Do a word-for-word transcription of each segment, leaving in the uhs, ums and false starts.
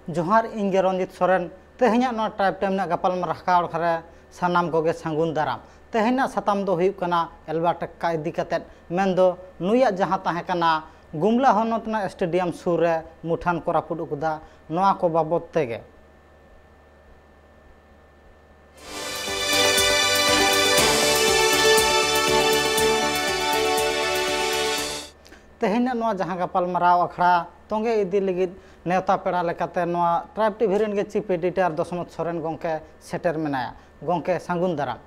ᱡᱚᱦᱟᱨ, ᱤᱧ ᱜᱮ ᱨᱚᱧᱡᱤᱛ ᱥᱚᱨᱮᱱ᱾ ᱛᱮᱦᱮᱧᱟᱜ ᱱᱚᱣᱟ ᱴᱨᱟᱭᱤᱵᱽ ᱴᱟᱭᱤᱢ ᱨᱮᱱᱟᱜ ᱜᱟᱯᱟᱞᱢᱟᱨᱟᱣ ᱟᱠᱷᱲᱟ ᱨᱮ ᱥᱟᱱᱟᱢ ᱠᱚᱜᱮ ᱥᱟᱹᱜᱩᱱ ᱫᱟᱨᱟᱢ᱾ ᱛᱮᱦᱮᱧᱟᱜ ᱥᱟᱛᱟᱢ ᱫᱚ ᱦᱩᱭᱩᱜ ᱠᱟᱱᱟ ᱮᱞᱵᱟ ᱴᱮᱠᱠᱟ ᱤᱫᱤ ᱠᱟᱛᱮᱫ, ᱢᱮᱱᱫᱚ ᱱᱩᱭᱟᱜ ᱡᱟᱦᱟᱸ ᱛᱟᱦᱮᱸ ᱠᱟᱱᱟ ᱜᱩᱢᱞᱟ ᱦᱚᱱᱚᱛ ᱨᱮᱱᱟᱜ ᱥᱴᱮᱰᱤᱭᱟᱢ ᱥᱩᱨ ᱨᱮ ᱢᱩᱴᱷᱟᱱ ᱠᱚ ᱨᱟᱹᱯᱩᱫ ᱟᱠᱟᱫᱟ, ᱱᱚᱣᱟ ᱠᱚ ᱵᱟᱵᱚᱫ ᱛᱮᱜᱮ᱾ ᱛᱮᱦᱮᱧᱟᱜ ᱱᱚᱣᱟ ᱡᱟᱦᱟᱸ ᱜᱟᱯᱟᱞᱢᱟᱨᱟᱣ ᱟᱠᱷᱲᱟ ᱛᱚᱸᱜᱮ ᱤᱫᱤ ᱞᱟᱹᱜᱤᱫ ᱱᱮᱣᱛᱟ ᱯᱮᱲᱟ ᱞᱮᱠᱟᱛᱮ ᱱᱚᱣᱟ ᱴᱨᱟᱭᱤᱵᱽ ᱴᱤᱵᱷᱤ ᱨᱮᱱ ᱜᱮ ᱪᱤᱯ ᱮᱰᱤᱴᱚᱨ ᱫᱚᱥᱚᱢᱚᱛ ᱥᱚᱨᱮᱱ ᱜᱚᱢᱠᱮ ᱥᱮᱴᱮᱨ ᱢᱮᱱᱟᱭᱟ᱾ ᱜᱚᱢᱠᱮ, ᱥᱟᱹᱜᱩᱱ ᱫᱟᱨᱟᱢ᱾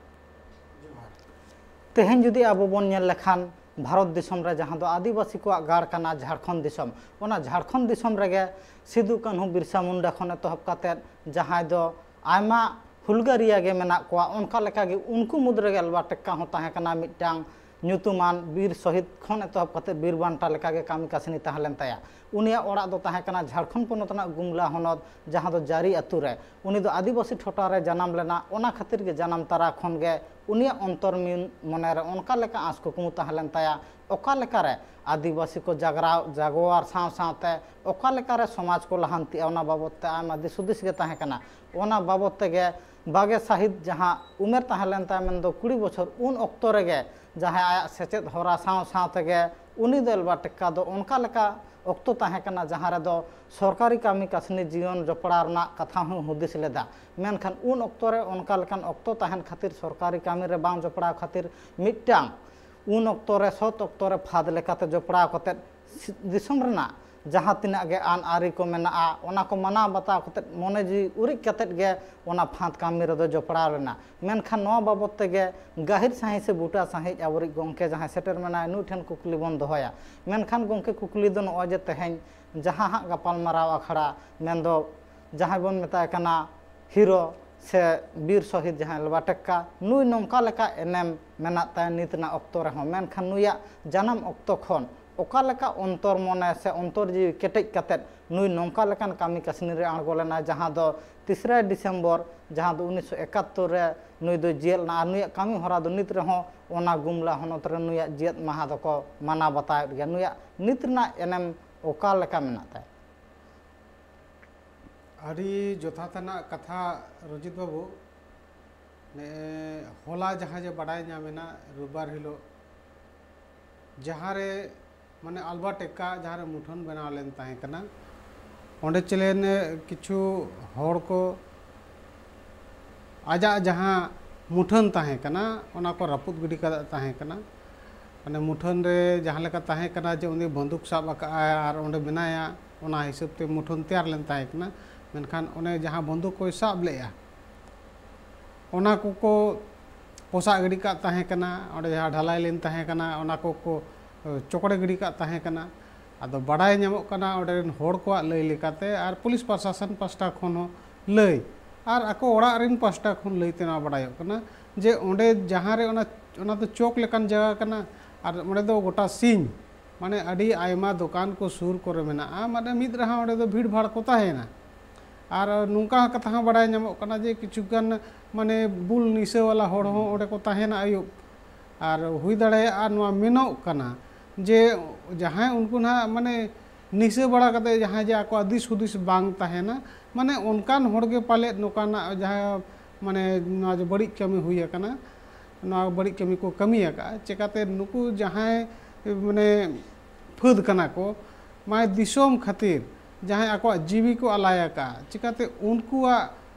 ᱛᱮᱦᱮᱧ ᱡᱩᱫᱤ ᱟᱵᱚ ᱵᱚᱱ ᱧᱮᱞ ᱞᱮᱠᱷᱟᱱ, ᱵᱷᱟᱨᱚᱛ ᱫᱤᱥᱚᱢ ᱨᱮ ᱡᱟᱦᱟᱸ ᱫᱚ ᱟᱹᱫᱤᱵᱟᱹᱥᱤ ᱠᱚᱣᱟᱜ ᱜᱟᱲ ᱠᱟᱱᱟ ᱡᱷᱟᱲᱠᱷᱚᱸᱰ ᱫᱤᱥᱚᱢ, ᱚᱱᱟ ᱡᱷᱟᱲᱠᱷᱚᱸᱰ ᱫᱤᱥᱚᱢ ᱨᱮᱜᱮ ᱥᱤᱫᱩ ᱠᱟᱹᱱᱦᱩ ᱵᱤᱨᱥᱟ ᱢᱩᱱᱰᱟ ᱠᱷᱚᱱ ᱮᱛᱚᱦᱚᱵ ᱠᱟᱛᱮᱫ ᱡᱟᱦᱟᱸᱭ ᱫᱚ ᱟᱭᱢᱟ ᱦᱩᱞᱜᱟᱹᱨᱤᱭᱟᱹ ᱜᱮ ᱢᱮᱱᱟᱜ ᱠᱚᱣᱟ, ᱚᱱᱠᱟ ᱞᱮᱠᱟᱜᱮ ᱩᱱᱠᱩ ᱢᱩᱫᱽ ᱨᱮᱜᱮ ᱮᱞᱵᱟ ᱴᱮᱠᱠᱟ ᱦᱚᱸ ᱛᱟᱦᱮᱸ ᱠᱟᱱᱟ ᱢᱤᱫᱴᱟᱝ ᱧᱩᱛᱩᱢᱟᱱ ᱵᱤᱨ ᱥᱚᱦᱤᱫ ᱠᱷᱚᱱ ᱮᱛᱚᱦᱚᱵ ᱠᱟᱛᱮᱫ ᱵᱤᱨ ᱵᱟᱱᱴᱟ ᱞᱮᱠᱟᱜᱮ ᱠᱟᱹᱢᱤ ᱠᱟᱹᱥᱱᱤ ᱛᱟᱦᱮᱸ ᱞᱮᱱ ᱛᱟᱭᱟ᱾ ᱩᱱᱤᱭᱟᱜ ᱚᱲᱟᱜ ᱫᱚ ᱛᱟᱦᱮᱸ ᱠᱟᱱᱟ ᱡᱷᱟᱲᱠᱷᱚᱸᱰ ᱯᱚᱱᱚᱛ ᱨᱮᱱᱟᱜ ᱜᱩᱢᱞᱟ ᱦᱚᱱᱚᱛ, ᱡᱟᱦᱟᱸ ᱫᱚ ᱡᱟᱹᱨᱤ ᱟᱹᱛᱩ ᱨᱮ᱾ ᱩᱱᱤ ᱫᱚ ᱟᱹᱫᱤᱵᱟᱹᱥᱤ ᱴᱚᱴᱷᱟ ᱨᱮ ᱡᱟᱱᱟᱢ ᱞᱮᱱᱟ, ᱚᱱᱟ ᱠᱷᱟᱹᱛᱤᱨ ᱜᱮ ᱡᱟᱱᱟᱢ ᱛᱟᱨᱟ ᱠᱷᱚᱱ ᱜᱮ ᱩᱱᱤᱭᱟᱜ ᱚᱱᱛᱚᱨ ᱢᱤᱱ ᱢᱚᱱᱮ ᱨᱮ ᱚᱱᱠᱟ ᱞᱮᱠᱟ ᱟᱸᱥ ᱠᱩᱠᱢᱩ ᱛᱟᱦᱮᱸ ᱞᱮᱱ ᱛᱟᱭᱟ, ᱚᱠᱟ ᱞᱮᱠᱟᱨᱮ ᱟᱹᱫᱤᱵᱟᱹᱥᱤ ᱠᱚ ᱡᱟᱜᱽᱨᱟᱣ ᱡᱟᱜᱣᱟᱨ ᱥᱟᱶ ᱥᱟᱶᱛᱮ ᱚᱠᱟ ᱞᱮᱠᱟᱨᱮ ᱥᱚᱢᱟᱡᱽ ᱠᱚ ᱞᱟᱦᱟᱱᱛᱤᱜᱼᱟ, ᱚᱱᱟ ᱵᱟᱵᱚᱫ ᱛᱮ ᱟᱭᱢᱟ ᱫᱤᱥ ᱦᱩᱫᱤᱥ ᱜᱮ ᱛᱟᱦᱮᱸ ᱠᱟᱱᱟ᱾ ᱚᱱᱟ ᱵᱟᱵᱚᱫ ᱛᱮᱜᱮ ᱵᱟᱜᱮ ᱥᱟᱹᱦᱤᱛ ᱡᱟᱦᱟᱸ ᱩᱢᱮᱨ ᱛᱟᱦᱮᱸ ᱞᱮᱱ ᱛᱟᱭᱟ, ᱢᱮᱱᱫᱚ ᱠᱩᱲᱤ ᱵᱚᱪᱷᱚᱨ, ᱩᱱ ᱚᱠᱛᱚ ᱨᱮᱜᱮ ᱡᱟᱦᱟᱸᱭ ᱟᱭᱟᱜ ᱥᱮᱪᱮᱫ ᱦᱚᱨᱟ ᱥᱟᱶ ᱥᱟᱶ ᱛᱮᱜᱮ ᱩᱱᱤ ᱫᱚ ᱮᱞᱵᱟ ᱴᱮᱠᱠᱟ ᱫᱚ ᱚᱱᱠᱟ ᱞᱮᱠᱟ ᱚᱠᱛᱚ ᱛᱟᱦᱮᱸ ᱠᱟᱱᱟ, ᱡᱟᱦᱟᱸ ᱨᱮᱫᱚ ᱥᱚᱨᱠᱟᱨᱤ ᱠᱟᱹᱢᱤ ᱠᱟᱹᱥᱱᱤ ᱡᱤᱭᱚᱱ ᱡᱚᱯᱲᱟᱣ ᱨᱮᱱᱟᱜ ᱠᱟᱛᱷᱟ ᱦᱚᱸ ᱦᱩᱫᱤᱥ ᱞᱮᱫᱟ᱾ ᱢᱮᱱᱠᱷᱟᱱ ᱩᱱ ᱚᱠᱛᱚ ᱨᱮ ᱚᱱᱠᱟ ᱞᱮᱠᱟᱱ ᱚᱠᱛᱚ ᱛᱟᱦᱮᱱ ᱠᱷᱟᱹᱛᱤᱨ, ᱥᱚᱨᱠᱟᱨᱤ ᱠᱟᱹᱢᱤ ᱨᱮ ᱵᱟᱝ ᱡᱚᱯᱲᱟᱣ ᱠᱷᱟᱹᱛᱤᱨ, ᱢᱤᱫᱴᱟᱝ ᱩᱱ ᱚᱠᱛᱚ ᱨᱮ ᱥᱚᱛ ᱚᱠᱛᱚ ᱨᱮ ᱯᱷᱟᱫ ᱞᱮᱠᱟᱛᱮ ᱡᱚᱯᱲᱟᱣ ᱠᱟᱛᱮᱫ ᱥᱤ-, ᱫᱤᱥᱚᱢ ᱨᱮᱱᱟᱜ ᱡᱟᱦᱟᱸ ᱛᱤᱱᱟᱹᱜ ᱜᱮ ᱟᱹᱱ ᱟᱹᱨᱤ ᱠᱚ ᱢᱮᱱᱟᱜᱼᱟ, ᱚᱱᱟ ᱠᱚ ᱢᱟᱱᱟᱣ ᱵᱟᱛᱟᱣ ᱠᱟᱛᱮᱫ ᱢᱚᱱᱮ ᱡᱤᱣᱤ ᱩᱨᱤᱡ ᱠᱟᱛᱮᱫ ᱜᱮ ᱚᱱᱟ ᱯᱷᱟᱸᱫᱽ ᱠᱟᱹᱢᱤ ᱨᱮᱫᱚ ᱡᱚᱯᱲᱟᱣ ᱞᱮᱱᱟ᱾ ᱢᱮᱱᱠᱷᱟᱱ ᱱᱚᱣᱟ ᱵᱟᱵᱚᱫ ᱛᱮᱜᱮ ᱜᱟᱹᱦᱤᱨ ᱥᱟᱺᱦᱤᱡ ᱥᱮ ᱵᱩᱴᱟᱹ ᱥᱟᱺᱦᱤᱡ ᱟᱵᱚᱨᱤᱡ ᱜᱚᱢᱠᱮ ᱡᱟᱦᱟᱸᱭ ᱥᱮᱴᱮᱨ ᱢᱮᱱᱟᱭ, ᱱᱩᱭ ᱴᱷᱮᱱ ᱠᱩᱠᱞᱤ ᱵᱚᱱ ᱫᱚᱦᱚᱭᱟ᱾ ᱢᱮᱱᱠᱷᱟᱱ ᱜᱚᱢᱠᱮ, ᱠᱩᱠᱞᱤ ᱫᱚ ᱱᱚᱜᱼᱚᱭ ᱡᱮ ᱛᱮᱦᱮᱧ ᱡᱟᱦᱟᱸ ᱦᱟᱸᱜ ᱜᱟᱯᱟᱞᱢᱟᱨᱟᱣ ᱟᱠᱷᱲᱟ, ᱢᱮᱱᱫᱚ ᱡᱟᱦᱟᱸᱭ ᱵᱚᱱ ᱢᱮᱛᱟᱭ ᱠᱟᱱᱟ ᱦᱤᱨᱳ ᱥᱮ ᱵᱤᱨ ᱥᱚᱦᱤᱫ ᱡᱟᱦᱟᱸᱭ ᱮᱞᱵᱟ ᱴᱮᱠᱠᱟ, ᱱᱩᱭ ᱱᱚᱝᱠᱟ ᱞᱮᱠᱟ ᱮᱱᱮᱢ ᱢᱮᱱᱟᱜ ᱛᱟᱭᱟ ᱱᱤᱛ ᱨᱮᱱᱟᱜ ᱚᱠᱛᱚ ᱨᱮᱦᱚᱸ, ᱢᱮᱱᱠᱷᱟᱱ ᱱᱩᱭᱟᱜ ᱡᱟᱱᱟᱢ ᱚᱠᱛᱚ ᱠᱷᱚᱱ ᱚᱠᱟ ᱞᱮᱠᱟ ᱚᱱᱛᱚᱨ ᱢᱚᱱᱮ ᱥᱮ ᱚᱱᱛᱚᱨ ᱡᱤᱣᱤ ᱠᱮᱴᱮᱡ ᱠᱟᱛᱮᱫ ᱱᱩᱭ ᱱᱚᱝᱠᱟ ᱞᱮᱠᱟᱱ ᱠᱟᱹᱢᱤ ᱠᱟᱹᱥᱱᱤ ᱨᱮ ᱟᱬᱜᱚ ᱞᱮᱱᱟᱭ, ᱡᱟᱦᱟᱸ ᱫᱚ ᱛᱤᱥᱨᱟᱭ ᱰᱤᱥᱮᱢᱵᱚᱨ, ᱡᱟᱦᱟᱸ ᱫᱚ ᱩᱱᱤᱥᱥᱚ ᱮᱠᱟᱛᱛᱳᱨ ᱨᱮ ᱱᱩᱭ ᱫᱚᱭ ᱡᱤᱭᱮᱫ ᱞᱮᱱᱟ᱾ ᱟᱨ ᱱᱩᱭᱟᱜ ᱠᱟᱹᱢᱤ ᱦᱚᱨᱟ ᱫᱚ ᱱᱤᱛ ᱨᱮᱦᱚᱸ ᱚᱱᱟ ᱜᱩᱢᱞᱟ ᱦᱚᱱᱚᱛ ᱨᱮ ᱱᱩᱭᱟᱜ ᱡᱤᱭᱮᱫ ᱢᱟᱦᱟ ᱫᱚᱠᱚ ᱢᱟᱱᱟᱣ ᱵᱟᱛᱟᱣᱮᱫ ᱜᱮᱭᱟ᱾ ᱱᱩᱭᱟᱜ ᱱᱤᱛ ᱨᱮᱱᱟᱜ ᱮᱱᱮᱢ ᱚᱠᱟ ᱞᱮᱠᱟ ᱢᱮᱱᱟᱜ ᱛᱟᱭᱟ? ᱟᱹᱰᱤ ᱡᱚᱛᱷᱟᱛ ᱟᱱᱟᱜ ᱠᱟᱛᱷᱟ ᱨᱚᱡᱤᱛ ᱵᱟᱹᱵᱩ᱾ ᱱᱮ ᱦᱚᱞᱟ ᱡᱟᱦᱟᱸ ᱡᱮ ᱵᱟᱰᱟᱭ ᱧᱟᱢ ᱮᱱᱟ, ᱨᱳᱵᱵᱟᱨ ᱦᱤᱞᱳᱜ ᱡᱟᱦᱟᱸ ᱨᱮ ᱢᱟᱱᱮ ᱟᱞᱵᱟᱴ ᱮᱠᱟ ᱡᱟᱦᱟᱸ ᱨᱮ ᱢᱩᱴᱷᱟᱹᱱ ᱵᱮᱱᱟᱣ ᱞᱮᱱ ᱛᱟᱦᱮᱸ ᱠᱟᱱᱟ, ᱚᱸᱰᱮ ᱪᱮᱞᱮᱱ ᱠᱤᱪᱷᱩ ᱦᱚᱲ ᱠᱚ ᱟᱡᱟᱜ ᱡᱟᱦᱟᱸ ᱢᱩᱴᱷᱟᱹᱱ ᱛᱟᱦᱮᱸ ᱠᱟᱱᱟ, ᱚᱱᱟ ᱠᱚ ᱨᱟᱹᱯᱩᱫ ᱜᱤᱰᱤ ᱠᱟᱫᱟ ᱛᱟᱦᱮᱸ ᱠᱟᱱᱟ᱾ ᱢᱟᱱᱮ ᱢᱩᱴᱷᱟᱹᱱ ᱨᱮ ᱡᱟᱦᱟᱸ ᱞᱮᱠᱟ ᱛᱟᱦᱮᱸ ᱠᱟᱱᱟ ᱡᱮ ᱩᱱᱤ ᱵᱟᱱᱫᱩᱠ ᱥᱟᱵ ᱟᱠᱟᱫᱼᱟᱭ ᱟᱨ ᱚᱸᱰᱮ ᱢᱮᱱᱟᱭᱟ, ᱚᱱᱟ ᱦᱤᱥᱟᱹᱵ ᱛᱮ ᱢᱩᱴᱷᱟᱹᱱ ᱛᱮᱭᱟᱨ ᱞᱮᱱ ᱛᱟᱦᱮᱸ ᱠᱟᱱᱟ᱾ ᱢᱮᱱᱠᱷᱟᱱ ᱚᱱᱮ ᱡᱟᱦᱟᱸ ᱵᱟᱱᱫᱩᱠ ᱠᱚᱭ ᱥᱟᱵ ᱞᱮᱫᱼᱟ, ᱚᱱᱟ ᱠᱚᱠᱚ ᱯᱚᱥᱟᱜ ᱜᱤᱰᱤ ᱠᱟᱜ ᱛᱟᱦᱮᱸ ᱠᱟᱱᱟ, ᱚᱸᱰᱮ ᱡᱟᱦᱟᱸ ᱰᱷᱟᱞᱟᱭ ᱞᱮᱱ ᱛᱟᱦᱮᱸ ᱠᱟᱱᱟ, ᱚᱱᱟ ᱠᱚᱠᱚ, ᱮ, ᱪᱚᱠᱲᱮ ᱜᱤᱰᱤ ᱠᱟᱜ ᱛᱟᱦᱮᱸ ᱠᱟᱱᱟ᱾ ᱟᱫᱚ ᱵᱟᱰᱟᱭ ᱧᱟᱢᱚᱜ ᱠᱟᱱᱟ ᱚᱸᱰᱮ ᱨᱮᱱ ᱦᱚᱲ ᱠᱚᱣᱟᱜ ᱞᱟᱹᱭ ᱞᱮᱠᱟᱛᱮ ᱟᱨ ᱯᱩᱞᱤᱥ ᱯᱨᱚᱥᱟᱥᱚᱱ ᱯᱟᱥᱴᱟ ᱠᱷᱚᱱ ᱦᱚᱸ ᱞᱟᱹᱭ ᱟᱨ ᱟᱠᱚ ᱚᱲᱟᱜ ᱨᱮᱱ ᱯᱟᱥᱴᱟ ᱠᱷᱚᱱ ᱞᱟᱹᱭ ᱛᱮ ᱱᱚᱣᱟ ᱵᱟᱰᱟᱭᱚᱜ ᱠᱟᱱᱟ ᱡᱮ ᱚᱸᱰᱮ ᱡᱟᱦᱟᱸ ᱨᱮ ᱚᱱᱟ, ᱚᱱᱟ ᱫᱚ ᱪᱚᱠ ᱞᱮᱠᱟᱱ ᱡᱟᱭᱜᱟ ᱠᱟᱱᱟ ᱟᱨ ᱚᱸᱰᱮ ᱫᱚ ᱜᱚᱴᱟ ᱥᱤᱧ ᱢᱟᱱᱮ ᱟᱹᱰᱤ ᱟᱭᱢᱟ ᱫᱚᱠᱟᱱ ᱠᱚ ᱥᱩᱨ ᱠᱚᱨᱮ ᱢᱮᱱᱟᱜᱼᱟ, ᱢᱟᱱᱮ ᱢᱤᱫ ᱨᱮᱦᱚᱸ ᱚᱸᱰᱮ ᱫᱚ ᱵᱷᱤᱲ ᱵᱷᱟᱲ ᱠᱚ ᱛᱟᱦᱮᱱᱟ᱾ ᱟᱨ ᱱᱚᱝᱠᱟ ᱠᱟᱛᱷᱟ ᱦᱚᱸ ᱵᱟᱰᱟᱭ ᱧᱟᱢᱚᱜ ᱠᱟᱱᱟ ᱡᱮ ᱠᱤᱪᱷᱩ ᱜᱟᱱ ᱢᱟᱱᱮ ᱵᱩᱞ ᱱᱤᱥᱟᱹ ᱣᱟᱞᱟ ᱦᱚᱲ ᱦᱚᱸ ᱚᱸᱰᱮ ᱠᱚ ᱛᱟᱦᱮᱱᱟ ᱟᱹᱭᱩᱵ᱾ ᱟᱨ ᱦᱩᱭ ᱫᱟᱲᱮᱭᱟᱜᱼᱟ ᱱᱚᱣᱟ ᱢᱮᱱᱚᱜ ᱠᱟᱱᱟ ᱡᱮ ᱡᱟᱦᱟᱸᱭ ᱩᱱᱠᱩ ᱱᱟᱦᱟᱜ ᱢᱟᱱᱮ ᱱᱤᱥᱟᱹ ᱵᱟᱲᱟ ᱠᱟᱛᱮ ᱡᱟᱦᱟᱸᱭ ᱡᱮ ᱟᱠᱚᱣᱟᱜ ᱫᱤᱥ ᱦᱩᱫᱤᱥ ᱵᱟᱝ ᱛᱟᱦᱮᱱᱟ, ᱢᱟᱱᱮ ᱚᱱᱠᱟᱱ ᱦᱚᱲ ᱜᱮ ᱯᱟᱞᱮᱫ ᱱᱚᱝᱠᱟᱱᱟᱜ ᱡᱟᱦᱟᱸ ᱢᱟᱱᱮ ᱱᱚᱣᱟ ᱡᱮ ᱵᱟᱹᱲᱤᱡ ᱠᱟᱹᱢᱤ ᱦᱩᱭ ᱟᱠᱟᱱᱟ, ᱱᱚᱣᱟ ᱵᱟᱹᱲᱤᱡ ᱠᱟᱹᱢᱤ ᱠᱚ ᱠᱟᱹᱢᱤ ᱟᱠᱟᱫᱼᱟ᱾ ᱪᱮᱠᱟᱛᱮ ᱱᱩᱠᱩ ᱡᱟᱦᱟᱸᱭ ᱢᱟᱱᱮ ᱯᱷᱟᱹᱫ ᱠᱟᱱᱟ ᱠᱚ, ᱢᱟᱱᱮ ᱫᱤᱥᱚᱢ ᱠᱷᱟᱹᱛᱤᱨ ᱡᱟᱦᱟᱸᱭ ᱟᱠᱚᱣᱟᱜ ᱡᱤᱣᱤ ᱠᱚ ᱟᱞᱟᱭ ᱟᱠᱟᱫᱼᱟ, ᱪᱮᱠᱟᱛᱮ ᱩᱱᱠᱩᱣᱟᱜ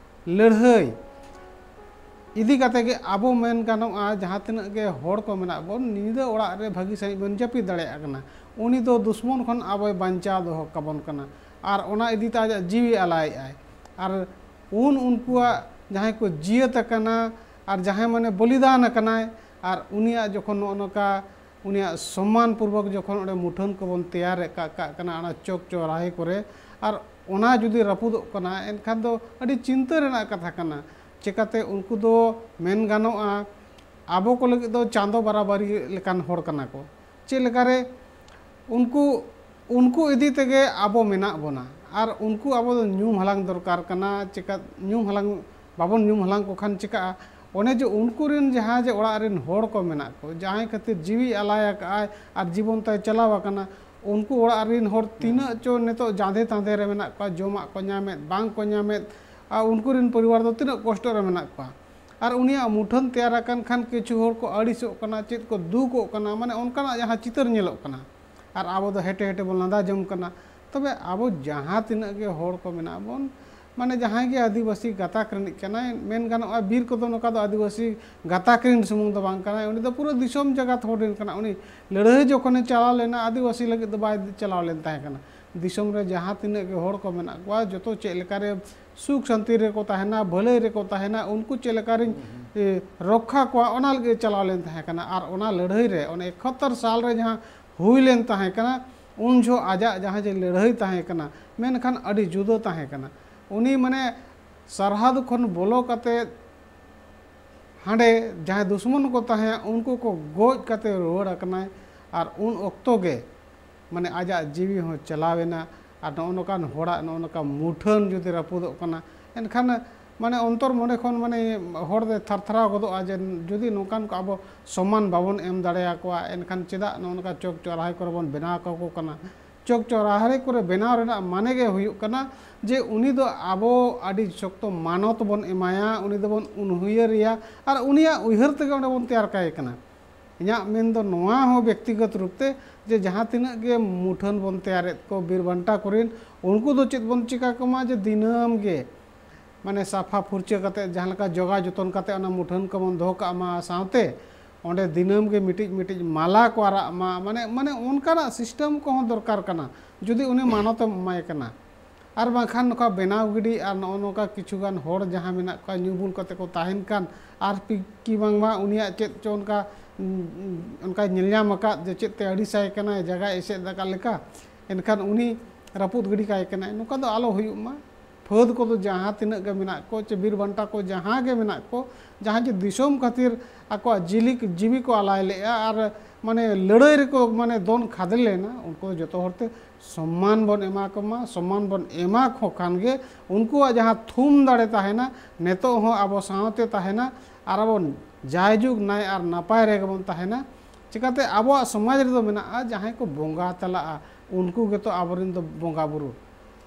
ᱞᱟᱹᱲᱦᱟᱹᱭ ᱤᱫᱤ ᱠᱟᱛᱮ ᱜᱮ ᱟᱵᱚ ᱢᱮᱱ ᱜᱟᱱᱚᱜᱼᱟ, ᱡᱟᱦᱟᱸ ᱛᱤᱱᱟᱹᱜ ᱜᱮ ᱦᱚᱲ ᱠᱚ ᱢᱮᱱᱟᱜ ᱵᱚᱱ, ᱧᱤᱫᱟᱹ ᱚᱲᱟᱜ ᱨᱮ ᱵᱷᱟᱹᱜᱤ ᱥᱟᱺᱦᱤᱡ ᱵᱚᱱ ᱡᱟᱹᱯᱤᱫ ᱫᱟᱲᱮᱭᱟᱜ ᱠᱟᱱᱟ᱾ ᱩᱱᱤ ᱫᱚ ᱫᱩᱥᱢᱚᱱ ᱠᱷᱚᱱ ᱟᱵᱚᱭ ᱵᱟᱧᱪᱟᱣ ᱫᱚᱦᱚ ᱠᱟᱵᱚᱱ ᱠᱟᱱᱟ᱾ ᱟᱨ ᱚᱱᱟ ᱤᱫᱤ ᱛᱮ ᱟᱡᱟᱜ ᱡᱤᱣᱤ ᱟᱞᱟᱭᱮᱫᱼᱟᱭ᱾ ᱟᱨ ᱩᱱ ᱩᱱᱠᱩᱣᱟᱜ ᱡᱟᱦᱟᱸᱭ ᱠᱚ ᱡᱤᱭᱟᱹᱛ ᱟᱠᱟᱱᱟ ᱟᱨ ᱡᱟᱦᱟᱸᱭ ᱢᱟᱱᱮ ᱵᱚᱞᱤᱫᱟᱱ ᱟᱠᱟᱱᱟᱭ, ᱟᱨ ᱩᱱᱤᱭᱟᱜ ᱡᱚᱠᱷᱚᱱ ᱱᱚᱜᱼᱚ ᱱᱚᱝᱠᱟ ᱩᱱᱤᱭᱟᱜ ᱥᱚᱢᱢᱟᱱ ᱯᱩᱨᱵᱚᱠ ᱡᱚᱠᱷᱚᱱ ᱚᱸᱰᱮ ᱢᱩᱴᱷᱟᱹᱱ ᱠᱚᱵᱚᱱ ᱛᱮᱭᱟᱨ ᱨᱮ ᱠᱟᱜ, ᱠᱟᱜ ᱠᱟᱱᱟ ᱚᱱᱟ ᱪᱚᱠ ᱪᱚᱨᱟᱦᱮ ᱠᱚᱨᱮ, ᱟᱨ ᱚᱱᱟ ᱡᱩᱫᱤ ᱨᱟᱹᱯᱩᱫᱚᱜ ᱠᱟᱱᱟ, ᱮᱱᱠᱷᱟᱱ ᱫᱚ ᱟᱹᱰᱤ ᱪᱤᱱᱛᱟᱹ ᱨᱮᱱᱟᱜ ᱠᱟᱛᱷᱟ ᱠᱟᱱᱟ᱾ ᱪᱮᱠᱟᱛᱮ ᱩᱱᱠᱩ ᱫᱚ ᱢᱮᱱ ᱜᱟᱱᱚᱜᱼᱟ, ᱟᱵᱚ ᱠᱚ ᱞᱟᱹᱜᱤᱫ ᱫᱚ ᱪᱟᱸᱫᱚ ᱵᱟᱨᱟᱵᱟᱨᱤ ᱞᱮᱠᱟᱱ ᱦᱚᱲ ᱠᱟᱱᱟ ᱠᱚ᱾ ᱪᱮᱫ ᱞᱮᱠᱟᱨᱮ ᱩᱱᱠᱩ, ᱩᱱᱠᱩ ᱤᱫᱤ ᱛᱮᱜᱮ ᱟᱵᱚ ᱢᱮᱱᱟᱜ ᱵᱚᱱᱟ᱾ ᱟᱨ ᱩᱱᱠᱩ ᱟᱵᱚ ᱫᱚ ᱧᱩᱢ ᱦᱟᱞᱟᱝ ᱫᱚᱨᱠᱟᱨ ᱠᱟᱱᱟ᱾ ᱪᱮᱠᱟ ᱧᱩᱢ ᱦᱟᱞᱟᱝ, ᱵᱟᱵᱚᱱ ᱧᱩᱢ ᱦᱟᱞᱟᱝ ᱠᱚ ᱠᱷᱟᱱ ᱪᱮᱠᱟᱜᱼᱟ? ᱚᱱᱮ ᱡᱮ ᱩᱱᱠᱩ ᱨᱮᱱ ᱡᱟᱦᱟᱸ ᱡᱮ ᱚᱲᱟᱜ ᱨᱮᱱ ᱦᱚᱲ ᱠᱚ ᱢᱮᱱᱟᱜ ᱠᱚ, ᱡᱟᱦᱟᱸᱭ ᱠᱷᱟᱹᱛᱤᱨ ᱡᱤᱣᱤ ᱟᱞᱟᱭ ᱟᱠᱟᱫᱼᱟᱭ ᱟᱨ ᱡᱤᱵᱚᱱ ᱛᱟᱭ ᱪᱟᱞᱟᱣ ᱟᱠᱟᱱᱟ, ᱩᱱᱠᱩ ᱚᱲᱟᱜ ᱨᱤᱱ ᱦᱚᱲ ᱛᱤᱱᱟᱹᱜ ᱪᱚ ᱱᱤᱛᱚᱜ ᱡᱟᱸᱫᱮ ᱛᱟᱸᱫᱮ ᱨᱮ ᱢᱮᱱᱟᱜ ᱠᱚᱣᱟ, ᱡᱚᱢᱟᱜ ᱠᱚ ᱧᱟᱢᱮᱫ, ᱵᱟᱝ ᱠᱚ ᱧᱟᱢᱮᱫ, ᱟᱨ ᱩᱱᱠᱩ ᱨᱤᱱ ᱯᱚᱨᱤᱵᱟᱨ ᱫᱚ ᱛᱤᱱᱟᱹᱜ ᱠᱚᱥᱴᱚ ᱨᱮ ᱢᱮᱱᱟᱜ ᱠᱚᱣᱟ᱾ ᱟᱨ ᱩᱱᱤᱭᱟᱜ ᱢᱩᱴᱷᱟᱹᱱ ᱛᱮᱭᱟᱨ ᱟᱠᱟᱱ ᱠᱷᱟᱱ ᱠᱤᱪᱷᱩ ᱦᱚᱲ ᱠᱚ ᱟᱹᱲᱤᱥᱚᱜ ᱠᱟᱱᱟ, ᱪᱮᱫ ᱠᱚ ᱫᱩᱠᱚᱜ ᱠᱟᱱᱟ, ᱢᱟᱱᱮ ᱚᱱᱠᱟᱱᱟᱜ ᱡᱟᱦᱟᱸ ᱪᱤᱛᱟᱹᱨ ᱧᱮᱞᱚᱜ ᱠᱟᱱᱟ᱾ ᱟᱨ ᱟᱵᱚ ᱫᱚ ᱦᱮᱴᱮ ᱦᱮᱴᱮ ᱵᱚᱱ ᱞᱟᱸᱫᱟ ᱡᱚᱝ ᱠᱟᱱᱟ᱾ ᱛᱚᱵᱮ ᱟᱵᱚ ᱡᱟᱦᱟᱸ ᱛᱤᱱᱟᱹᱜ ᱜᱮ ᱦᱚᱲ ᱠᱚ ᱢᱮᱱᱟᱜ ᱵᱚᱱ, ᱢᱟᱱᱮ ᱡᱟᱦᱟᱸᱭ ᱜᱮ ᱟᱹᱫᱤᱵᱟᱹᱥᱤ ᱜᱟᱛᱟᱠ ᱨᱤᱱᱤᱡ ᱠᱟᱱᱟᱭ, ᱢᱮᱱ ᱜᱟᱱᱚᱜᱼᱟ ᱵᱤᱨ ᱠᱚᱫᱚ ᱱᱚᱝᱠᱟ ᱫᱚ ᱟᱹᱫᱤᱵᱟᱹᱥᱤ ᱜᱟᱛᱟᱠ ᱨᱤᱱ ᱥᱩᱢᱩᱝ ᱫᱚ ᱵᱟᱝ ᱠᱟᱱᱟᱭ, ᱩᱱᱤ ᱫᱚ ᱯᱩᱨᱟᱹ ᱫᱤᱥᱚᱢ ᱡᱟᱠᱟᱛ ᱦᱚᱲ ᱨᱤᱱ ᱠᱟᱱᱟ᱾ ᱩᱱᱤ ᱞᱟᱹᱲᱦᱟᱹᱭ ᱡᱚᱠᱷᱚᱱᱮ ᱪᱟᱞᱟᱣ ᱞᱮᱱᱟ, ᱟᱹᱫᱤᱵᱟᱹᱥᱤ ᱞᱟᱹᱜᱤᱫ ᱫᱚ ᱵᱟᱭ ᱪᱟᱞᱟᱣ ᱞᱮᱱ ᱛᱟᱦᱮᱸ ᱠᱟᱱᱟ᱾ ᱫᱤᱥᱚᱢ ᱨᱮ ᱡᱟᱦᱟᱸ ᱛᱤᱱᱟᱹᱜ ᱜᱮ ᱦᱚᱲ ᱠᱚ ᱢᱮᱱᱟᱜ ᱠᱚᱣᱟ, ᱡᱚᱛᱚ ᱪᱮᱫ ᱞᱮᱠᱟᱨᱮ ᱥᱩᱠ ᱥᱟᱱᱛᱤ ᱨᱮᱠᱚ ᱛᱟᱦᱮᱱᱟ, ᱵᱷᱟᱹᱞᱟᱹᱭ ᱨᱮᱠᱚ ᱛᱟᱦᱮᱱᱟ, ᱩᱱᱠᱩ ᱪᱮᱫ ᱞᱮᱠᱟᱨᱤᱧ, ᱮ, ᱨᱚᱠᱠᱷᱟ ᱠᱚᱣᱟ, ᱚᱱᱟ ᱞᱟᱹᱜᱤᱫ ᱪᱟᱞᱟᱣ ᱞᱮᱱ ᱛᱟᱦᱮᱸ ᱠᱟᱱᱟ᱾ ᱟᱨ ᱚᱱᱟ ᱞᱟᱹᱲᱦᱟᱹᱭ ᱨᱮ, ᱚᱱᱟ ᱮᱠᱦᱚᱛᱛᱚᱨ ᱥᱟᱞ ᱨᱮ ᱡᱟᱦᱟᱸ ᱦᱩᱭ ᱞᱮᱱ ᱛᱟᱦᱮᱸ ᱠᱟᱱᱟ, ᱩᱱ ᱡᱚᱦᱚᱜ ᱟᱡᱟᱜ ᱡᱟᱦᱟᱸ ᱡᱮ ᱞᱟᱹᱲᱦᱟᱹᱭ ᱛᱟᱦᱮᱸ ᱠᱟᱱᱟ, ᱢᱮᱱᱠᱷᱟᱱ ᱟᱹᱰᱤ ᱡᱩᱫᱟᱹ ᱛᱟᱦᱮᱸ ᱠᱟᱱᱟ᱾ ᱩᱱᱤ ᱢᱟᱱᱮ ᱥᱟᱨᱦᱟᱫ ᱠᱷᱚᱱ ᱵᱚᱞᱚ ᱠᱟᱛᱮ ᱦᱟᱸᱰᱮ ᱡᱟᱦᱟᱸᱭ ᱫᱩᱥᱢᱚᱱ ᱠᱚ ᱛᱟᱦᱮᱸᱫ, ᱩᱱᱠᱩ ᱠᱚ ᱜᱚᱡ ᱠᱟᱛᱮ ᱨᱩᱣᱟᱹᱲ ᱟᱠᱟᱱᱟᱭ᱾ ᱟᱨ ᱩᱱ ᱚᱠᱛᱚ ᱜᱮ ᱢᱟᱱᱮ ᱟᱡᱟᱜ ᱡᱤᱣᱤ ᱦᱚᱸ ᱪᱟᱞᱟᱣ ᱮᱱᱟ᱾ ᱟᱨ ᱱᱚᱜᱼᱚ ᱱᱚᱝᱠᱟᱱ ᱦᱚᱲᱟᱜ ᱱᱚᱜᱼᱚ ᱱᱚᱝᱠᱟ ᱢᱩᱴᱷᱟᱹᱱ ᱡᱩᱫᱤ ᱨᱟᱹᱯᱩᱫᱚᱜ ᱠᱟᱱᱟ, ᱮᱱᱠᱷᱟᱱ ᱢᱟᱱᱮ ᱚᱱᱛᱚᱨ ᱢᱚᱱᱮ ᱠᱷᱚᱱ ᱢᱟᱱᱮ ᱦᱚᱲ ᱫᱚᱭ ᱛᱷᱟᱨ ᱛᱷᱟᱨᱟᱣ ᱜᱚᱫᱚᱜᱼᱟ ᱡᱮ ᱡᱩᱫᱤ ᱱᱚᱝᱠᱟᱱ ᱠᱚ ᱟᱵᱚ ᱥᱚᱢᱢᱟᱱ ᱵᱟᱵᱚᱱ ᱮᱢ ᱫᱟᱲᱮᱭᱟᱠᱚᱣᱟ, ᱮᱱᱠᱷᱟᱱ ᱪᱮᱫᱟᱜ ᱱᱚᱜᱼᱚ ᱱᱚᱝᱠᱟ ᱪᱚᱠ ᱪᱚᱨᱟᱦᱟᱭ ᱠᱚᱨᱮ ᱵᱚᱱ ᱵᱮᱱᱟᱣ ᱠᱟᱠᱚ ᱠᱟᱱᱟ? ᱪᱚᱠ ᱪᱚᱨᱟᱦᱟᱨᱮ ᱠᱚᱨᱮ ᱵᱮᱱᱟᱣ ᱨᱮᱱᱟᱜ ᱢᱟᱱᱮ ᱜᱮ ᱦᱩᱭᱩᱜ ᱠᱟᱱᱟ ᱡᱮ ᱩᱱᱤ ᱫᱚ ᱟᱵᱚ ᱟᱹᱰᱤ ᱥᱚᱠᱛᱚ ᱢᱟᱱᱚᱛ ᱵᱚᱱ ᱮᱢᱟᱭᱟ, ᱩᱱᱤ ᱫᱚᱵᱚᱱ ᱩᱱᱦᱩᱭᱟᱹᱨᱮᱭᱟ ᱟᱨ ᱩᱱᱤᱭᱟᱜ ᱩᱭᱦᱟᱹᱨ ᱛᱮᱜᱮ ᱚᱸᱰᱮ ᱵᱚᱱ ᱛᱮᱭᱟᱨ ᱠᱟᱭ ᱠᱟᱱᱟ᱾ ᱤᱧᱟᱹᱜ ᱢᱮᱱ ᱫᱚ ᱱᱚᱣᱟ ᱦᱚᱸ ᱵᱮᱠᱛᱤᱜᱚᱛ ᱨᱩᱯ ᱛᱮ ᱡᱮ ᱡᱟᱦᱟᱸ ᱛᱤᱱᱟᱹᱜ ᱜᱮ ᱢᱩᱴᱷᱟᱹᱱ ᱵᱚᱱ ᱛᱮᱭᱟᱨᱮᱫ ᱠᱚ ᱵᱤᱨ ᱵᱟᱱᱴᱟ ᱠᱚᱨᱮᱱ, ᱩᱱᱠᱩ ᱫᱚ ᱪᱮᱫ ᱵᱚᱱ ᱪᱤᱠᱟ ᱠᱚᱢᱟ ᱡᱮ ᱫᱤᱱᱟᱹᱢ ᱜᱮ ᱢᱟᱱᱮ ᱥᱟᱯᱷᱟ ᱯᱷᱩᱨᱪᱟᱹ ᱠᱟᱛᱮ ᱡᱟᱦᱟᱸ ᱞᱮᱠᱟ ᱡᱚᱜᱟᱣ ᱡᱚᱛᱚᱱ ᱠᱟᱛᱮ ᱚᱱᱟ ᱢᱩᱴᱷᱟᱹᱱ ᱠᱚᱵᱚᱱ ᱫᱚᱦᱚ ᱠᱟᱜ ᱢᱟ, ᱥᱟᱶᱛᱮ ᱚᱸᱰᱮ ᱫᱤᱱᱟᱹᱢ ᱜᱮ ᱢᱤᱫᱴᱤᱡ ᱢᱤᱫᱴᱤᱡ ᱢᱟᱞᱟ ᱠᱚ ᱟᱨᱟᱜ ᱢᱟ, ᱢᱟᱱᱮ, ᱢᱟᱱᱮ ᱚᱱᱠᱟᱱᱟᱜ system ᱠᱚᱦᱚᱸ ᱫᱚᱨᱠᱟᱨ ᱠᱟᱱᱟ᱾ ᱡᱩᱫᱤ ᱩᱱᱤ ᱢᱟᱱᱚᱛ ᱮᱢ ᱮᱢᱟᱭ ᱠᱟᱱᱟ, ᱟᱨ ᱵᱟᱝᱠᱷᱟᱱ ᱱᱚᱝᱠᱟ ᱵᱮᱱᱟᱣ ᱜᱤᱰᱤ ᱟᱨ ᱱᱚᱜᱼᱚ ᱱᱚᱝᱠᱟ ᱠᱤᱪᱷᱩ ᱜᱟᱱ ᱦᱚᱲ ᱡᱟᱦᱟᱸ ᱢᱮᱱᱟᱜ ᱠᱚᱣᱟ ᱧᱩ ᱵᱩᱞ ᱠᱟᱛᱮ ᱠᱚ ᱛᱟᱦᱮᱱ ᱠᱟᱱ, ᱟᱨ ᱯᱤ-, ᱠᱤ ᱵᱟᱝᱢᱟ ᱩᱱᱤᱭᱟᱜ ᱪᱮᱫ ᱪᱚ ᱚᱱᱠᱟ, ᱩᱸ, ᱚᱱᱠᱟᱭ ᱧᱮᱞ ᱧᱟᱢ ᱟᱠᱟᱫ ᱡᱮ ᱪᱮᱫ ᱛᱮ ᱟᱹᱲᱤᱥᱟᱭ ᱠᱟᱱᱟᱭ, ᱡᱟᱭᱜᱟᱭ ᱮᱥᱮᱫ ᱟᱠᱟᱫ ᱞᱮᱠᱟ, ᱮᱱᱠᱷᱟᱱ ᱩᱱᱤ ᱨᱟᱹᱯᱩᱫ ᱜᱤᱰᱤ ᱠᱟᱭ ᱠᱟᱱᱟᱭ᱾ ᱱᱚᱝᱠᱟ ᱫᱚ ᱟᱞᱚ ᱦᱩᱭᱩᱜ ᱢᱟ᱾ ᱯᱷᱟᱹᱫ ᱠᱚᱫᱚ ᱡᱟᱦᱟᱸ ᱛᱤᱱᱟᱹᱜ ᱜᱮ ᱢᱮᱱᱟᱜ ᱠᱚ, ᱪᱮ ᱵᱤᱨ ᱵᱟᱱᱴᱟ ᱠᱚ ᱡᱟᱦᱟᱸ ᱜᱮ ᱢᱮᱱᱟᱜ ᱠᱚ, ᱡᱟᱦᱟᱸ ᱡᱮ ᱫᱤᱥᱚᱢ ᱠᱷᱟᱹᱛᱤᱨ ᱟᱠᱚᱣᱟᱜ ᱡᱤᱞᱤ, ᱡᱤᱣᱤ ᱠᱚ ᱟᱞᱟᱭ ᱞᱮᱜᱼᱟ ᱟᱨ ᱢᱟᱱᱮ ᱞᱟᱹᱲᱦᱟᱹᱭ ᱨᱮᱠᱚ ᱢᱟᱱᱮ ᱫᱚᱱ ᱠᱷᱟᱫᱮ ᱞᱮᱱᱟ, ᱩᱱᱠᱩ ᱫᱚ ᱡᱚᱛᱚ ᱦᱚᱲᱛᱮ ᱥᱚᱢᱢᱟᱱ ᱵᱚᱱ ᱮᱢᱟ ᱠᱚᱢᱟ᱾ ᱥᱚᱢᱢᱟᱱ ᱵᱚᱱ ᱮᱢᱟ ᱠᱚ ᱠᱷᱟᱱ ᱜᱮ ᱩᱱᱠᱩᱣᱟᱜ ᱡᱟᱦᱟᱸ ᱛᱷᱩᱢ ᱫᱟᱲᱮ ᱛᱟᱦᱮᱱᱟ, ᱱᱤᱛᱚᱜ ᱦᱚᱸ ᱟᱵᱚ ᱥᱟᱶᱛᱮ ᱛᱟᱦᱮᱱᱟ ᱟᱨ ᱟᱵᱚ ᱡᱟᱭᱡᱩᱜᱽ ᱱᱟᱭ ᱟᱨ ᱱᱟᱯᱟᱭ ᱨᱮᱜᱮ ᱵᱚᱱ ᱛᱟᱦᱮᱱᱟ᱾ ᱪᱤᱠᱟᱹᱛᱮ ᱟᱵᱚᱣᱟᱜ ᱥᱚᱢᱟᱡᱽ ᱨᱮᱫᱚ ᱢᱮᱱᱟᱜᱼᱟ, ᱡᱟᱦᱟᱸᱭ ᱠᱚ ᱵᱚᱸᱜᱟ ᱛᱟᱞᱟᱜᱼᱟ, ᱩᱱᱠᱩ ᱜᱮᱛᱚ ᱟᱵᱚᱨᱮᱱ ᱫᱚ ᱵᱚᱸᱜᱟ ᱵᱩᱨᱩ᱾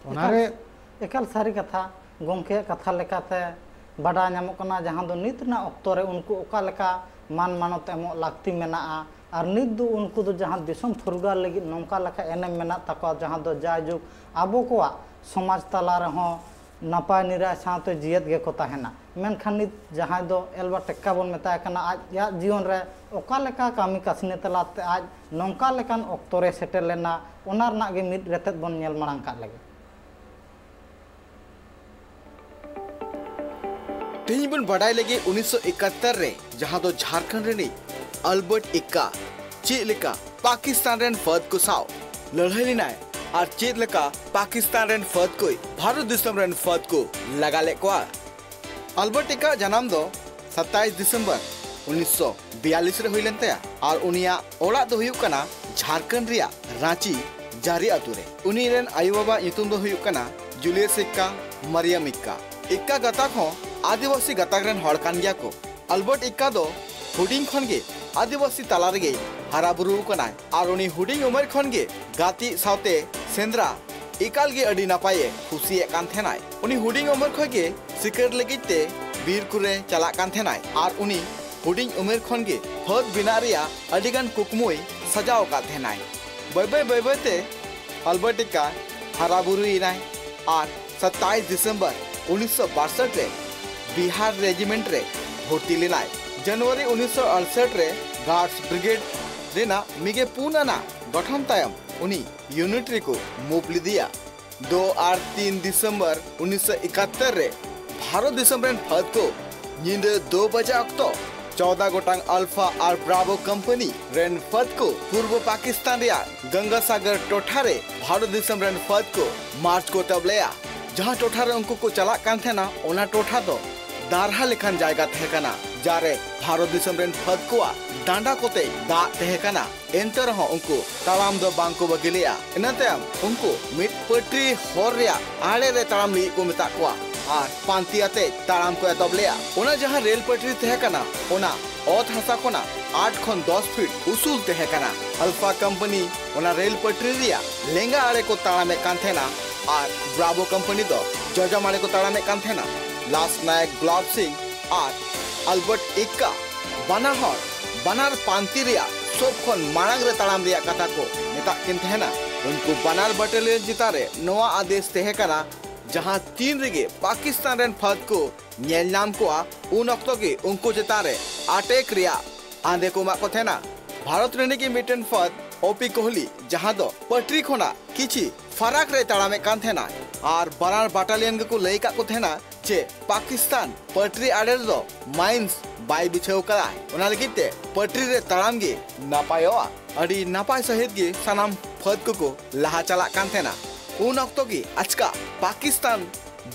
ᱚᱱᱟᱨᱮ ᱮᱠᱟᱞ, ᱮᱠᱟᱞ ᱥᱟᱹᱨᱤ ᱠᱟᱛᱷᱟ᱾ ᱜᱚᱢᱠᱮᱭᱟᱜ ᱠᱟᱛᱷᱟ ᱞᱮᱠᱟᱛᱮ ᱵᱟᱰᱟᱭ ᱧᱟᱢᱚᱜ ᱠᱟᱱᱟ, ᱡᱟᱦᱟᱸ ᱫᱚ ᱱᱤᱛ ᱨᱮᱱᱟᱜ ᱚᱠᱛᱚ ᱨᱮ ᱩᱱᱠᱩ ᱚᱠᱟ ᱞᱮᱠᱟ ᱢᱟᱱ ᱢᱟᱱᱚᱛ ᱮᱢᱚᱜ ᱞᱟᱹᱠᱛᱤ ᱢᱮᱱᱟᱜᱼᱟ, ᱟᱨ ᱱᱤᱛ ᱫᱚ ᱩᱱᱠᱩ ᱫᱚ ᱡᱟᱦᱟᱸ ᱫᱤᱥᱚᱢ ᱯᱷᱩᱨᱜᱟᱹᱞ ᱞᱟᱹᱜᱤᱫ ᱱᱚᱝᱠᱟ ᱞᱮᱠᱟ ᱮᱱᱮᱢ ᱢᱮᱱᱟᱜ ᱛᱟᱠᱚᱣᱟ, ᱡᱟᱦᱟᱸ ᱫᱚ ᱡᱟᱭᱡᱩᱜᱽ ᱟᱵᱚ ᱠᱚᱣᱟᱜ ᱥᱚᱢᱟᱡᱽ ᱛᱟᱞᱟ ᱨᱮᱦᱚᱸ ᱱᱟᱯᱟᱭ ᱱᱤᱨᱟᱭ ᱥᱟᱶᱛᱮ ᱡᱤᱭᱮᱫ ᱜᱮᱠᱚ ᱛᱟᱦᱮᱱᱟ᱾ ᱢᱮᱱᱠᱷᱟᱱ ᱱᱤᱛ ᱡᱟᱦᱟᱸᱭ ᱫᱚ ᱮᱞᱵᱟᱨᱴ ᱮᱠᱠᱟ ᱵᱚᱱ ᱢᱮᱛᱟᱭ ᱠᱟᱱᱟ, ᱟᱡᱟᱜ ᱡᱤᱭᱚᱱ ᱨᱮ ᱚᱠᱟ ᱞᱮᱠᱟ ᱠᱟᱹᱢᱤ ᱠᱟᱹᱥᱱᱤ ᱛᱟᱞᱟᱛᱮ ᱟᱡ ᱱᱚᱝᱠᱟ ᱞᱮᱠᱟᱱ ᱚᱠᱛᱚ ᱨᱮ ᱥᱮᱴᱮᱨ ᱞᱮᱱᱟ, ᱚᱱᱟ ᱨᱮᱱᱟᱜ ᱜᱮ ᱢᱤᱫ ᱨᱮᱛᱮᱫ ᱵᱚᱱ ᱧᱮᱞ ᱢᱟᱲᱟᱝ ᱠᱟᱜ ᱞᱮᱜᱮ᱾ ᱛᱮᱦᱮᱧ ᱵᱚᱱ ᱵᱟᱰᱟᱭ ᱞᱮᱜᱮ ᱩᱱᱤᱥᱥᱚ ᱮᱠᱟᱛᱛᱚᱨ ᱨᱮ, ᱡᱟᱦᱟᱸ ᱫᱚ ᱡᱷᱟᱲᱠᱷᱚᱸᱰ ᱨᱤᱱᱤᱡ ᱟᱞᱵᱟᱨᱴ ᱮᱠᱠᱟ ᱪᱮᱫ ᱞᱮᱠᱟ ᱯᱟᱠᱤᱥᱛᱟᱱ ᱨᱮᱱ ᱯᱷᱟᱹᱫ ᱠᱚ ᱥᱟᱶ ᱞᱟᱹᱲᱦᱟᱹᱭ ᱞᱮᱱᱟᱭ ᱟᱨ ᱪᱮᱫ ᱞᱮᱠᱟ ᱯᱟᱠᱤᱥᱛᱟᱱ ᱨᱮᱱ ᱯᱷᱟᱹᱫ ᱠᱚ ᱵᱷᱟᱨᱚᱛ ᱫᱤᱥᱚᱢ ᱨᱮᱱ ᱯᱷᱟᱹᱫ ᱠᱚ ᱞᱟᱜᱟ ᱞᱮᱫ ᱠᱚᱣᱟ᱾ ᱟᱞᱵᱟᱨᱴ ᱮᱠᱠᱟ ᱡᱟᱱᱟᱢ ᱫᱚ ᱥᱟᱛᱟᱭᱤᱥ ᱰᱤᱥᱮᱢᱵᱚᱨ ᱩᱱᱤᱥᱥᱚ ᱵᱤᱭᱟᱞᱞᱤᱥ ᱨᱮ ᱦᱩᱭ ᱞᱮᱱ ᱛᱟᱭᱟ ᱟᱨ ᱩᱱᱤᱭᱟᱜ ᱚᱲᱟᱜ ᱫᱚ ᱦᱩᱭᱩᱜ ᱠᱟᱱᱟ ᱡᱷᱟᱲᱠᱷᱚᱸᱰ ᱨᱮᱭᱟᱜ ᱨᱟᱸᱪᱤ ᱡᱟᱹᱨᱤ ᱟᱛᱳ ᱨᱮ᱾ ᱩᱱᱤ ᱨᱮᱱ ᱟᱭᱳ ᱵᱟᱵᱟ ᱧᱩᱛᱩᱢ ᱫᱚ ᱦᱩᱭᱩᱜ ᱠᱟᱱᱟ ᱡᱩᱞᱤᱭᱟᱥ ᱮᱠᱠᱟ, ᱢᱟᱨᱤᱭᱟᱢ ᱮᱠᱠᱟ᱾ ᱮᱠᱠᱟ ᱜᱟᱛᱟᱠ ᱦᱚᱸ ᱟᱹᱫᱤᱵᱟᱹᱥᱤ ᱜᱟᱛᱟᱠ ᱨᱮᱱ ᱦᱚᱲ ᱠᱟᱱ ᱜᱮᱭᱟ ᱠᱚ᱾ ᱟᱞᱵᱟᱨᱴ ᱮᱠᱠᱟ ᱫᱚ ᱦᱩᱰᱤᱧ ᱠᱷᱚᱱ ᱜᱮ ᱟᱹᱫᱤᱵᱟᱹᱥᱤ ᱛᱟᱞᱟ ᱨᱮᱜᱮᱭ ᱦᱟᱨᱟ ᱵᱩᱨᱩ ᱟᱠᱟᱱᱟᱭ ᱟᱨ ᱩᱱᱤ ᱦᱩᱰᱤᱧ ᱩᱢᱮᱨ ᱠᱷᱚᱱ ᱜᱮ ᱜᱟᱛᱮ ᱥᱟᱶᱛᱮ ᱥᱮᱸᱫᱽᱨᱟ ᱮᱠᱟᱞ ᱜᱮ ᱟᱹᱰᱤ ᱱᱟᱯᱟᱭᱮ ᱠᱩᱥᱤᱭᱟᱜ ᱠᱟᱱ ᱛᱟᱦᱮᱱᱟᱭ᱾ ᱩᱱᱤ ᱦᱩᱰᱤᱧ ᱩᱢᱮᱨ ᱠᱷᱚᱱ ᱜᱮ ᱥᱤᱠᱟᱹᱨ ᱞᱟᱹᱜᱤᱫ ᱛᱮ ᱵᱤᱨ ᱠᱚᱨᱮ ᱪᱟᱞᱟᱜ ᱠᱟᱱ ᱛᱟᱦᱮᱱᱟᱭ ᱟᱨ ᱩᱱᱤ ᱦᱩᱰᱤᱧ ᱩᱢᱮᱨ ᱠᱷᱚᱱ ᱜᱮ ᱯᱷᱟᱹᱫ ᱵᱮᱱᱟᱜ ᱨᱮᱭᱟᱜ ᱟᱹᱰᱤ ᱜᱟᱱ ᱠᱩᱠᱢᱩᱭ ᱥᱟᱡᱟᱣ ᱟᱠᱟᱫ ᱛᱟᱦᱮᱱᱟᱭ᱾ ᱵᱟᱹᱭ ᱵᱟᱹᱭ ᱵᱟᱹᱭ ᱵᱟᱹᱭ ᱛᱮ ᱟᱞᱵᱟᱨᱴ ᱮᱠᱠᱟ ᱦᱟᱨᱟ ᱵᱩᱨᱩᱭᱮᱱᱟᱭ ᱟᱨ ᱥᱟᱛᱟᱭᱤᱥ ᱰᱤᱥᱮᱢᱵᱚᱨ ᱩᱱᱤᱥᱥᱚ ᱵᱟᱥᱴ ᱨᱮ ᱵᱤᱦᱟᱨ ᱨᱮᱡᱤᱢᱮᱱᱴ ᱨᱮ ᱵᱷᱚᱨᱛᱤ ᱞᱮᱱᱟᱭ᱾ ᱡᱟᱱᱩᱣᱟᱨᱤ ᱩᱱᱤᱥᱥᱚ ᱟᱴᱥᱚᱴ ᱨᱮ ᱜᱟᱨᱰᱥ ᱵᱨᱤᱜᱮᱰ ᱨᱮᱱᱟᱜ ᱢᱤᱜᱮ ᱯᱩᱱ ᱟᱱᱟᱜ ᱜᱚᱴᱷᱚᱱ ᱛᱟᱭᱚᱢ ᱩᱱᱤ ᱭᱩᱱᱤᱴ ᱨᱮᱠᱚ ᱢᱩᱵᱷ ᱞᱮᱫᱮᱭᱟ᱾ ᱫᱩ ᱟᱨ ᱛᱤᱱ ᱰᱤᱥᱮᱢᱵᱚᱨ ᱩᱱᱤᱥᱥᱚ ᱮᱠᱟᱛᱛᱚᱨ ᱨᱮ ᱵᱷᱟᱨᱚᱛ ᱫᱤᱥᱚᱢ ᱨᱮᱱ ᱯᱷᱟᱹᱫ ᱠᱚ ᱧᱤᱫᱟᱹ ᱫᱩ ᱵᱟᱡᱟ ᱚᱠᱛᱚ ᱪᱚᱣᱫᱟ ᱜᱚᱴᱟᱝ ᱟᱞᱯᱷᱟ ᱟᱨ ᱵᱨᱟᱵᱷᱳ ᱠᱚᱢᱯᱟᱱᱤ ᱨᱮᱱ ᱯᱷᱟᱹᱫ ᱠᱚ ᱯᱩᱨᱵᱚ ᱯᱟᱠᱤᱥᱛᱟᱱ ᱨᱮᱭᱟᱜ ᱜᱚᱝᱜᱟᱥᱟᱜᱚᱨ ᱴᱚᱴᱷᱟ ᱨᱮ ᱵᱷᱟᱨᱚᱛ ᱫᱤᱥᱚᱢ ᱨᱮᱱ ᱯᱷᱟᱹᱫ ᱠᱚ ᱢᱟᱨᱪ ᱠᱚ ᱮᱛᱚᱦᱚᱵ ᱞᱮᱫᱼᱟ᱾ ᱡᱟᱦᱟᱸ ᱴᱚᱴᱷᱟ ᱨᱮ ᱩᱱᱠᱩ ᱠᱚ ᱪᱟᱞᱟᱜ ᱠᱟᱱ ᱛᱟᱦᱮᱱᱟ, ᱚᱱᱟ ᱴᱚᱴᱷᱟ ᱫᱚ ᱫᱟᱨᱦᱟ ᱞᱮᱠᱟᱱ ᱡᱟᱭᱜᱟ ᱛᱟᱦᱮᱸ ᱠᱟᱱᱟ, ᱡᱟᱦᱟᱸ ᱨᱮ ᱵᱷᱟᱨᱚᱛ ᱫᱤᱥᱚᱢ ᱨᱮᱱ ᱯᱷᱟᱹᱫ ᱠᱚᱣᱟᱜ ᱰᱟᱸᱰᱟ ᱠᱚᱛᱮ ᱫᱟᱜ ᱛᱟᱦᱮᱸ ᱠᱟᱱᱟ᱾ ᱮᱱᱛᱮ ᱨᱮᱦᱚᱸ ᱩᱱᱠᱩ ᱛᱟᱲᱟᱢ ᱫᱚ ᱵᱟᱝ ᱠᱚ ᱵᱟᱹᱜᱤ ᱞᱮᱫᱼᱟ᱾ ᱤᱱᱟᱹ ᱛᱟᱭᱚᱢ ᱩᱱᱠᱩ ᱢᱤᱫ ᱯᱟᱹᱴᱨᱤ ᱦᱚᱨ ᱨᱮᱭᱟᱜ ᱟᱲᱮ ᱨᱮ ᱛᱟᱲᱟᱢ ᱞᱟᱹᱜᱤᱫ ᱠᱚ ᱢᱮᱛᱟᱜ ᱠᱚᱣᱟ᱾ ᱟᱨ ᱯᱟᱱᱛᱤ ᱟᱛᱮ ᱛᱟᱲᱟᱢ ᱠᱚ ᱮᱛᱚᱦᱚᱵ ᱞᱮᱫᱼᱟ᱾ ᱚᱱᱟ ᱡᱟᱦᱟᱸ ᱨᱮᱞ ᱯᱟᱹᱴᱨᱤ ᱛᱟᱦᱮᱸ ᱠᱟᱱᱟ, ᱚᱱᱟ ᱚᱛ ᱦᱟᱥᱟ ᱠᱷᱚᱱᱟᱜ ᱟᱴ ᱠᱷᱚᱱ ᱫᱚᱥ ᱯᱷᱤᱴ ᱩᱥᱩᱞ ᱛᱟᱦᱮᱸ ᱠᱟᱱᱟ᱾ ᱟᱞᱯᱷᱟ ᱠᱚᱢᱯᱟᱱᱤ ᱚᱱᱟ ᱨᱮᱞ ᱯᱟᱹᱴᱨᱤ ᱨᱮᱭᱟᱜ ᱞᱮᱸᱜᱟ ᱟᱲᱮ ᱠᱚ ᱛᱟᱲᱟᱢᱮᱫ ᱠᱟᱱ ᱛᱟᱦᱮᱱᱟ ᱟᱨ ᱵᱨᱟᱵᱷᱳ ᱠᱚᱢᱯᱟᱱᱤ ᱫᱚ ᱡᱚᱡᱚᱢ ᱟᱲᱮ ᱠᱚ ᱛᱟᱲᱟᱢᱮᱫ ᱠᱟᱱ ᱛᱟᱦᱮᱱᱟ᱾ ᱞᱟᱥ ᱱᱟᱭᱮᱠ ᱜᱩᱞᱟᱵ ᱥᱤᱝ ᱟᱨ ᱟᱞᱵᱟᱨᱴ ᱤᱠᱠᱟ ᱵᱟᱱᱟ ᱦᱚᱲ ᱵᱟᱱᱟᱨ ᱯᱟᱱᱛᱤ ᱨᱮᱭᱟᱜ ᱥᱚᱵ ᱠᱷᱚᱱ ᱢᱟᱲᱟᱝ ᱨᱮ ᱛᱟᱲᱟᱢ ᱨᱮᱭᱟᱜ ᱠᱟᱛᱷᱟ ᱠᱚ ᱢᱮᱛᱟᱜ ᱠᱤᱱ ᱛᱟᱦᱮᱱᱟ᱾ ᱩᱱᱠᱩ ᱵᱟᱱᱟᱨ ᱵᱟᱴᱟᱞᱤᱭᱚᱱ ᱪᱮᱛᱟᱱ ᱨᱮ ᱱᱚᱣᱟ ᱟᱫᱮᱥ ᱛᱟᱦᱮᱸ ᱠᱟᱱᱟ, ᱡᱟᱦᱟᱸ ᱛᱤᱱ ᱨᱮᱜᱮ ᱯᱟᱠᱤᱥᱛᱟᱱ ᱨᱮᱱ ᱯᱷᱟᱹᱫ ᱠᱚ ᱧᱮᱞ ᱧᱟᱢ ᱠᱚᱣᱟ, ᱩᱱ ᱚᱠᱛᱚ ᱜᱮ ᱩᱱᱠᱩ ᱪᱮᱛᱟᱱ ᱨᱮ ᱟᱴᱮᱠ ᱨᱮᱭᱟᱜ ᱟᱸᱫᱮ ᱠᱚ ᱮᱢᱟᱜ ᱠᱚ ᱛᱟᱦᱮᱱᱟ᱾ ᱵᱷᱟᱨᱚᱛ ᱨᱤᱱᱤᱡ ᱜᱮ ᱢᱤᱫᱴᱮᱱ ᱯᱷᱟᱹᱫ ᱳᱯᱤ ᱠᱳᱦᱞᱤ, ᱡᱟᱦᱟᱸ ᱫᱚ ᱯᱟᱴᱨᱤ ᱠᱷᱚᱱᱟᱜ ᱠᱤᱪᱷᱤ ᱯᱷᱟᱨᱟᱠ ᱨᱮ ᱛᱟᱲᱟᱢᱮᱫ ᱠᱟᱱ ᱛᱟᱦᱮᱱᱟ, ᱟᱨ ᱵᱟᱱᱟᱨ ᱵᱟᱴᱟᱞᱤᱭᱚᱱ ᱜᱮᱠᱚ ᱞᱟᱹᱭ ᱟᱠᱟᱫ ᱠᱚ ᱛᱟᱦᱮᱱᱟ ᱡᱮ ᱯᱟᱠᱤᱥᱛᱟᱱ ᱯᱟᱴᱨᱤ ᱟᱲᱮ ᱨᱮᱫᱚ ᱢᱟᱭᱤᱱᱥ ᱵᱟᱭ ᱵᱤᱪᱷᱟᱹᱣ ᱠᱟᱫᱟ, ᱚᱱᱟ ᱞᱟᱹᱜᱤᱫ ᱛᱮ ᱯᱟᱴᱨᱤ ᱨᱮ ᱛᱟᱲᱟᱢ ᱜᱮ ᱱᱟᱯᱟᱭᱚᱜᱼᱟ᱾ ᱟᱹᱰᱤ ᱱᱟᱯᱟᱭ ᱥᱟᱹᱦᱤᱡ ᱜᱮ ᱥᱟᱱᱟᱢ ᱯᱷᱟᱹᱫ ᱠᱚᱠᱚ ᱞᱟᱦᱟ ᱪᱟᱞᱟᱜ ᱠᱟᱱ ᱛᱟᱦᱮᱱᱟ᱾ ᱩᱱ ᱚᱠᱛᱚ ᱜᱮ ᱟᱪᱠᱟ ᱯᱟᱠᱤᱥᱛᱟᱱ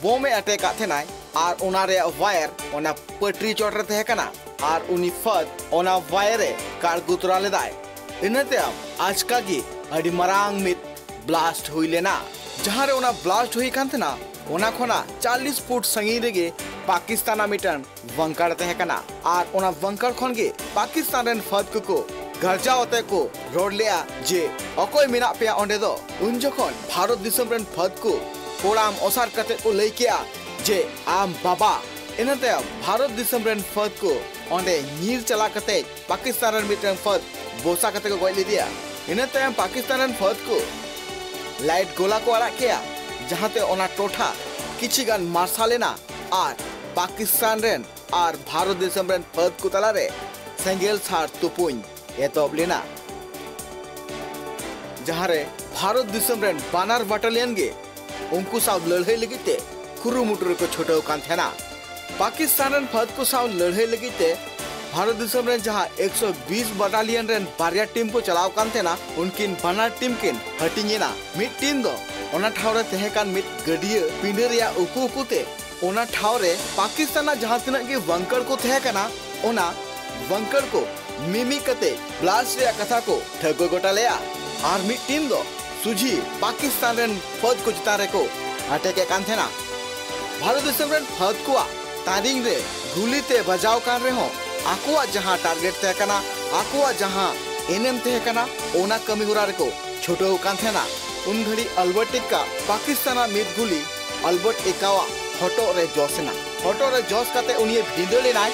ᱵᱳᱢ ᱮ ᱟᱴᱮᱠ ᱟᱫ ᱛᱟᱦᱮᱱᱟᱭ ᱟᱨ ᱚᱱᱟ ᱨᱮᱭᱟᱜ ᱣᱟᱭᱟᱨ ᱚᱱᱟ ᱯᱟᱹᱴᱨᱤ ᱪᱚᱴ ᱨᱮ ᱛᱟᱦᱮᱸ ᱠᱟᱱᱟ ᱟᱨ ᱩᱱᱤ ᱯᱷᱟᱹᱫ ᱚᱱᱟ ᱣᱟᱭᱟᱨ ᱮ ᱠᱟᱲᱜᱩ ᱛᱚᱨᱟ ᱞᱮᱫᱟᱭ᱾ ᱤᱱᱟᱹ ᱛᱟᱭᱚᱢ ᱟᱪᱠᱟ ᱜᱮ ᱟᱹᱰᱤ ᱢᱟᱨᱟᱝ ᱢᱤᱫ ᱵᱞᱟᱥᱴ ᱦᱩᱭ ᱞᱮᱱᱟ᱾ ᱡᱟᱦᱟᱸ ᱨᱮ ᱚᱱᱟ ᱵᱞᱟᱥᱴ ᱦᱩᱭ ᱠᱟᱱ ᱛᱟᱦᱮᱱᱟ, ᱚᱱᱟ ᱠᱷᱚᱱᱟᱜ ᱪᱟᱞᱞᱤᱥ ᱯᱷᱩᱴ ᱥᱟᱺᱜᱤᱧ ᱨᱮᱜᱮ ᱯᱟᱠᱤᱥᱛᱟᱱ ᱟᱜ ᱢᱤᱫᱴᱟᱝ ᱵᱟᱝᱠᱟᱨ ᱛᱟᱦᱮᱸ ᱠᱟᱱᱟ ᱟᱨ ᱚᱱᱟ ᱵᱟᱝᱠᱟᱨ ᱠᱷᱚᱱ ᱜᱮ ᱯᱟᱠᱤᱥᱛᱟᱱ ᱨᱮᱱ ᱯᱷᱟᱹᱫ ᱠᱚᱠᱚ ᱜᱟᱨᱡᱟᱣ ᱟᱛᱮ ᱠᱚ ᱨᱚᱲ ᱞᱮᱜᱼᱟ ᱡᱮ, "ᱚᱠᱚᱭ ᱢᱮᱱᱟᱜ ᱯᱮᱭᱟ ᱚᱸᱰᱮ ᱫᱚ?" ᱩᱱ ᱡᱚᱠᱷᱚᱱ ᱵᱷᱟᱨᱚᱛ ᱫᱤᱥᱚᱢ ᱨᱮᱱ ᱯᱷᱟᱹᱫ ᱠᱚ ᱠᱚᱲᱟᱢ ᱚᱥᱟᱨ ᱠᱟᱛᱮ ᱠᱚ ᱞᱟᱹᱭ ᱠᱮᱜᱼᱟ ᱡᱮ, "ᱟᱢ ᱵᱟᱵᱟ!" ᱤᱱᱟᱹ ᱛᱟᱭᱚᱢ ᱵᱷᱟᱨᱚᱛ ᱫᱤᱥᱚᱢ ᱨᱮᱱ ᱯᱷᱟᱹᱫ ᱠᱚ ᱚᱸᱰᱮ ᱧᱤᱨ ᱪᱟᱞᱟᱣ ᱠᱟᱛᱮ ᱯᱟᱠᱤᱥᱛᱟᱱ ᱨᱮᱱ ᱢᱤᱫᱴᱟᱝ ᱯᱷᱟᱹᱫ ᱵᱚᱥᱟ ᱠᱟᱛᱮ ᱠᱚ ᱜᱚᱡ ᱞᱮᱫᱮᱭᱟ᱾ ᱤᱱᱟᱹ ᱛᱟᱭᱚᱢ ᱯᱟᱠᱤᱥᱛᱟᱱ ᱨᱮᱱ ᱯᱷᱟᱹᱫ ᱠᱚ ᱞᱟᱭᱤᱴ ᱜᱳᱞᱟ ᱠᱚ ᱟᱲᱟᱜ ᱠᱮᱜᱼᱟ, ᱡᱟᱦᱟᱸᱛᱮ ᱚᱱᱟ ᱴᱚᱴᱷᱟ ᱠᱤᱪᱷᱤ ᱜᱟᱱ ᱢᱟᱨᱥᱟᱞ ᱮᱱᱟ ᱟᱨ ᱯᱟᱠᱤᱥᱛᱟᱱ ᱨᱮᱱ ᱟᱨ ᱵᱷᱟᱨᱚᱛ ᱫᱤᱥᱚᱢ ᱨᱮᱱ ᱯᱷᱟᱹᱫ ᱠᱚ ᱛᱟᱞᱟᱨᱮ ᱥᱮᱸᱜᱮᱞ ᱥᱟᱨ ᱛᱩᱯᱩᱧ ᱮᱛᱚᱦᱚᱵ ᱞᱮᱱᱟ, ᱡᱟᱦᱟᱸᱨᱮ ᱵᱷᱟᱨᱚᱛ ᱫᱤᱥᱚᱢ ᱨᱮᱱ ᱵᱟᱱᱟᱨ ᱵᱟᱴᱟᱞᱤᱭᱟᱱ ᱜᱮ ᱩᱱᱠᱩ ᱥᱟᱶ ᱞᱟᱹᱲᱦᱟᱹᱭ ᱞᱟᱹᱜᱤᱫ ᱛᱮ ᱠᱩᱨᱩᱢᱩᱴᱩ ᱨᱮᱠᱚ ᱪᱷᱩᱴᱟᱹᱣ ᱠᱟᱱ ᱛᱟᱦᱮᱱᱟ᱾ ᱯᱟᱠᱤᱥᱛᱟᱱ ᱨᱮᱱ ᱯᱷᱟᱹᱫ ᱠᱚ ᱥᱟᱶ ᱞᱟᱹᱲᱦᱟᱹᱭ ᱞᱟᱹᱜᱤᱫ ᱛᱮ ᱵᱷᱟᱨᱚᱛ ᱫᱤᱥᱚᱢ ᱨᱮᱱ ᱡᱟᱦᱟᱸ ᱮᱠᱥᱚ ᱵᱤᱥ ᱵᱟᱴᱟᱞᱤᱭᱟᱱ ᱨᱮᱱ ᱵᱟᱨᱭᱟ ᱴᱤᱢ ᱠᱚ ᱪᱟᱞᱟᱣ ᱠᱟᱱ ᱛᱟᱦᱮᱱᱟ, ᱩᱱᱠᱤᱱ ᱵᱟᱱᱟᱨ ᱴᱤᱢ ᱠᱤᱱ ᱦᱟᱹᱴᱤᱧ ᱮᱱᱟ᱾ ᱢᱤᱫ ᱴᱤᱢ ᱫᱚ ᱚᱱᱟ ᱴᱷᱟᱶ ᱨᱮ ᱛᱟᱦᱮᱸ ᱠᱟᱱ ᱢᱤᱫ ᱜᱟᱹᱰᱭᱟᱹ ᱯᱤᱸᱰᱟᱹ ᱨᱮᱭᱟᱜ ᱩᱠᱩ ᱩᱠᱩᱛᱮ ᱚᱱᱟ ᱴᱷᱟᱶ ᱨᱮ ᱯᱟᱠᱤᱥᱛᱟᱱ ᱟᱜ ᱡᱟᱦᱟᱸ ᱛᱤᱱᱟᱹᱜ ᱜᱮ ᱵᱟᱝᱠᱟᱨ ᱠᱚ ᱛᱟᱦᱮᱸ ᱠᱟᱱᱟ, ᱚᱱᱟ ᱵᱟᱝᱠᱟᱨ ᱠᱚ ᱢᱤᱢᱤᱫ ᱠᱟᱛᱮ ᱵᱞᱟᱥᱴ ᱨᱮᱭᱟᱜ ᱠᱟᱛᱷᱟ ᱠᱚ ᱴᱷᱟᱹᱣᱠᱟᱹ ᱜᱚᱴᱟ ᱞᱮᱜᱼᱟ᱾ ᱟᱨ ᱢᱤᱫ ᱴᱤᱢ ᱫᱚ ᱥᱩᱡᱷᱤ ᱯᱟᱠᱤᱥᱛᱟᱱ ᱨᱮᱱ ᱯᱷᱟᱹᱫ ᱠᱚ ᱪᱮᱛᱟᱱ ᱨᱮᱠᱚ ᱟᱴᱮᱠ ᱮᱫ ᱠᱟᱱ ᱛᱟᱦᱮᱱᱟ᱾ ᱵᱷᱟᱨᱚᱛ ᱫᱤᱥᱚᱢ ᱨᱮᱱ ᱯᱷᱟᱹᱫ ᱠᱚᱣᱟᱜ ᱛᱟᱨᱤᱝ ᱨᱮ ᱜᱩᱞᱤ ᱛᱮ ᱵᱟᱡᱟᱣ ᱠᱟᱱ ᱨᱮᱦᱚᱸ, ᱟᱠᱚᱣᱟᱜ ᱡᱟᱦᱟᱸ target ᱛᱟᱦᱮᱸ ᱠᱟᱱᱟ, ᱟᱠᱚᱣᱟᱜ ᱡᱟᱦᱟᱸ ᱮᱱᱮᱢ ᱛᱟᱦᱮᱸ ᱠᱟᱱᱟ, ᱚᱱᱟ ᱠᱟᱹᱢᱤ ᱦᱚᱨᱟ ᱨᱮᱠᱚ ᱪᱷᱩᱴᱟᱹᱣ ᱟᱠᱟᱱ ᱛᱟᱦᱮᱱᱟ᱾ ᱩᱱ ᱜᱷᱟᱹᱲᱤᱡ ᱟᱞᱵᱟᱨᱴ ᱮᱠᱟ ᱯᱟᱠᱤᱥᱛᱟᱱᱟᱜ ᱢᱤᱫ ᱜᱩᱞᱤ ᱟᱞᱵᱟᱨᱴ ᱮᱠᱟᱣᱟᱜ ᱦᱚᱴᱚᱜ ᱨᱮ ᱡᱚᱥ ᱮᱱᱟ᱾ ᱦᱚᱴᱚᱜ ᱨᱮ ᱡᱚᱥ ᱠᱟᱛᱮ ᱩᱱᱤ ᱵᱷᱤᱸᱫᱟᱹᱲ ᱮᱱᱟᱭ᱾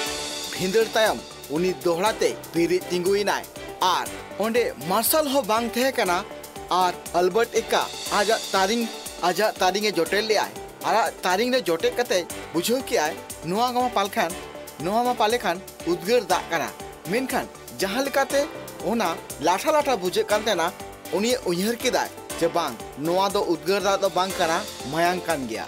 ᱵᱷᱤᱸᱫᱟᱹᱲ ᱛᱟᱭᱚᱢ ᱩᱱᱤ ᱫᱚᱦᱲᱟ ᱛᱮ ᱵᱮᱨᱮᱫ ᱛᱤᱸᱜᱩᱭᱮᱱᱟᱭ ᱟᱨ ᱚᱸᱰᱮ ᱢᱟᱨᱥᱟᱞ ᱦᱚᱸ ᱵᱟᱝ ᱛᱟᱦᱮᱸ ᱠᱟᱱᱟ᱾ ᱟᱨ ᱟᱞᱵᱟᱨᱴ ᱮᱠᱟ ᱟᱡᱟᱜ ᱛᱟᱨᱤᱝ, ᱟᱡᱟᱜ ᱛᱟᱨᱤᱝ ᱮ ᱡᱚᱴᱮᱫ ᱞᱮᱫᱟᱭ᱾ ᱟᱨᱟᱜ ᱛᱟᱨᱤᱝ ᱨᱮ ᱡᱚᱴᱮᱫ ᱠᱟᱛᱮ ᱵᱩᱡᱷᱟᱹᱣ ᱠᱮᱫᱟᱭ, ᱱᱚᱣᱟ ᱢᱟ ᱯᱟᱞᱠᱷᱟᱱ, ᱱᱚᱣᱟ ᱢᱟ ᱯᱟᱞᱮ ᱠᱷᱟᱱ ᱩᱫᱽᱜᱟᱹᱨ ᱫᱟᱜ ᱠᱟᱱᱟ᱾ ᱢᱮᱱᱠᱷᱟᱱ ᱡᱟᱦᱟᱸ ᱞᱮᱠᱟᱛᱮ ᱚᱱᱟ ᱞᱟᱴᱷᱟ ᱞᱟᱴᱷᱟ ᱵᱩᱡᱷᱟᱹᱜ ᱠᱟᱱ ᱛᱟᱦᱮᱱᱟ, ᱩᱱᱤᱭ ᱩᱭᱦᱟᱹᱨ ᱠᱮᱫᱟᱭ ᱡᱮ ᱵᱟᱝ, ᱱᱚᱣᱟ ᱫᱚ ᱩᱫᱽᱜᱟᱹᱨ ᱫᱟᱜ ᱫᱚ ᱵᱟᱝ ᱠᱟᱱᱟ, ᱢᱟᱭᱟᱝ ᱠᱟᱱ ᱜᱮᱭᱟ᱾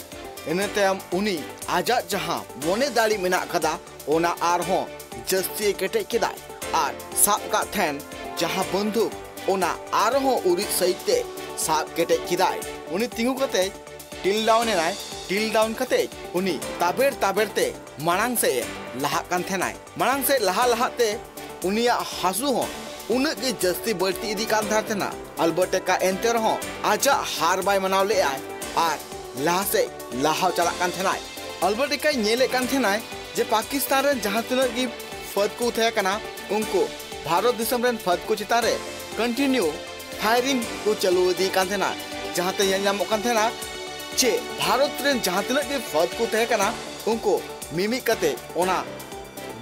ᱤᱱᱟᱹ ᱛᱟᱭᱚᱢ ᱩᱱᱤ ᱟᱡᱟᱜ ᱡᱟᱦᱟᱸ ᱢᱚᱱᱮ ᱫᱟᱲᱮ ᱢᱮᱱᱟᱜ ᱠᱟᱫᱟ, ᱚᱱᱟ ᱟᱨᱦᱚᱸ ᱡᱟᱹᱥᱛᱤ ᱮ ᱠᱮᱴᱮᱡ ᱠᱮᱫᱟᱭ ᱟᱨ ᱥᱟᱵ ᱠᱟᱜ ᱛᱟᱦᱮᱱ ᱡᱟᱦᱟᱸ ᱵᱚᱱᱫᱷᱩᱠ, ᱚᱱᱟ ᱟᱨᱦᱚᱸ ᱩᱨᱤᱡ ᱥᱟᱹᱦᱤᱡ ᱛᱮ ᱥᱟᱵ ᱠᱮᱴᱮᱡ ᱠᱮᱫᱟᱭ᱾ ᱩᱱᱤ ᱛᱤᱸᱜᱩ ᱠᱟᱛᱮ kneel down ᱮᱱᱟᱭ᱾ kneel down ᱠᱟᱛᱮ ᱩᱱᱤ ᱛᱟᱵᱮᱨ ᱛᱟᱵᱮᱨ ᱛᱮ ᱢᱟᱲᱟᱝ ᱥᱮᱫ ᱮ ᱞᱟᱦᱟᱜ ᱠᱟᱱ ᱛᱟᱦᱮᱱᱟᱭ᱾ ᱢᱟᱲᱟᱝ ᱥᱮᱫ ᱞᱟᱦᱟ ᱞᱟᱦᱟ ᱛᱮ ᱩᱱᱤᱭᱟᱜ ᱦᱟᱹᱥᱩ ᱦᱚᱸ ᱩᱱᱟᱹᱜ ᱜᱮ ᱡᱟᱹᱥᱛᱤ ᱵᱟᱹᱲᱛᱤ ᱤᱫᱤᱜ ᱠᱟᱱ ᱛᱟᱦᱮᱸ ᱛᱟᱦᱮᱱᱟ᱾ ᱟᱞᱵᱟᱨᱴ ᱮᱠᱟ ᱮᱱᱛᱮ ᱨᱮᱦᱚᱸ ᱟᱡᱟᱜ ᱦᱟᱨ ᱵᱟᱭ ᱢᱟᱱᱟᱣ ᱞᱮᱫᱼᱟᱭ ᱟᱨ ᱞᱟᱦᱟ ᱥᱮᱫ ᱞᱟᱦᱟ ᱪᱟᱞᱟᱜ ᱠᱟᱱ ᱛᱟᱦᱮᱱᱟᱭ᱾ ᱟᱞᱵᱟᱨᱴ ᱮᱠᱟᱭ ᱧᱮᱞᱮᱫ ᱠᱟᱱ ᱛᱟᱦᱮᱱᱟᱭ ᱡᱮ ᱯᱟᱠᱤᱥᱛᱟᱱ ᱨᱮᱱ ᱡᱟᱦᱟᱸ ᱛᱤᱱᱟᱹᱜ ᱜᱮ ᱯᱷᱟᱹᱫ ᱠᱚ ᱛᱟᱦᱮᱸ ᱠᱟᱱᱟ, ᱩᱱᱠᱩ ᱵᱷᱟᱨᱚᱛ ᱫᱤᱥᱚᱢ ᱨᱮᱱ ᱯᱷᱟᱹᱫ ᱠᱚ ᱪᱮᱛᱟᱱ ᱨᱮ continue firing ᱠᱚ ᱪᱟᱹᱞᱩ ᱤᱫᱤᱭᱮᱫ ᱠᱟᱱ ᱛᱟᱦᱮᱱᱟ, ᱡᱟᱦᱟᱸᱛᱮ ᱧᱮᱞ ᱧᱟᱢᱚᱜ ᱠᱟᱱ ᱛᱟᱦᱮᱱᱟ ᱡᱮ ᱵᱷᱟᱨᱚᱛ ᱨᱮᱱ ᱡᱟᱦᱟᱸ ᱛᱤᱱᱟᱹᱜ ᱜᱮ ᱯᱷᱟᱹᱫ ᱠᱚ ᱛᱟᱦᱮᱸ ᱠᱟᱱᱟ, ᱩᱱᱠᱩ ᱢᱤᱢᱤᱫ ᱠᱟᱛᱮ ᱚᱱᱟ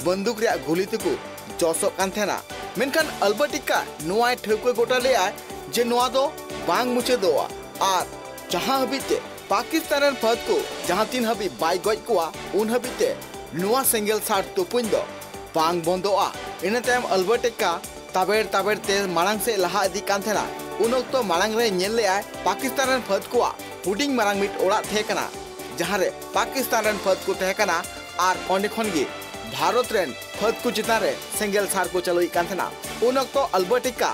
ᱵᱟᱱᱫᱩᱠ ᱨᱮᱭᱟᱜ ᱜᱩᱞᱤ ᱛᱮᱠᱚ ᱡᱚᱥᱚᱜ ᱠᱟᱱ ᱛᱟᱦᱮᱱᱟ᱾ ᱢᱮᱱᱠᱷᱟᱱ ᱟᱞᱵᱟᱨᱴ ᱮᱠᱟ ᱱᱚᱣᱟᱭ ᱴᱷᱟᱹᱣᱠᱟᱹ ᱜᱚᱴᱟ ᱞᱮᱫᱼᱟ ᱡᱮ ᱱᱚᱣᱟ ᱫᱚ ᱵᱟᱝ ᱢᱩᱪᱟᱹᱫᱚᱜᱼᱟ ᱟᱨ ᱡᱟᱦᱟᱸ ᱦᱟᱹᱵᱤᱡ ᱛᱮ ᱯᱟᱠᱤᱥᱛᱟᱱ ᱨᱮᱱ ᱯᱷᱟᱹᱫ ᱠᱚ ᱡᱟᱦᱟᱸ ᱛᱤᱱ ᱦᱟᱹᱵᱤᱡ ᱵᱟᱭ ᱜᱚᱡ ᱠᱚᱣᱟ, ᱩᱱ ᱦᱟᱹᱵᱤᱡ ᱛᱮ ᱱᱚᱣᱟ ᱥᱮᱸᱜᱮᱞ ᱥᱟᱨ ᱛᱩᱯᱩᱧ ᱫᱚ ᱵᱟᱝ ᱵᱚᱱᱫᱚᱜᱼᱟ᱾ ᱤᱱᱟᱹ ᱛᱟᱭᱚᱢ ᱟᱞᱵᱟᱨᱴ ᱮᱠᱟ ᱛᱟᱵᱮᱨ ᱛᱟᱵᱮᱨ ᱛᱮ ᱢᱟᱲᱟᱝ ᱥᱮᱫ ᱞᱟᱦᱟ ᱤᱫᱤᱜ ᱠᱟᱱ ᱛᱟᱦᱮᱱᱟ᱾ ᱩᱱ ᱚᱠᱛᱚ ᱢᱟᱲᱟᱝ ᱨᱮ ᱧᱮᱞ ᱞᱮᱫᱼᱟᱭ ᱯᱟᱠᱤᱥᱛᱟᱱ ᱨᱮᱱ ᱯᱷᱟᱹᱫ ᱠᱚᱣᱟᱜ ᱦᱩᱰᱤᱧ ᱢᱟᱨᱟᱝ ᱢᱤᱫ ᱚᱲᱟᱜ ᱛᱟᱦᱮᱸ ᱠᱟᱱᱟ, ᱡᱟᱦᱟᱸ ᱨᱮ ᱯᱟᱠᱤᱥᱛᱟᱱ ᱨᱮᱱ ᱯᱷᱟᱹᱫ ᱠᱚ ᱛᱟᱦᱮᱸ ᱠᱟᱱᱟ ᱟᱨ ᱚᱸᱰᱮ ᱠᱷᱚᱱ ᱜᱮ ᱵᱷᱟᱨᱚᱛ ᱨᱮᱱ ᱯᱷᱟᱹᱫ ᱠᱚ ᱪᱮᱛᱟᱱ ᱨᱮ ᱥᱮᱸᱜᱮᱞ ᱥᱟᱨ ᱠᱚ ᱪᱟᱹᱞᱩᱭᱮᱫ ᱠᱟᱱ ᱛᱟᱦᱮᱱᱟ᱾ ᱩᱱ ᱚᱠᱛᱚ ᱟᱞᱵᱟᱨᱴ ᱮᱠᱟ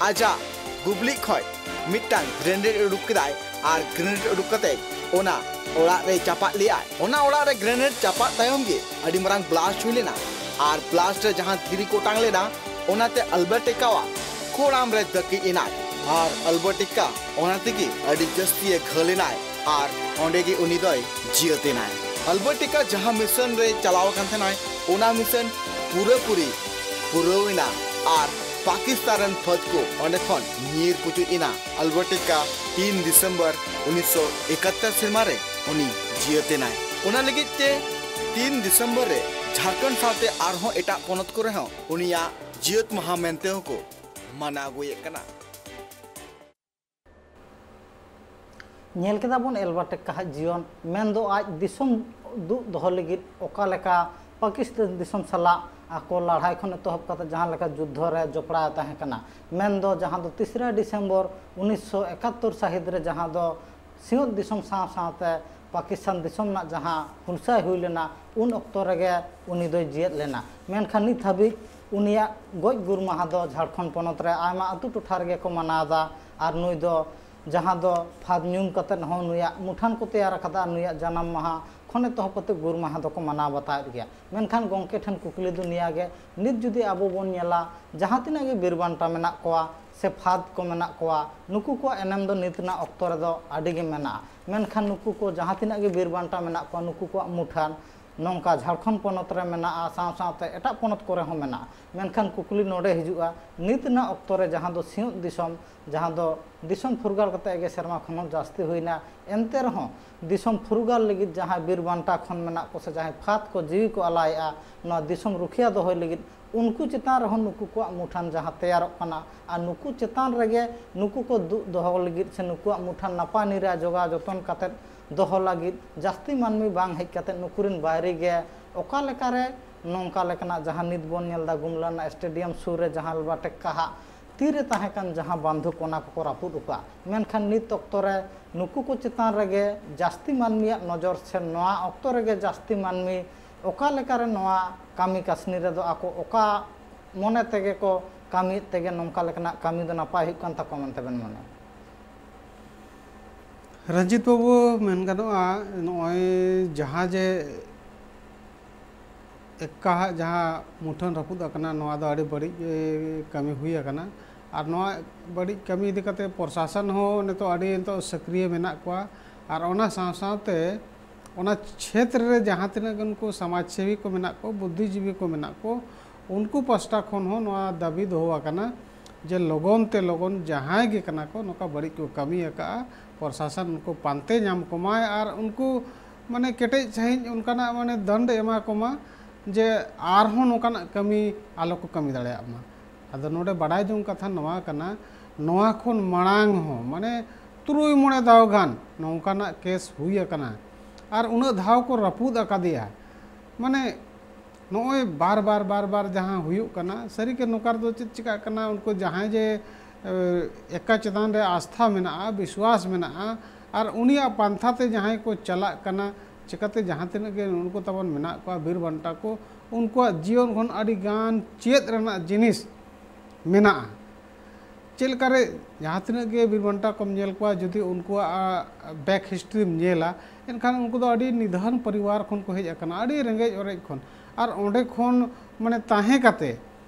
ᱟᱡᱟᱜ ᱜᱩᱵᱞᱤᱡ ᱠᱷᱚᱡ ᱢᱤᱫᱴᱟᱝ grenade ᱩᱰᱩᱠ ᱠᱮᱫᱟᱭ ᱟᱨ grenade ᱩᱰᱩᱠ ᱠᱟᱛᱮ ᱚᱱᱟ ᱚᱲᱟᱜ ᱨᱮᱭ ᱪᱟᱯᱟᱫ ᱞᱮᱫᱟᱭ᱾ ᱚᱱᱟ ᱚᱲᱟᱜ ᱨᱮ grenade ᱪᱟᱯᱟᱫ ᱛᱟᱭᱚᱢ ᱜᱮ ᱟᱹᱰᱤ ᱢᱟᱨᱟᱝ blast ᱦᱩᱭ ᱞᱮᱱᱟ ᱟᱨ blast ᱨᱮ ᱡᱟᱦᱟᱸ ᱫᱷᱤᱨᱤ ᱠᱚ ᱚᱴᱟᱝ ᱞᱮᱱᱟ, ᱚᱱᱟᱛᱮ ᱟᱞᱵᱟᱨᱴ ᱮᱠᱟᱣᱟᱜ ᱠᱚᱲᱟᱢ ᱨᱮ ᱫᱟᱹᱠᱤᱡ ᱮᱱᱟᱭ ᱟᱨ ᱟᱞᱵᱟᱨᱴ ᱮᱠᱟ ᱚᱱᱟ ᱛᱮᱜᱮ ᱟᱹᱰᱤ ᱡᱟᱹᱥᱛᱤ ᱮ ᱜᱷᱟᱹᱞ ᱮᱱᱟᱭ᱾ ᱟᱨ ᱚᱸᱰᱮ ᱜᱮ ᱩᱱᱤ ᱫᱚᱭ ᱡᱤᱭᱟᱹᱛ ᱮᱱᱟᱭ᱾ ᱟᱞᱵᱟᱨᱴ ᱮᱠᱟ ᱡᱟᱦᱟᱸ ᱢᱤᱥᱚᱱ ᱨᱮ ᱪᱟᱞᱟᱣ ᱟᱠᱟᱱ ᱛᱟᱦᱮᱱᱟᱭ, ᱚᱱᱟ ᱢᱤᱥᱚᱱ ᱯᱩᱨᱟᱹᱯᱩᱨᱤ ᱯᱩᱨᱟᱹᱣ ᱮᱱᱟ ᱟᱨ ᱯᱟᱠᱤᱥᱛᱟᱱ ᱨᱮᱱ ᱯᱷᱟᱹᱫ ᱠᱚ ᱚᱸᱰᱮ ᱠᱷᱚᱱ ᱧᱤᱨ ᱯᱩᱪᱩᱡ ᱮᱱᱟ᱾ ᱟᱞᱵᱟᱨᱴ ᱮᱠᱟ ᱛᱤᱱ ᱰᱤᱥᱮᱢᱵᱚᱨ ᱩᱱᱤᱥᱥᱚ ᱮᱠᱟᱛᱛᱳᱨ ᱥᱮᱨᱢᱟ ᱨᱮ ᱩᱱᱤ ᱡᱤᱭᱟᱹᱛ ᱮᱱᱟᱭ᱾ ᱚᱱᱟ ᱞᱟᱹᱜᱤᱫ ᱛᱮ ᱛᱤᱱ ᱰᱤᱥᱮᱢᱵᱚᱨ ᱨᱮ ᱡᱷᱟᱲᱠᱷᱚᱸᱰ ᱥᱟᱶᱛᱮ ᱟᱨᱦᱚᱸ ᱮᱴᱟᱜ ᱯᱚᱱᱚᱛ ᱠᱚᱨᱮ ᱦᱚᱸ ᱩᱱᱤᱭᱟᱜ ᱡᱤᱭᱟᱹᱛ ᱢᱟᱦᱟ ᱢᱮᱱᱛᱮ ᱦᱚᱸᱠᱚ ᱢᱟᱱᱟᱣ ᱟᱹᱜᱩᱭᱮᱫ ᱠᱟᱱᱟ᱾ ᱧᱮᱞ ᱠᱮᱫᱟ ᱵᱚᱱ ᱮᱞᱵᱟᱨᱴ ᱮᱠᱟᱦᱟᱜ ᱡᱤᱭᱚᱱ, ᱢᱮᱱᱫᱚ ᱟᱡ ᱫᱤᱥᱚᱢ ᱫᱩᱜ ᱫᱚᱦᱚ ᱞᱟᱹᱜᱤᱫ ᱚᱠᱟ ᱞᱮᱠᱟ ᱯᱟᱠᱤᱥᱛᱟᱱ ᱫᱤᱥᱚᱢ ᱥᱟᱞᱟᱜ ᱟᱠᱚ ᱞᱟᱹᱲᱦᱟᱹᱭ ᱠᱷᱚᱱ ᱮᱛᱚᱦᱚᱵ ᱠᱟᱛᱮ ᱡᱟᱦᱟᱸ ᱞᱮᱠᱟ ᱡᱩᱫᱽᱫᱷᱚ ᱨᱮ ᱡᱚᱯᱲᱟᱣ ᱛᱟᱦᱮᱸ ᱠᱟᱱᱟ, ᱢᱮᱱᱫᱚ ᱡᱟᱦᱟᱸ ᱫᱚ ᱛᱤᱥᱨᱟ ᱰᱤᱥᱮᱢᱵᱚᱨ ᱩᱱᱤᱥᱥᱚ ᱮᱠᱟᱛᱛᱳᱨ ᱥᱟᱹᱦᱤᱛ ᱨᱮ ᱡᱟᱦᱟᱸ ᱫᱚ ᱥᱤᱧᱚᱛ ᱫᱤᱥᱚᱢ ᱥᱟᱶ ᱥᱟᱶᱛᱮ ᱯᱟᱠᱤᱥᱛᱟᱱ ᱫᱤᱥᱚᱢ ᱨᱮᱱᱟᱜ ᱡᱟᱦᱟᱸ ᱦᱩᱞᱥᱟᱹᱭ ᱦᱩᱭ ᱞᱮᱱᱟ, ᱩᱱ ᱚᱠᱛᱚ ᱨᱮᱜᱮ ᱩᱱᱤ ᱫᱚᱭ ᱡᱤᱭᱮᱫ ᱞᱮᱱᱟ᱾ ᱢᱮᱱᱠᱷᱟᱱ ᱱᱤᱛ ᱦᱟᱹᱵᱤᱡ ᱩᱱᱤᱭᱟᱜ ᱜᱚᱡ ᱜᱩᱨ ᱢᱟᱦᱟ ᱫᱚ ᱡᱷᱟᱲᱠᱷᱚᱸᱰ ᱯᱚᱱᱚᱛ ᱨᱮ ᱟᱭᱢᱟ ᱟᱹᱛᱩ ᱴᱚᱴᱷᱟ ᱨᱮᱜᱮ ᱠᱚ ᱢᱟᱱᱟᱣ ᱮᱫᱟ᱾ ᱟᱨ ᱱᱩᱭ ᱫᱚ ᱡᱟᱦᱟᱸ ᱫᱚ ᱯᱷᱟᱫ ᱧᱩᱢ ᱠᱟᱛᱮᱫ ᱦᱚᱸ ᱱᱩᱭᱟᱜ ᱢᱩᱴᱷᱟᱹᱱ ᱠᱚ ᱛᱮᱭᱟᱨ ᱟᱠᱟᱫᱟ᱾ ᱱᱩᱭᱟᱜ ᱡᱟᱱᱟᱢ ᱢᱟᱦᱟ ᱠᱷᱚᱱ ᱮᱛᱚᱦᱚᱵ ᱠᱟᱛᱮ ᱜᱩᱨ ᱢᱟᱦᱟ ᱫᱚᱠᱚ ᱢᱟᱱᱟᱣ ᱵᱟᱛᱟᱣᱮᱫ ᱜᱮᱭᱟ᱾ ᱢᱮᱱᱠᱷᱟᱱ ᱜᱚᱢᱠᱮ ᱴᱷᱮᱱ ᱠᱩᱠᱞᱤ ᱫᱚ ᱱᱤᱭᱟᱹ ᱜᱮ, ᱱᱤᱛ ᱡᱩᱫᱤ ᱟᱵᱚ ᱵᱚᱱ ᱧᱮᱞᱟ, ᱡᱟᱦᱟᱸ ᱛᱤᱱᱟᱹᱜ ᱜᱮ ᱵᱤᱨ ᱵᱟᱱᱴᱟ ᱢᱮᱱᱟᱜ ᱠᱚᱣᱟ ᱥᱮ ᱯᱷᱟᱫ ᱠᱚ ᱢᱮᱱᱟᱜ ᱠᱚᱣᱟ, ᱱᱩᱠᱩ ᱠᱚᱣᱟᱜ ᱮᱱᱮᱢ ᱫᱚ ᱱᱤᱛ ᱨᱮᱱᱟᱜ ᱚᱠᱛᱚ ᱨᱮᱫᱚ ᱟᱹᱰᱤ ᱜᱮ ᱢᱮᱱᱟᱜᱼᱟ᱾ ᱢᱮᱱᱠᱷᱟᱱ ᱱᱩᱠᱩ ᱠᱚ ᱡᱟᱦᱟᱸ ᱛᱤᱱᱟᱹᱜ ᱜᱮ ᱵᱤᱨ ᱵᱟᱱᱴᱟ ᱢᱮᱱᱟᱜ ᱠᱚᱣᱟ, ᱱᱩᱠᱩ ᱠᱚᱣᱟᱜ ᱢᱩᱴᱷᱟᱹᱱ ᱱᱚᱝᱠᱟ ᱡᱷᱟᱲᱠᱷᱚᱸᱰ ᱯᱚᱱᱚᱛ ᱨᱮ ᱢᱮᱱᱟᱜᱼᱟ, ᱥᱟᱶ ᱥᱟᱶᱛᱮ ᱮᱴᱟᱜ ᱯᱚᱱᱚᱛ ᱠᱚᱨᱮ ᱦᱚᱸ ᱢᱮᱱᱟᱜᱼᱟ᱾ ᱢᱮᱱᱠᱷᱟᱱ ᱠᱩᱠᱞᱤ ᱱᱚᱰᱮ ᱦᱤᱡᱩᱜᱼᱟ, ᱱᱤᱛ ᱨᱮᱱᱟᱜ ᱚᱠᱛᱚ ᱨᱮ ᱡᱟᱦᱟᱸ ᱫᱚ ᱥᱤᱧᱚᱛ ᱫᱤᱥᱚᱢ, ᱡᱟᱦᱟᱸ ᱫᱚ ᱫᱤᱥᱚᱢ ᱯᱷᱩᱨᱜᱟᱹᱞ ᱠᱟᱛᱮ ᱜᱮ ᱥᱮᱨᱢᱟ ᱠᱷᱚᱱ ᱦᱚᱸ ᱡᱟᱹᱥᱛᱤ ᱦᱩᱭᱱᱟ, ᱮᱱᱛᱮ ᱨᱮᱦᱚᱸ ᱫᱤᱥᱚᱢ ᱯᱷᱩᱨᱜᱟᱹᱞ ᱞᱟᱹᱜᱤᱫ ᱡᱟᱦᱟᱸᱭ ᱵᱤᱨ ᱵᱟᱱᱴᱟ ᱠᱷᱚᱱ ᱢᱮᱱᱟᱜ ᱠᱚ ᱥᱮ ᱡᱟᱦᱟᱸᱭ ᱯᱷᱟᱫ ᱠᱚ ᱡᱤᱣᱤ ᱠᱚ ᱟᱞᱟᱭᱮᱜᱼᱟ, ᱱᱚᱣᱟ ᱫᱤᱥᱚᱢ ᱨᱩᱠᱷᱤᱭᱟᱹ ᱫᱚᱦᱚᱭ ᱞᱟᱹᱜᱤᱫ ᱩᱱᱠᱩ ᱪᱮᱛᱟᱱ ᱨᱮᱦᱚᱸ ᱱᱩᱠᱩ ᱠᱚᱣᱟᱜ ᱢᱩᱴᱷᱟᱹᱱ ᱡᱟᱦᱟᱸ ᱛᱮᱭᱟᱨᱚᱜ ᱠᱟᱱᱟ, ᱟᱨ ᱱᱩᱠᱩ ᱪᱮᱛᱟᱱ ᱨᱮᱜᱮ ᱱᱩᱠᱩ ᱠᱚ ᱫᱩᱜ ᱫᱚᱦᱚ ᱞᱟᱹᱜᱤᱫ ᱥᱮ ᱱᱩᱠᱩᱣᱟᱜ ᱢᱩᱴᱷᱟᱹᱱ ᱱᱟᱯᱟᱭ ᱱᱤᱨᱟ ᱡᱚᱜᱟᱣ ᱡᱚᱛᱚᱱ ᱠᱟᱛᱮᱫ ᱫᱚᱦᱚ ᱞᱟᱹᱜᱤᱫ ᱡᱟᱹᱥᱛᱤ ᱢᱟᱹᱱᱢᱤ ᱵᱟᱝ ᱦᱮᱡ ᱠᱟᱛᱮᱫ ᱱᱩᱠᱩ ᱨᱮᱱ ᱵᱟᱹᱭᱨᱤ ᱜᱮ ᱚᱠᱟ ᱞᱮᱠᱟᱨᱮ ᱱᱚᱝᱠᱟ ᱞᱮᱠᱟᱱᱟᱜ ᱡᱟᱦᱟᱸ ᱱᱤᱛ ᱵᱚᱱ ᱧᱮᱞ ᱮᱫᱟ ᱜᱩᱢᱞᱟ ᱨᱮᱱᱟᱜ ᱥᱴᱮᱰᱤᱭᱟᱢ ᱥᱩᱨ ᱨᱮ ᱡᱟᱦᱟᱸ ᱟᱞᱵᱟᱨᱴ ᱮᱠᱠᱟᱦᱟᱜ ᱛᱤᱨᱮ ᱛᱟᱦᱮᱸ ᱠᱟᱱ ᱡᱟᱦᱟᱸ ᱵᱟᱱᱫᱷᱩᱠ ᱚᱱᱟ ᱠᱚᱠᱚ ᱨᱟᱹᱯᱩᱫ ᱟᱠᱟᱫᱼᱟ᱾ ᱢᱮᱱᱠᱷᱟᱱ ᱱᱤᱛ ᱚᱠᱛᱚ ᱨᱮ ᱱᱩᱠᱩ ᱠᱚ ᱪᱮᱛᱟᱱ ᱨᱮᱜᱮ ᱡᱟᱹᱥᱛᱤ ᱢᱟᱹᱱᱢᱤᱭᱟᱜ ᱱᱚᱡᱚᱨ ᱥᱮ ᱱᱚᱣᱟ ᱚᱠᱛᱚ ᱨᱮᱜᱮ ᱡᱟᱹᱥᱛᱤ ᱢᱟᱹᱱᱢᱤ ᱚᱠᱟ ᱞᱮᱠᱟᱨᱮ ᱱᱚᱣᱟ ᱠᱟᱹᱢᱤ ᱠᱟᱹᱥᱱᱤ ᱨᱮᱫᱚ ᱟᱠᱚ ᱚᱠᱟ ᱢᱚᱱᱮ ᱛᱮᱜᱮ ᱠᱚ ᱠᱟᱹᱢᱤᱭᱮᱫ ᱛᱮᱜᱮ ᱱᱚᱝᱠᱟ ᱞᱮᱠᱟᱱᱟᱜ ᱠᱟᱹᱢᱤ ᱫᱚ ᱱᱟᱯᱟᱭ ᱦᱩᱭᱩᱜ ᱠᱟᱱ ᱛᱟᱠᱚᱣᱟ ᱢᱮᱱᱛᱮ ᱵᱮᱱ ᱢᱚᱱᱮᱭᱟ? ᱨᱚᱧᱡᱤᱛ ᱵᱟᱹᱵᱩ, ᱢᱮᱱ ᱜᱟᱱᱚᱜᱼᱟ, ᱱᱚᱜᱼᱚᱭ ᱡᱟᱦᱟᱸ ᱡᱮ ᱮᱠᱠᱟᱦᱟᱜ ᱡᱟᱦᱟᱸ ᱢᱩᱴᱷᱟᱹᱱ ᱨᱟᱹᱯᱩᱫ ᱟᱠᱟᱱᱟ, ᱱᱚᱣᱟ ᱫᱚ ᱟᱹᱰᱤ ᱵᱟᱹᱲᱤᱡ, ᱮ, ᱠᱟᱹᱢᱤ ᱦᱩᱭ ᱟᱠᱟᱱᱟ᱾ ᱟᱨ ᱱᱚᱣᱟ ᱵᱟᱹᱲᱤᱡ ᱠᱟᱹᱢᱤ ᱤᱫᱤ ᱠᱟᱛᱮ ᱯᱨᱚᱥᱟᱥᱚᱱ ᱦᱚᱸ ᱱᱤᱛᱚᱜ ᱟᱹᱰᱤ ᱱᱤᱛᱚᱜ ᱥᱚᱠᱨᱤᱭᱚ ᱢᱮᱱᱟᱜ ᱠᱚᱣᱟ᱾ ᱟᱨ ᱚᱱᱟ ᱥᱟᱶ ᱥᱟᱶᱛᱮ ᱚᱱᱟ ᱪᱷᱮᱛᱨᱚ ᱨᱮ ᱡᱟᱦᱟᱸ ᱛᱤᱱᱟᱹᱜ ᱜᱮ ᱩᱱᱠᱩ ᱥᱚᱢᱟᱡᱽ ᱥᱮᱵᱤ ᱠᱚ ᱢᱮᱱᱟᱜ ᱠᱚ, ᱵᱩᱫᱽᱫᱷᱤᱡᱤᱵᱤ ᱠᱚ ᱢᱮᱱᱟᱜ ᱠᱚ, ᱩᱱᱠᱩ ᱯᱟᱥᱴᱟ ᱠᱷᱚᱱ ᱦᱚᱸ ᱱᱚᱣᱟ ᱫᱟᱹᱵᱤ ᱫᱚᱦᱚ ᱟᱠᱟᱱᱟ ᱡᱮ ᱞᱚᱜᱚᱱ ᱛᱮ ᱞᱚᱜᱚᱱ ᱡᱟᱦᱟᱸᱭ ᱜᱮ ᱠᱟᱱᱟ ᱠᱚ, ᱱᱚᱝᱠᱟ ᱵᱟᱹᱲᱤᱡ ᱠᱚ ᱠᱟᱹᱢᱤ ᱟᱠᱟᱫᱼᱟ, ᱯᱨᱚᱥᱟᱥᱚᱱ ᱩᱱᱠᱩ ᱯᱟᱱᱛᱮ ᱧᱟᱢ ᱠᱚᱢᱟᱭ ᱟᱨ ᱩᱱᱠᱩ ᱢᱟᱱᱮ ᱠᱮᱴᱮᱡ ᱥᱟᱺᱦᱤᱡ ᱚᱱᱠᱟᱱᱟᱜ ᱢᱟᱱᱮ ᱫᱚᱱᱰ ᱮᱢᱟ ᱠᱚᱢᱟ, ᱡᱮ ᱟᱨᱦᱚᱸ ᱱᱚᱝᱠᱟᱱᱟᱜ ᱠᱟᱹᱢᱤ ᱟᱞᱚ ᱠᱚ ᱠᱟᱹᱢᱤ ᱫᱟᱲᱮᱭᱟᱜ ᱢᱟ᱾ ᱟᱫᱚ ᱱᱚᱰᱮ ᱵᱟᱰᱟᱭ ᱡᱚᱝ ᱠᱟᱛᱷᱟ ᱱᱚᱣᱟ ᱠᱟᱱᱟ, ᱱᱚᱣᱟ ᱠᱷᱚᱱ ᱢᱟᱲᱟᱝ ᱦᱚᱸ ᱢᱟᱱᱮ ᱛᱩᱨᱩᱭ ᱢᱚᱬᱮ ᱫᱷᱟᱣ ᱜᱟᱱ ᱱᱚᱝᱠᱟᱱᱟᱜ ᱠᱮᱥ ᱦᱩᱭ ᱟᱠᱟᱱᱟ ᱟᱨ ᱩᱱᱟᱹᱜ ᱫᱷᱟᱣ ᱠᱚ ᱨᱟᱹᱯᱩᱫ ᱟᱠᱟᱫᱮᱭᱟ᱾ ᱢᱟᱱᱮ ᱱᱚᱜᱼᱚᱭ ᱵᱟᱨ ᱵᱟᱨ ᱵᱟᱨ ᱵᱟᱨ ᱡᱟᱦᱟᱸ ᱦᱩᱭᱩᱜ ᱠᱟᱱᱟ, ᱥᱟᱹᱨᱤᱜᱮ ᱱᱚᱝᱠᱟ ᱨᱮᱫᱚ ᱪᱮᱫ ᱪᱤᱠᱟᱹᱜ ᱠᱟᱱᱟ? ᱩᱱᱠᱩ ᱡᱟᱦᱟᱸᱭ ᱡᱮ ᱮ, ᱮᱠᱟ ᱪᱮᱛᱟᱱ ᱨᱮ ᱟᱥᱛᱷᱟ ᱢᱮᱱᱟᱜᱼᱟ, ᱵᱤᱥᱣᱟᱥ ᱢᱮᱱᱟᱜᱼᱟ, ᱟᱨ ᱩᱱᱤᱭᱟᱜ ᱯᱟᱱᱛᱷᱟ ᱛᱮ ᱡᱟᱦᱟᱸᱭ ᱠᱚ ᱪᱟᱞᱟᱜ ᱠᱟᱱᱟ, ᱪᱤᱠᱟᱹᱛᱮ ᱡᱟᱦᱟᱸ ᱛᱤᱱᱟᱹᱜ ᱜᱮ ᱩᱱᱠᱩ ᱛᱟᱵᱚᱱ ᱢᱮᱱᱟᱜ ᱠᱚᱣᱟ ᱵᱤᱨ ᱵᱟᱱᱴᱟ ᱠᱚ, ᱩᱱᱠᱩᱣᱟᱜ ᱡᱤᱭᱚᱱ ᱠᱷᱚᱱ ᱟᱹᱰᱤ ᱜᱟᱱ ᱪᱮᱫ ᱨᱮᱱᱟᱜ ᱡᱤᱱᱤᱥ ᱢᱮᱱᱟᱜᱼᱟ᱾ ᱪᱮᱫ ᱞᱮᱠᱟᱨᱮ ᱡᱟᱦᱟᱸ ᱛᱤᱱᱟᱹᱜ ᱜᱮ ᱵᱤᱨ ᱵᱟᱱᱴᱟ ᱠᱚᱢ ᱧᱮᱞ ᱠᱚᱣᱟ, ᱡᱩᱫᱤ ᱩᱱᱠᱩᱣᱟᱜ, ᱟ, back historyᱢ ᱧᱮᱞᱟ, ᱮᱱᱠᱷᱟᱱ ᱩᱱᱠᱩ ᱫᱚ ᱟᱹᱰᱤ ᱱᱤᱫᱷᱟᱹᱱ ᱯᱚᱨᱤᱵᱟᱨ ᱠᱷᱚᱱ ᱠᱚ ᱦᱮᱡ ᱟᱠᱟᱱᱟ, ᱟᱹᱰᱤ ᱨᱮᱸᱜᱮᱡ ᱚᱨᱮᱡ ᱠᱷᱚᱱ᱾ ᱟᱨ ᱚᱸᱰᱮ ᱠᱷᱚᱱ ᱢᱟᱱᱮ ᱛᱟᱦᱮᱸ ᱠᱟᱛᱮ,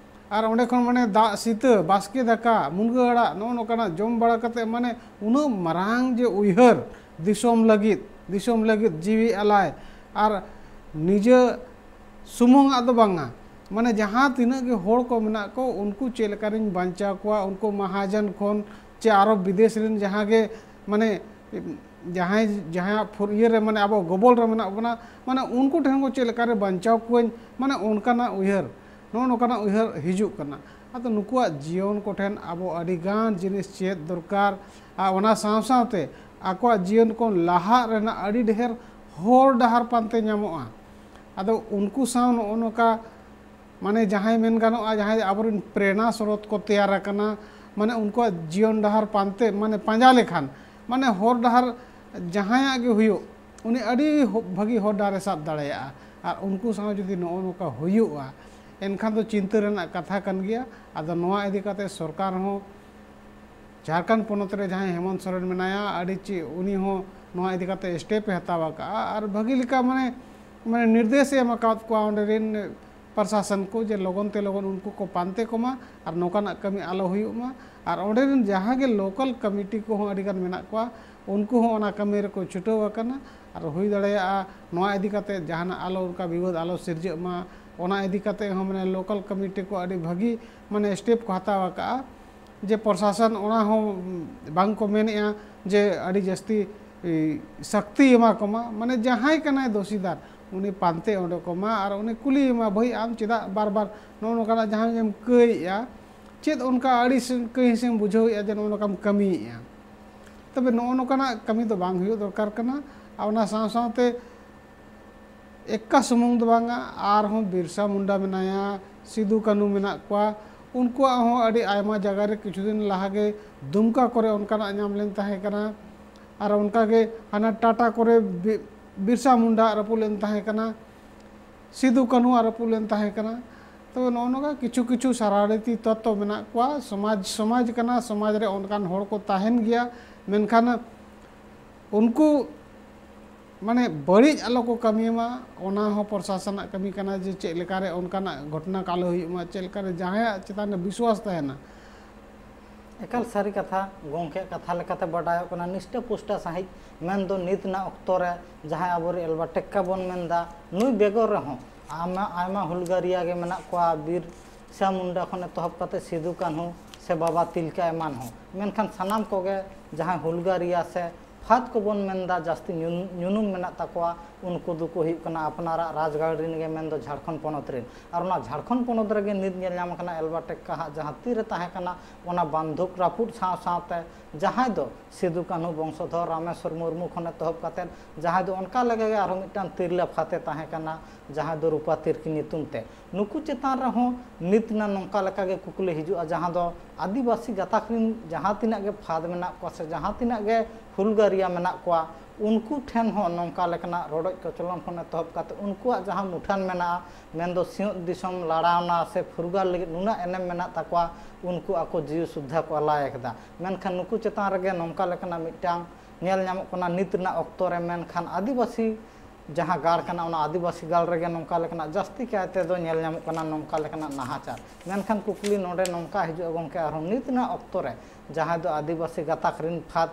ᱟᱨ ᱚᱸᱰᱮ ᱠᱷᱚᱱ ᱢᱟᱱᱮ ᱫᱟᱜ ᱥᱤᱛᱟᱹ, ᱵᱟᱥᱠᱮ ᱫᱟᱠᱟ, ᱢᱩᱱᱜᱟᱹ ᱟᱲᱟᱜ, ᱱᱚᱜᱼᱚ ᱱᱚᱝᱠᱟᱱᱟᱜ ᱡᱚᱢ ᱵᱟᱲᱟ ᱠᱟᱛᱮ ᱢᱟᱱᱮ ᱩᱱᱟᱹᱜ ᱢᱟᱨᱟᱝ ᱡᱮ ᱩᱭᱦᱟᱹᱨ ᱫᱤᱥᱚᱢ ᱞᱟᱹᱜᱤᱫ, ᱫᱤᱥᱚᱢ ᱞᱟᱹᱜᱤᱫ ᱡᱤᱣᱤ ᱟᱞᱟᱭ, ᱟᱨ ᱱᱤᱡᱮ ᱥᱩᱢᱩᱝᱟᱜ ᱫᱚ ᱵᱟᱝᱟ, ᱢᱟᱱᱮ ᱡᱟᱦᱟᱸ ᱛᱤᱱᱟᱹᱜ ᱜᱮ ᱦᱚᱲ ᱠᱚ ᱢᱮᱱᱟᱜ ᱠᱚ, ᱩᱱᱠᱩ ᱪᱮᱫ ᱞᱮᱠᱟᱨᱤᱧ ᱵᱟᱧᱪᱟᱣ ᱠᱚᱣᱟ, ᱩᱱᱠᱩ ᱢᱟᱦᱟᱡᱚᱱ ᱠᱷᱚᱱ ᱪᱮ ᱟᱨᱚ ᱵᱤᱫᱮᱥ ᱨᱮᱱ ᱡᱟᱦᱟᱸ ᱜᱮ ᱢᱟᱱᱮ ᱡᱟᱦᱟᱸᱭ, ᱡᱟᱦᱟᱸᱭᱟᱜ ᱯᱷᱩᱨ-, ᱤᱭᱟᱹ ᱨᱮ ᱢᱟᱱᱮ ᱟᱵᱚ ᱜᱚᱵᱚᱞ ᱨᱮ ᱢᱮᱱᱟᱜ ᱵᱚᱱᱟ, ᱢᱟᱱᱮ ᱩᱱᱠᱩ ᱴᱷᱮᱱ ᱠᱚ ᱪᱮᱫ ᱞᱮᱠᱟᱨᱮ ᱵᱟᱧᱪᱟᱣ ᱠᱚᱣᱟᱹᱧ, ᱢᱟᱱᱮ ᱚᱱᱠᱟᱱᱟᱜ ᱩᱭᱦᱟᱹᱨ, ᱱᱚᱜᱼᱚ ᱱᱚᱝᱠᱟᱱᱟᱜ ᱩᱭᱦᱟᱹᱨ ᱦᱤᱡᱩᱜ ᱠᱟᱱᱟ᱾ ᱟᱫᱚ ᱱᱩᱠᱩᱣᱟᱜ ᱡᱤᱭᱚᱱ ᱠᱚᱴᱷᱮᱱ ᱟᱵᱚ ᱟᱹᱰᱤ ᱜᱟᱱ ᱡᱤᱱᱤᱥ ᱪᱮᱫ ᱫᱚᱨᱠᱟᱨ, ᱟᱨ ᱚᱱᱟ ᱥᱟᱶ ᱥᱟᱶᱛᱮ ᱟᱠᱚᱣᱟᱜ ᱡᱤᱭᱚᱱ ᱠᱚ ᱞᱟᱦᱟᱜ ᱨᱮᱱᱟᱜ ᱟᱹᱰᱤ ᱰᱷᱮᱨ ᱦᱚᱨ ᱰᱟᱦᱟᱨ ᱯᱟᱱᱛᱮ ᱧᱟᱢᱚᱜᱼᱟ᱾ ᱟᱫᱚ ᱩᱱᱠᱩ ᱥᱟᱶ ᱱᱚᱜᱼᱚ ᱱᱚᱝᱠᱟ ᱢᱟᱱᱮ ᱡᱟᱦᱟᱸᱭ ᱢᱮᱱ ᱜᱟᱱᱚᱜᱼᱟ, ᱡᱟᱦᱟᱸᱭ ᱟᱵᱚᱨᱮᱱ ᱯᱨᱮᱨᱱᱟ ᱥᱨᱳᱛ ᱠᱚ ᱛᱮᱭᱟᱨ ᱟᱠᱟᱱᱟ, ᱢᱟᱱᱮ ᱩᱱᱠᱩᱣᱟᱜ ᱡᱤᱭᱚᱱ ᱰᱟᱦᱟᱨ ᱯᱟᱱᱛᱮ, ᱢᱟᱱᱮ ᱯᱟᱸᱡᱟ ᱞᱮᱠᱷᱟᱱ, ᱢᱟᱱᱮ ᱦᱚᱨ ᱰᱟᱦᱟᱨ ᱡᱟᱦᱟᱸᱭᱟᱜ ᱜᱮ ᱦᱩᱭᱩᱜ, ᱩᱱᱤ ᱟᱹᱰᱤ ᱦᱚ-, ᱵᱷᱟᱹᱜᱤ ᱦᱚᱨ ᱰᱟᱦᱟᱨᱮ ᱥᱟᱵ ᱫᱟᱲᱮᱭᱟᱜᱼᱟ᱾ ᱟᱨ ᱩᱱᱠᱩ ᱥᱟᱶ ᱡᱩᱫᱤ ᱱᱚᱜᱼᱚ ᱱᱚᱝᱠᱟ ᱦᱩᱭᱩᱜᱼᱟ, ᱮᱱᱠᱷᱟᱱ ᱫᱚ ᱪᱤᱱᱛᱟᱹ ᱨᱮᱱᱟᱜ ᱠᱟᱛᱷᱟ ᱠᱟᱱ ᱜᱮᱭᱟ᱾ ᱟᱫᱚ ᱱᱚᱣᱟ ᱤᱫᱤ ᱠᱟᱛᱮ ᱥᱚᱨᱠᱟᱨ ᱦᱚᱸ, ᱡᱷᱟᱲᱠᱷᱚᱸᱰ ᱯᱚᱱᱚᱛ ᱨᱮ ᱡᱟᱦᱟᱸᱭ ᱦᱮᱢᱚᱱᱛ ᱥᱚᱨᱮᱱ ᱢᱮᱱᱟᱭᱟ, ᱟᱹᱰᱤ ᱪᱮ-, ᱩᱱᱤ ᱦᱚᱸ ᱱᱚᱣᱟ ᱤᱫᱤ ᱠᱟᱛᱮ step ᱮ ᱦᱟᱛᱟᱣ ᱟᱠᱟᱫᱼᱟ ᱟᱨ ᱵᱷᱟᱹᱜᱤ ᱞᱮᱠᱟ ᱢᱟᱱᱮ, ᱢᱟᱱᱮ ᱱᱤᱨᱫᱮᱥ ᱮ ᱮᱢ ᱟᱠᱟᱫ ᱠᱚᱣᱟ ᱚᱸᱰᱮ ᱨᱮᱱ ᱯᱨᱚᱥᱟᱥᱚᱱ ᱠᱚ, ᱡᱮ ᱞᱚᱜᱚᱱ ᱛᱮ ᱞᱚᱜᱚᱱ ᱩᱱᱠᱩ ᱠᱚ ᱯᱟᱱᱛᱮ ᱠᱚᱢᱟ ᱟᱨ ᱱᱚᱝᱠᱟᱱᱟᱜ ᱠᱟᱹᱢᱤ ᱟᱞᱚ ᱦᱩᱭᱩᱜ ᱢᱟ᱾ ᱟᱨ ᱚᱸᱰᱮ ᱨᱮᱱ ᱡᱟᱦᱟᱸ ᱜᱮ local committee ᱠᱚᱦᱚᱸ ᱟᱹᱰᱤ ᱜᱟᱱ ᱢᱮᱱᱟᱜ ᱠᱚᱣᱟ, ᱩᱱᱠᱩ ᱦᱚᱸ ᱚᱱᱟ ᱠᱟᱹᱢᱤ ᱨᱮᱠᱚ ᱪᱷᱩᱴᱟᱹᱣ ᱟᱠᱟᱱᱟ᱾ ᱟᱨ ᱦᱩᱭ ᱫᱟᱲᱮᱭᱟᱜᱼᱟ ᱱᱚᱣᱟ ᱤᱫᱤ ᱠᱟᱛᱮ ᱡᱟᱦᱟᱱᱟᱜ ᱟᱞᱚ, ᱚᱱᱠᱟ ᱵᱤᱵᱟᱹᱫ ᱟᱞᱚ ᱥᱤᱨᱡᱟᱹᱜ ᱢᱟ, ᱚᱱᱟ ᱤᱫᱤ ᱠᱟᱛᱮ ᱦᱚᱸ ᱢᱟᱱᱮ ᱞᱳᱠᱟᱞ ᱠᱚᱢᱤᱴᱤ ᱠᱚ ᱟᱹᱰᱤ ᱵᱷᱟᱹᱜᱤ ᱢᱟᱱᱮ ᱥᱴᱮᱯ ᱠᱚ ᱦᱟᱛᱟᱣ ᱟᱠᱟᱫᱼᱟ᱾ ᱡᱮ ᱯᱨᱚᱥᱟᱥᱚᱱ ᱚᱱᱟ ᱦᱚᱸ ᱵᱟᱝ ᱠᱚ ᱢᱮᱱᱮᱫᱼᱟ ᱡᱮ ᱟᱹᱰᱤ ᱡᱟᱹᱥᱛᱤ ᱥᱟᱹᱠᱛᱤ ᱮᱢᱟ ᱠᱚᱢᱟ, ᱢᱟᱱᱮ ᱡᱟᱦᱟᱸᱭ ᱠᱟᱱᱟᱭ ᱫᱳᱥᱤᱫᱟᱨ ᱩᱱᱤ ᱯᱟᱱᱛᱮ ᱚᱰᱚᱠᱚᱢᱟ ᱟᱨ ᱩᱱᱤ ᱠᱩᱞᱤᱭᱮᱢᱟ, "ᱵᱷᱟᱹᱭ, ᱟᱢ ᱪᱮᱫᱟᱜ ᱵᱟᱨ ᱵᱟᱨ ᱱᱚᱜᱼᱚ ᱱᱚᱝᱠᱟᱱᱟᱜ ᱡᱟᱦᱟᱸ ᱜᱮᱢ ᱠᱟᱹᱭᱮᱫᱼᱟ, ᱪᱮᱫ ᱚᱱᱠᱟ ᱟᱹᱲᱤᱥ ᱠᱟᱹᱦᱤᱥ ᱮᱢ ᱵᱩᱡᱷᱟᱹᱣᱮᱫᱼᱟ ᱡᱮ ᱱᱚᱜᱼᱚ ᱱᱚᱝᱠᱟᱢ ᱠᱟᱹᱢᱤᱭᱮᱫᱼᱟ?" ᱛᱚᱵᱮ ᱱᱚᱜᱼᱚ ᱱᱚᱝᱠᱟᱱᱟᱜ ᱠᱟᱹᱢᱤ ᱫᱚ ᱵᱟᱝ ᱦᱩᱭᱩᱜ ᱫᱚᱨᱠᱟᱨ ᱠᱟᱱᱟ᱾ ᱟᱨ ᱚᱱᱟ ᱥᱟᱶ ᱥᱟᱶᱛᱮ ᱮᱠᱠᱟ ᱥᱩᱢᱩᱝ ᱫᱚ ᱵᱟᱝᱟ, ᱟᱨᱦᱚᱸ ᱵᱤᱨᱥᱟ ᱢᱩᱱᱰᱟ ᱢᱮᱱᱟᱭᱟ, ᱥᱤᱫᱩ ᱠᱟᱹᱱᱦᱩ ᱢᱮᱱᱟᱜ ᱠᱚᱣᱟ, ᱩᱱᱠᱩᱣᱟᱜ ᱦᱚᱸ ᱟᱹᱰᱤ ᱟᱭᱢᱟ ᱡᱟᱭᱜᱟ ᱨᱮ ᱠᱤᱪᱷᱩ ᱫᱤᱱ ᱞᱟᱦᱟ ᱜᱮ ᱫᱩᱢᱠᱟ ᱠᱚᱨᱮ ᱚᱱᱠᱟᱱᱟᱜ ᱧᱟᱢ ᱞᱮᱱ ᱛᱟᱦᱮᱸ ᱠᱟᱱᱟ᱾ ᱟᱨ ᱚᱱᱠᱟ ᱜᱮ ᱦᱟᱱᱟ ᱴᱟᱴᱟ ᱠᱚᱨᱮ ᱵᱤ-, ᱵᱤᱨᱥᱟ ᱢᱩᱱᱰᱟ ᱨᱟᱹᱯᱩᱫ ᱞᱮᱱ ᱛᱟᱦᱮᱸ ᱠᱟᱱᱟ, ᱥᱤᱫᱩ ᱠᱟᱹᱱᱦᱩ ᱨᱟᱹᱯᱩᱫ ᱞᱮᱱ ᱛᱟᱦᱮᱸ ᱠᱟᱱᱟ᱾ ᱛᱚ ᱱᱚᱜᱼᱚ ᱱᱚᱝᱠᱟ ᱠᱤᱪᱷᱩ ᱠᱤᱪᱷᱩ ᱥᱟᱨᱟᱨᱤᱛᱤ ᱛᱚᱛᱛᱚ ᱢᱮᱱᱟᱜ ᱠᱚᱣᱟ᱾ ᱥᱚᱢᱟᱡᱽ, ᱥᱚᱢᱟᱡᱽ ᱠᱟᱱᱟ, ᱥᱚᱢᱟᱡᱽ ᱨᱮ ᱚᱱᱠᱟᱱ ᱦᱚᱲ ᱠᱚ ᱛᱟᱦᱮᱱ ᱜᱮᱭᱟ, ᱢᱮᱱᱠᱷᱟᱱ ᱩᱱᱠᱩ ᱢᱟᱱᱮ ᱵᱟᱹᱲᱤᱡ ᱟᱞᱚ ᱠᱚ ᱠᱟᱹᱢᱤ ᱢᱟ, ᱚᱱᱟ ᱦᱚᱸ ᱯᱨᱚᱥᱟᱥᱚᱱᱟᱜ ᱠᱟᱹᱢᱤ ᱠᱟᱱᱟ ᱡᱮ ᱪᱮᱫ ᱞᱮᱠᱟᱨᱮ ᱚᱱᱠᱟᱱᱟᱜ ᱜᱷᱚᱴᱚᱱᱟ ᱠᱚ ᱟᱞᱚ ᱦᱩᱭᱩᱜ ᱢᱟ, ᱪᱮᱫ ᱞᱮᱠᱟᱨᱮ ᱡᱟᱦᱟᱸᱭᱟᱜ ᱪᱮᱛᱟᱱ ᱨᱮ ᱵᱤᱥᱣᱟᱥ ᱛᱟᱦᱮᱱᱟ᱾ ᱮᱠᱟᱞ ᱥᱟᱹᱨᱤ ᱠᱟᱛᱷᱟ, ᱜᱚᱢᱠᱮᱭᱟᱜ ᱠᱟᱛᱷᱟ ᱞᱮᱠᱟᱛᱮ ᱵᱟᱰᱟᱭᱚᱜ ᱠᱟᱱᱟ, ᱱᱤᱥᱴᱟᱹ ᱯᱩᱥᱴᱟᱹ ᱥᱟᱺᱦᱤᱡ ᱢᱮᱱᱫᱚ ᱱᱤᱛ ᱨᱮᱱᱟᱜ ᱚᱠᱛᱚ ᱨᱮ ᱡᱟᱦᱟᱸᱭ ᱟᱵᱚᱨᱮᱱ ᱮᱞᱵᱟᱨᱴ ᱴᱮᱠᱠᱟ ᱵᱚᱱ ᱢᱮᱱᱫᱟ, ᱱᱩᱭ ᱵᱮᱜᱚᱨ ᱨᱮᱦᱚᱸ ᱟᱭᱢᱟ ᱟᱭᱢᱟ ᱦᱩᱞᱜᱟᱹᱨᱤᱭᱟ ᱜᱮ ᱢᱮᱱᱟᱜ ᱠᱚᱣᱟ, ᱵᱤᱨᱥᱟ ᱢᱩᱱᱰᱟ ᱠᱷᱚᱱ ᱮᱛᱚᱦᱚᱵ ᱠᱟᱛᱮ ᱥᱤᱫᱩ ᱠᱟᱹᱱᱦᱩ ᱥᱮ ᱵᱟᱵᱟ ᱛᱤᱞᱠᱟ ᱮᱢᱟᱱ ᱦᱚᱸ᱾ ᱢᱮᱱᱠᱷᱟᱱ ᱥᱟᱱᱟᱢ ᱠᱚᱜᱮ ᱡᱟᱦᱟᱸᱭ ᱦᱩᱞᱜᱟᱹᱨᱤᱭᱟ ᱥᱮ ᱯᱷᱟᱫ ᱠᱚᱵᱚᱱ ᱢᱮᱱᱫᱟ ᱡᱟᱹᱥᱛᱤ ᱧᱩᱱ-, ᱧᱩᱱᱩᱢ ᱢᱮᱱᱟᱜ ᱛᱟᱠᱚᱣᱟ, ᱩᱱᱠᱩ ᱫᱚᱠᱚ ᱦᱩᱭᱩᱜ ᱠᱟᱱᱟ ᱟᱯᱱᱟᱨᱟᱜ ᱨᱟᱡᱽᱜᱟᱲ ᱨᱮᱱ ᱜᱮ, ᱢᱮᱱᱫᱚ ᱡᱷᱟᱲᱠᱷᱚᱸᱰ ᱯᱚᱱᱚᱛ ᱨᱮᱱ᱾ ᱟᱨ ᱚᱱᱟ ᱡᱷᱟᱲᱠᱷᱚᱸᱰ ᱯᱚᱱᱚᱛ ᱨᱮᱜᱮ ᱱᱤᱛ ᱧᱮᱞ ᱧᱟᱢ ᱠᱟᱱᱟ ᱮᱞᱵᱟᱨᱴ ᱴᱮᱠᱠᱟ ᱦᱟᱜ ᱡᱟᱦᱟᱸ ᱛᱤᱨᱮ ᱛᱟᱦᱮᱸ ᱠᱟᱱᱟ, ᱚᱱᱟ ᱵᱟᱱᱫᱷᱩᱠ ᱨᱟᱹᱯᱩᱫ ᱥᱟᱶ ᱥᱟᱶᱛᱮ ᱡᱟᱦᱟᱸᱭ ᱫᱚ ᱥᱤᱫᱩ ᱠᱟᱹᱱᱦᱩ ᱵᱚᱝᱥᱚᱫᱷᱚᱨ ᱨᱟᱢᱮᱥᱣᱚᱨ ᱢᱩᱨᱢᱩ ᱠᱷᱚᱱ ᱮᱛᱚᱦᱚᱵ ᱠᱟᱛᱮᱫ ᱡᱟᱦᱟᱸᱭ ᱫᱚ ᱚᱱᱠᱟ ᱞᱮᱠᱟᱜᱮ ᱟᱨᱦᱚᱸ ᱢᱤᱫᱴᱟᱝ ᱛᱤᱨᱞᱟᱹ ᱯᱷᱟᱛᱮ ᱛᱟᱦᱮᱸ ᱠᱟᱱᱟ, ᱡᱟᱦᱟᱸᱭ ᱫᱚ ᱨᱩᱯᱟ ᱛᱤᱨᱠᱤ ᱧᱩᱛᱩᱢ ᱛᱮ, ᱱᱩᱠᱩ ᱪᱮᱛᱟᱱ ᱨᱮᱦᱚᱸ ᱱᱤᱛ ᱱᱟ ᱱᱚᱝᱠᱟ ᱞᱮᱠᱟᱜᱮ ᱠᱩᱠᱞᱤ ᱦᱤᱡᱩᱜᱼᱟ, ᱡᱟᱦᱟᱸ ᱫᱚ ᱟᱹᱫᱤᱵᱟᱹᱥᱤ ᱜᱟᱛᱟᱠ ᱨᱮᱱ ᱡᱟᱦᱟᱸ ᱛᱤᱱᱟᱹᱜ ᱜᱮ ᱯᱷᱟᱫ ᱢᱮᱱᱟᱜ ᱠᱚᱣᱟ ᱥᱮ ᱡᱟᱦᱟᱸ ᱛᱤᱱᱟᱹᱜ ᱜᱮ ᱦᱩᱞᱜᱟᱹᱨᱤᱭᱟ ᱢᱮᱱᱟᱜ ᱠᱚᱣᱟ, ᱩᱱᱠᱩ ᱴᱷᱮᱱ ᱦᱚᱸ ᱱᱚᱝᱠᱟ ᱞᱮᱠᱟᱱᱟᱜ ᱨᱚᱰᱚᱡ ᱠᱚᱪᱞᱚᱱ ᱠᱷᱚᱱ ᱮᱛᱚᱦᱚᱵ ᱠᱟᱛᱮ ᱩᱱᱠᱩᱣᱟᱜ ᱡᱟᱦᱟᱸ ᱢᱩᱴᱷᱟᱹᱱ ᱢᱮᱱᱟᱜᱼᱟ, ᱢᱮᱱᱫᱚ ᱥᱤᱧᱚᱛ ᱫᱤᱥᱚᱢ ᱞᱟᱲᱟᱣᱱᱟ ᱥᱮ ᱯᱷᱩᱨᱜᱟᱹᱞ ᱞᱟᱹᱜᱤᱫ ᱱᱩᱱᱟᱹᱜ ᱮᱱᱮᱢ ᱢᱮᱱᱟᱜ ᱛᱟᱠᱚᱣᱟ, ᱩᱱᱠᱩ ᱟᱠᱚ ᱡᱤᱣᱤ ᱥᱩᱫᱽᱫᱷᱟ ᱠᱚ ᱟᱞᱟᱭ ᱟᱠᱟᱫᱟ᱾ ᱢᱮᱱᱠᱷᱟᱱ ᱱᱩᱠᱩ ᱪᱮᱛᱟᱱ ᱨᱮᱜᱮ ᱱᱚᱝᱠᱟ ᱞᱮᱠᱟᱱᱟᱜ ᱢᱤᱫᱴᱟᱝ ᱧᱮᱞ ᱧᱟᱢᱚᱜ ᱠᱟᱱᱟ ᱱᱤᱛ ᱨᱮᱱᱟᱜ ᱚᱠᱛᱚ ᱨᱮ᱾ ᱢᱮᱱᱠᱷᱟᱱ ᱟᱹᱫᱤᱵᱟᱹᱥᱤ ᱡᱟᱦᱟᱸ ᱜᱟᱲ ᱠᱟᱱᱟ, ᱚᱱᱟ ᱟᱹᱫᱤᱵᱟᱹᱥᱤ ᱜᱟᱲ ᱨᱮᱜᱮ ᱱᱚᱝᱠᱟ ᱞᱮᱠᱟᱱᱟᱜ ᱡᱟᱹᱥᱛᱤ ᱠᱟᱭ ᱛᱮᱫᱚ ᱧᱮᱞ ᱧᱟᱢᱚᱜ ᱠᱟᱱᱟ ᱱᱚᱝᱠᱟ ᱞᱮᱠᱟᱱᱟᱜ ᱱᱟᱦᱟᱪᱟᱨ᱾ ᱢᱮᱱᱠᱷᱟᱱ ᱠᱩᱠᱞᱤ ᱱᱚᱰᱮ ᱱᱚᱝᱠᱟ ᱦᱤᱡᱩᱜᱼᱟ, ᱜᱚᱢᱠᱮ, ᱟᱨᱦᱚᱸ ᱱᱤᱛ ᱨᱮᱱᱟᱜ ᱚᱠᱛᱚ ᱨᱮ ᱡᱟᱦᱟᱸᱭ ᱫᱚ ᱟᱹᱫᱤᱵᱟᱹᱥᱤ ᱜᱟᱛᱟᱠ ᱨᱮᱱ ᱯᱷᱟᱫ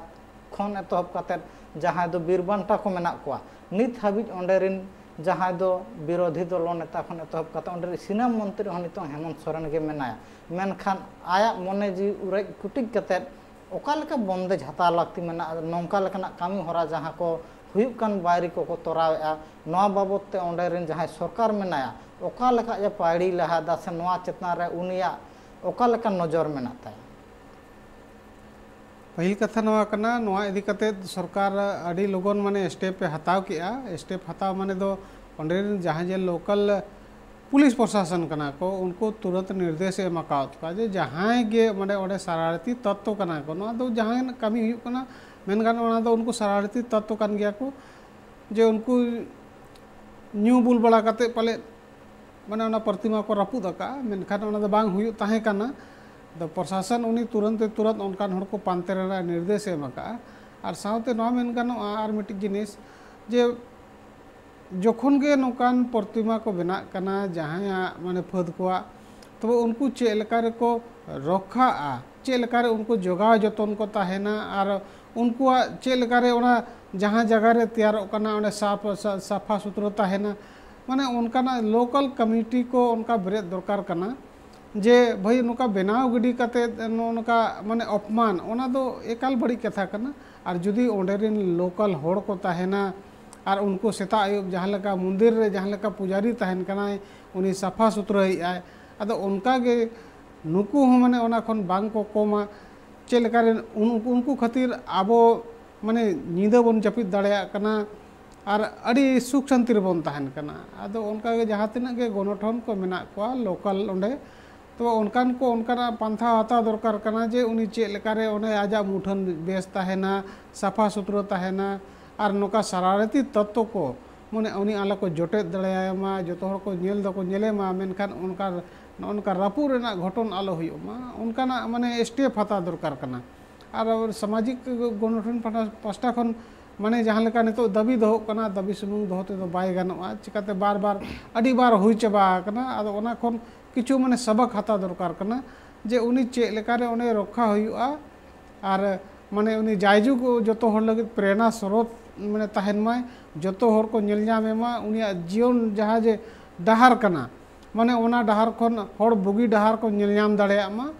ᱠᱷᱚᱱ ᱮᱛᱚᱦᱚᱵ ᱠᱟᱛᱮᱫ ᱡᱟᱦᱟᱸᱭ ᱫᱚ ᱵᱤᱨ ᱵᱟᱱᱴᱟ ᱠᱚ ᱢᱮᱱᱟᱜ ᱠᱚᱣᱟ, ᱱᱤᱛ ᱦᱟᱹᱵᱤᱡ ᱚᱸᱰᱮ ᱨᱤᱱ ᱡᱟᱦᱟᱸᱭ ᱫᱚ ᱵᱤᱨᱳᱫᱷᱤ ᱫᱚᱞ ᱱᱮᱛᱟ ᱠᱷᱚᱱ ᱮᱛᱚᱦᱚᱵ ᱠᱟᱛᱮᱫ ᱚᱸᱰᱮ ᱨᱤᱱ ᱥᱤᱱᱟᱢ ᱢᱚᱱᱛᱨᱤ ᱦᱚᱸ ᱱᱤᱛᱚᱝ ᱦᱮᱢᱚᱱᱛ ᱥᱚᱨᱮᱱ ᱜᱮ ᱢᱮᱱᱟᱭᱟ᱾ ᱢᱮᱱᱠᱷᱟᱱ ᱟᱭᱟᱜ ᱢᱚᱱᱮ ᱡᱤᱣᱤ ᱩᱨᱮᱡ ᱠᱩᱴᱤᱡ ᱠᱟᱛᱮᱫ ᱚᱠᱟ ᱞᱮᱠᱟ ᱵᱚᱱᱫᱮᱡᱽ ᱦᱟᱛᱟᱣ ᱞᱟᱹᱠᱛᱤ ᱢᱮᱱᱟᱜᱼᱟ, ᱱᱚᱝᱠᱟ ᱞᱮᱠᱟᱱᱟᱜ ᱠᱟᱹᱢᱤ ᱦᱚᱨᱟ ᱡᱟᱦᱟᱸ ᱠᱚ ᱦᱩᱭᱩᱜ ᱠᱟᱱ ᱵᱟᱭᱨᱤ ᱠᱚᱠᱚ ᱛᱚᱨᱟᱣᱮᱫᱼᱟ, ᱱᱚᱣᱟ ᱵᱟᱵᱚᱛ ᱛᱮ ᱚᱸᱰᱮ ᱨᱤᱱ ᱡᱟᱦᱟᱸᱭ ᱥᱚᱨᱠᱟᱨ ᱢᱮᱱᱟᱭᱟ, ᱚᱠᱟ ᱞᱮᱠᱟ ᱮ ᱯᱟᱭᱲᱤ ᱞᱟᱦᱟᱫᱟ ᱥᱮ ᱱᱚᱣᱟ ᱪᱮᱛᱟᱱ ᱨᱮ ᱩᱱᱤᱭᱟᱜ ᱚᱠᱟ ᱞᱮᱠᱟ ᱱᱚᱡᱚᱨ ᱢᱮᱱᱟᱜ ᱛᱟᱭᱟ? ᱯᱟᱹᱦᱤᱞ ᱠᱟᱛᱷᱟ ᱱᱚᱣᱟ ᱠᱟᱱᱟ, ᱱᱚᱣᱟ ᱤᱫᱤ ᱠᱟᱛᱮ ᱥᱚᱨᱠᱟᱨ ᱟᱹᱰᱤ ᱞᱚᱜᱚᱱ ᱢᱟᱱᱮ ᱥᱴᱮᱯ ᱮ ᱦᱟᱛᱟᱣ ᱠᱮᱜᱼᱟ᱾ ᱥᱴᱮᱯ ᱦᱟᱛᱟᱣ ᱢᱟᱱᱮ ᱫᱚ ᱚᱸᱰᱮ ᱨᱮᱱ ᱡᱟᱦᱟᱸᱭ ᱡᱮ ᱞᱳᱠᱟᱞ ᱯᱩᱞᱤᱥ ᱯᱨᱚᱥᱟᱥᱚᱱ ᱠᱟᱱᱟ ᱠᱚ, ᱩᱱᱠᱩ ᱛᱩᱨᱟᱹᱛ ᱱᱤᱨᱫᱮᱥ ᱮ ᱮᱢ ᱟᱠᱟᱣᱟᱫ ᱠᱚᱣᱟ ᱡᱮ ᱡᱟᱦᱟᱸᱭ ᱜᱮ ᱢᱟᱱᱮ ᱚᱸᱰᱮ ᱥᱟᱨᱟᱨᱟᱛᱤ ᱛᱚᱛᱛᱚ ᱠᱟᱱᱟ ᱠᱚ, ᱱᱚᱣᱟ ᱫᱚ ᱡᱟᱦᱟᱸᱭ ᱠᱟᱹᱢᱤ ᱦᱩᱭᱩᱜ ᱠᱟᱱᱟ, ᱢᱮᱱᱠᱷᱟᱱ ᱚᱱᱟ ᱫᱚ ᱩᱱᱠᱩ ᱥᱟᱨᱟᱨᱟᱛᱤ ᱛᱚᱛᱛᱚ ᱠᱟᱱ ᱜᱮᱭᱟ ᱠᱚ, ᱡᱮ ᱩᱱᱠᱩ ᱧᱩ ᱵᱩᱞ ᱵᱟᱲᱟ ᱠᱟᱛᱮ ᱯᱟᱞᱮᱫ ᱢᱟᱱᱮ ᱚᱱᱟ ᱯᱨᱚᱛᱤᱢᱟ ᱠᱚ ᱨᱟᱹᱯᱩᱫ ᱟᱠᱟᱫᱼᱟ, ᱢᱮᱱᱠᱷᱟᱱ ᱚᱱᱟ ᱫᱚ ᱵᱟᱝ ᱦᱩᱭᱩᱜ ᱛᱟᱦᱮᱸ ᱠᱟᱱᱟ᱾ ᱟᱫᱚ ᱯᱨᱚᱥᱟᱥᱚᱱ ᱩᱱᱤ ᱛᱩᱨᱟᱹᱱᱛ ᱛᱩᱨᱟᱹᱱᱛ ᱚᱱᱠᱟᱱ ᱦᱚᱲ ᱠᱚ ᱯᱟᱱᱛᱮ ᱨᱮᱱᱟᱜ ᱱᱤᱨᱫᱮᱥ ᱮ ᱮᱢ ᱟᱠᱟᱫᱼᱟ᱾ ᱟᱨ ᱥᱟᱶᱛᱮ ᱱᱚᱣᱟ ᱢᱮᱱ ᱜᱟᱱᱚᱜᱼᱟ ᱟᱨ ᱢᱤᱫᱴᱤᱡ ᱡᱤᱱᱤᱥ, ᱡᱮ ᱡᱚᱠᱷᱚᱱ ᱜᱮ ᱱᱚᱝᱠᱟᱱ ᱯᱨᱚᱛᱤᱢᱟ ᱠᱚ ᱵᱮᱱᱟᱜ ᱠᱟᱱᱟ ᱡᱟᱦᱟᱸᱭᱟᱜ ᱢᱟᱱᱮ ᱯᱷᱟᱹᱫ ᱠᱚᱣᱟᱜ, ᱛᱚᱵᱮ ᱩᱱᱠᱩ ᱪᱮᱫ ᱞᱮᱠᱟ ᱨᱮᱠᱚ ᱨᱚᱠᱠᱷᱟᱜᱼᱟ, ᱪᱮᱫ ᱞᱮᱠᱟ ᱨᱮ ᱩᱱᱠᱩ ᱡᱚᱜᱟᱣ ᱡᱚᱛᱚᱱ ᱠᱚ ᱛᱟᱦᱮᱱᱟ, ᱟᱨ ᱩᱱᱠᱩᱣᱟᱜ ᱪᱮᱫ ᱞᱮᱠᱟ ᱨᱮ ᱚᱱᱟ ᱡᱟᱦᱟᱸ ᱡᱟᱭᱜᱟ ᱨᱮ ᱛᱮᱭᱟᱨᱚᱜ ᱠᱟᱱᱟ ᱚᱸᱰᱮ ᱥᱟᱯ-, ᱥᱟ-, ᱥᱟᱯᱷᱟ ᱥᱩᱛᱨᱟᱹ ᱛᱟᱦᱮᱱᱟ, ᱢᱟᱱᱮ ᱚᱱᱠᱟᱱᱟᱜ ᱞᱳᱠᱟᱞ ᱠᱚᱢᱤᱴᱤ ᱠᱚ ᱚᱱᱠᱟ ᱵᱮᱨᱮᱫ ᱫᱚᱨᱠᱟᱨ ᱠᱟᱱᱟ᱾ ᱡᱮ ᱵᱷᱟᱹᱭ ᱱᱚᱝᱠᱟ ᱵᱮᱱᱟᱣ ᱜᱤᱰᱤ ᱠᱟᱛᱮ ᱱᱚᱜᱼᱚ ᱱᱚᱝᱠᱟ ᱢᱟᱱᱮ ᱚᱯᱢᱟᱱ, ᱚᱱᱟ ᱫᱚ ᱮᱠᱟᱞ ᱵᱟᱹᱲᱤᱡ ᱠᱟᱛᱷᱟ ᱠᱟᱱᱟ᱾ ᱟᱨ ᱡᱩᱫᱤ ᱚᱸᱰᱮ ᱨᱮᱱ ᱞᱳᱠᱟᱞ ᱦᱚᱲ ᱠᱚ ᱛᱟᱦᱮᱱᱟ ᱟᱨ ᱩᱱᱠᱩ ᱥᱮᱛᱟᱜ ᱟᱹᱭᱩᱵ ᱡᱟᱦᱟᱸ ᱞᱮᱠᱟ ᱢᱚᱱᱫᱤᱨ ᱨᱮ ᱡᱟᱦᱟᱸ ᱞᱮᱠᱟ ᱯᱩᱡᱟᱨᱤ ᱛᱟᱦᱮᱱ ᱠᱟᱱᱟᱭ, ᱩᱱᱤ ᱥᱟᱯᱷᱟ ᱥᱩᱛᱨᱟᱹᱭᱮᱫ ᱟᱭ, ᱟᱫᱚ ᱚᱱᱠᱟ ᱜᱮ ᱱᱩᱠᱩ ᱦᱚᱸ ᱢᱟᱱᱮ ᱚᱱᱟ ᱠᱷᱚᱱ ᱵᱟᱝ ᱠᱚ ᱠᱚᱢᱟ᱾ ᱪᱮᱫ ᱞᱮᱠᱟ ᱨᱮ ᱩᱱ-, ᱩᱱᱠᱩ ᱠᱷᱟᱹᱛᱤᱨ ᱟᱵᱚ ᱢᱟᱱᱮ ᱧᱤᱫᱟᱹ ᱵᱚᱱ ᱡᱟᱹᱯᱤᱫ ᱫᱟᱲᱮᱭᱟᱜ ᱠᱟᱱᱟ ᱟᱨ ᱟᱹᱰᱤ ᱥᱩᱠ ᱥᱟᱱᱛᱤ ᱨᱮᱵᱚᱱ ᱛᱟᱦᱮᱱ ᱠᱟᱱᱟ᱾ ᱟᱫᱚ ᱚᱱᱠᱟ ᱜᱮ ᱡᱟᱦᱟᱸ ᱛᱤᱱᱟᱹᱜ ᱜᱮ ᱜᱚᱱᱚᱴᱷᱚᱱ ᱠᱚ ᱢᱮᱱᱟᱜ ᱠᱚᱣᱟ ᱞᱳᱠᱟᱞ ᱚᱸᱰᱮ, ᱛᱚ ᱚᱱᱠᱟᱱ ᱠᱚ ᱚᱱᱠᱟᱱᱟᱜ ᱯᱟᱱᱛᱷᱟ ᱦᱟᱛᱟᱣ ᱫᱚᱨᱠᱟᱨ ᱠᱟᱱᱟ ᱡᱮ ᱩᱱᱤ ᱪᱮᱫ ᱞᱮᱠᱟ ᱨᱮ ᱚᱱᱮ ᱟᱡᱟᱜ ᱢᱩᱴᱷᱟᱹᱱ ᱵᱮᱥ ᱛᱟᱦᱮᱱᱟ, ᱥᱟᱯᱷᱟ ᱥᱩᱛᱨᱟᱹ ᱛᱟᱦᱮᱱᱟ, ᱟᱨ ᱱᱚᱝᱠᱟ ᱥᱟᱨᱟᱨᱟᱛᱤ ᱛᱚᱛᱛᱚ ᱠᱚ ᱢᱟᱱᱮ ᱩᱱᱤ ᱟᱞᱚ ᱠᱚ ᱡᱚᱴᱮᱫ ᱫᱟᱲᱮᱭᱟᱭ ᱢᱟ, ᱡᱚᱛᱚ ᱦᱚᱲ ᱠᱚ ᱧᱮᱞ ᱫᱟᱠᱚ, ᱧᱮᱞᱮ ᱢᱟ, ᱢᱮᱱᱠᱷᱟᱱ ᱚᱱᱠᱟ ᱱᱚᱜᱼᱚ ᱱᱚᱝᱠᱟ ᱨᱟᱹᱯᱩᱫ ᱨᱮᱱᱟᱜ ᱜᱷᱚᱴᱚᱱ ᱟᱞᱚ ᱦᱩᱭᱩᱜ ᱢᱟ, ᱚᱱᱠᱟᱱᱟᱜ ᱢᱟᱱᱮ ᱥᱴᱮᱯ ᱦᱟᱛᱟᱣ ᱫᱚᱨᱠᱟᱨ ᱠᱟᱱᱟ᱾ ᱟᱨ ᱥᱟᱢᱟᱡᱤᱠ ᱜᱚᱱᱚᱴᱷᱚᱱ ᱯᱟᱦᱴᱟ, ᱯᱟᱥᱴᱟ ᱠᱷᱚᱱ ᱢᱟᱱᱮ ᱡᱟᱦᱟᱸ ᱞᱮᱠᱟ ᱱᱤᱛᱚᱜ ᱫᱟᱹᱵᱤ ᱫᱚᱦᱚᱜ ᱠᱟᱱᱟ, ᱫᱟᱹᱵᱤ ᱥᱩᱢᱩᱝ ᱫᱚᱦᱚ ᱛᱮᱫᱚ ᱵᱟᱭ ᱜᱟᱱᱚᱜᱼᱟ, ᱪᱤᱠᱟᱹᱛᱮ ᱵᱟᱨ ᱵᱟᱨ ᱟᱹᱰᱤ ᱵᱟᱨ ᱦᱩᱭ ᱪᱟᱵᱟ ᱟᱠᱟᱱᱟ᱾ ᱟᱫᱚ ᱚᱱᱟ ᱠᱷᱚᱱ ᱠᱤᱪᱷᱩ ᱢᱟᱱᱮ ᱥᱟᱵᱟᱠ ᱦᱟᱛᱟᱣ ᱫᱚᱨᱠᱟᱨ ᱠᱟᱱᱟ ᱡᱮ ᱩᱱᱤ ᱪᱮᱫ ᱞᱮᱠᱟᱨᱮ ᱚᱸᱰᱮ ᱨᱚᱠᱠᱷᱟ ᱦᱩᱭᱩᱜᱼᱟ᱾ ᱟᱨ ᱢᱟᱱᱮ ᱩᱱᱤ ᱡᱟᱭᱡᱩᱜᱽ ᱡᱚᱛᱚ ᱦᱚᱲ ᱞᱟᱹᱜᱤᱫ ᱯᱨᱮᱨᱚᱱᱟ ᱥᱨᱳᱛ ᱢᱟᱱᱮ ᱛᱟᱦᱮᱱ ᱢᱟᱭ, ᱡᱚᱛᱚ ᱦᱚᱲ ᱠᱚ ᱧᱮᱞ ᱧᱟᱢᱮ ᱢᱟ, ᱩᱱᱤᱭᱟᱜ ᱡᱤᱭᱚᱱ ᱡᱟᱦᱟᱸ ᱡᱮ ᱰᱟᱦᱟᱨ ᱠᱟᱱᱟ, ᱢᱟᱱᱮ ᱚᱱᱟ ᱰᱟᱦᱟᱨ ᱠᱷᱚᱱ ᱦᱚᱲ ᱵᱩᱜᱤ ᱰᱟᱦᱟᱨ ᱠᱚ ᱧᱮᱞ ᱧᱟᱢ ᱫᱟᱲᱮᱭᱟᱜ ᱢᱟ,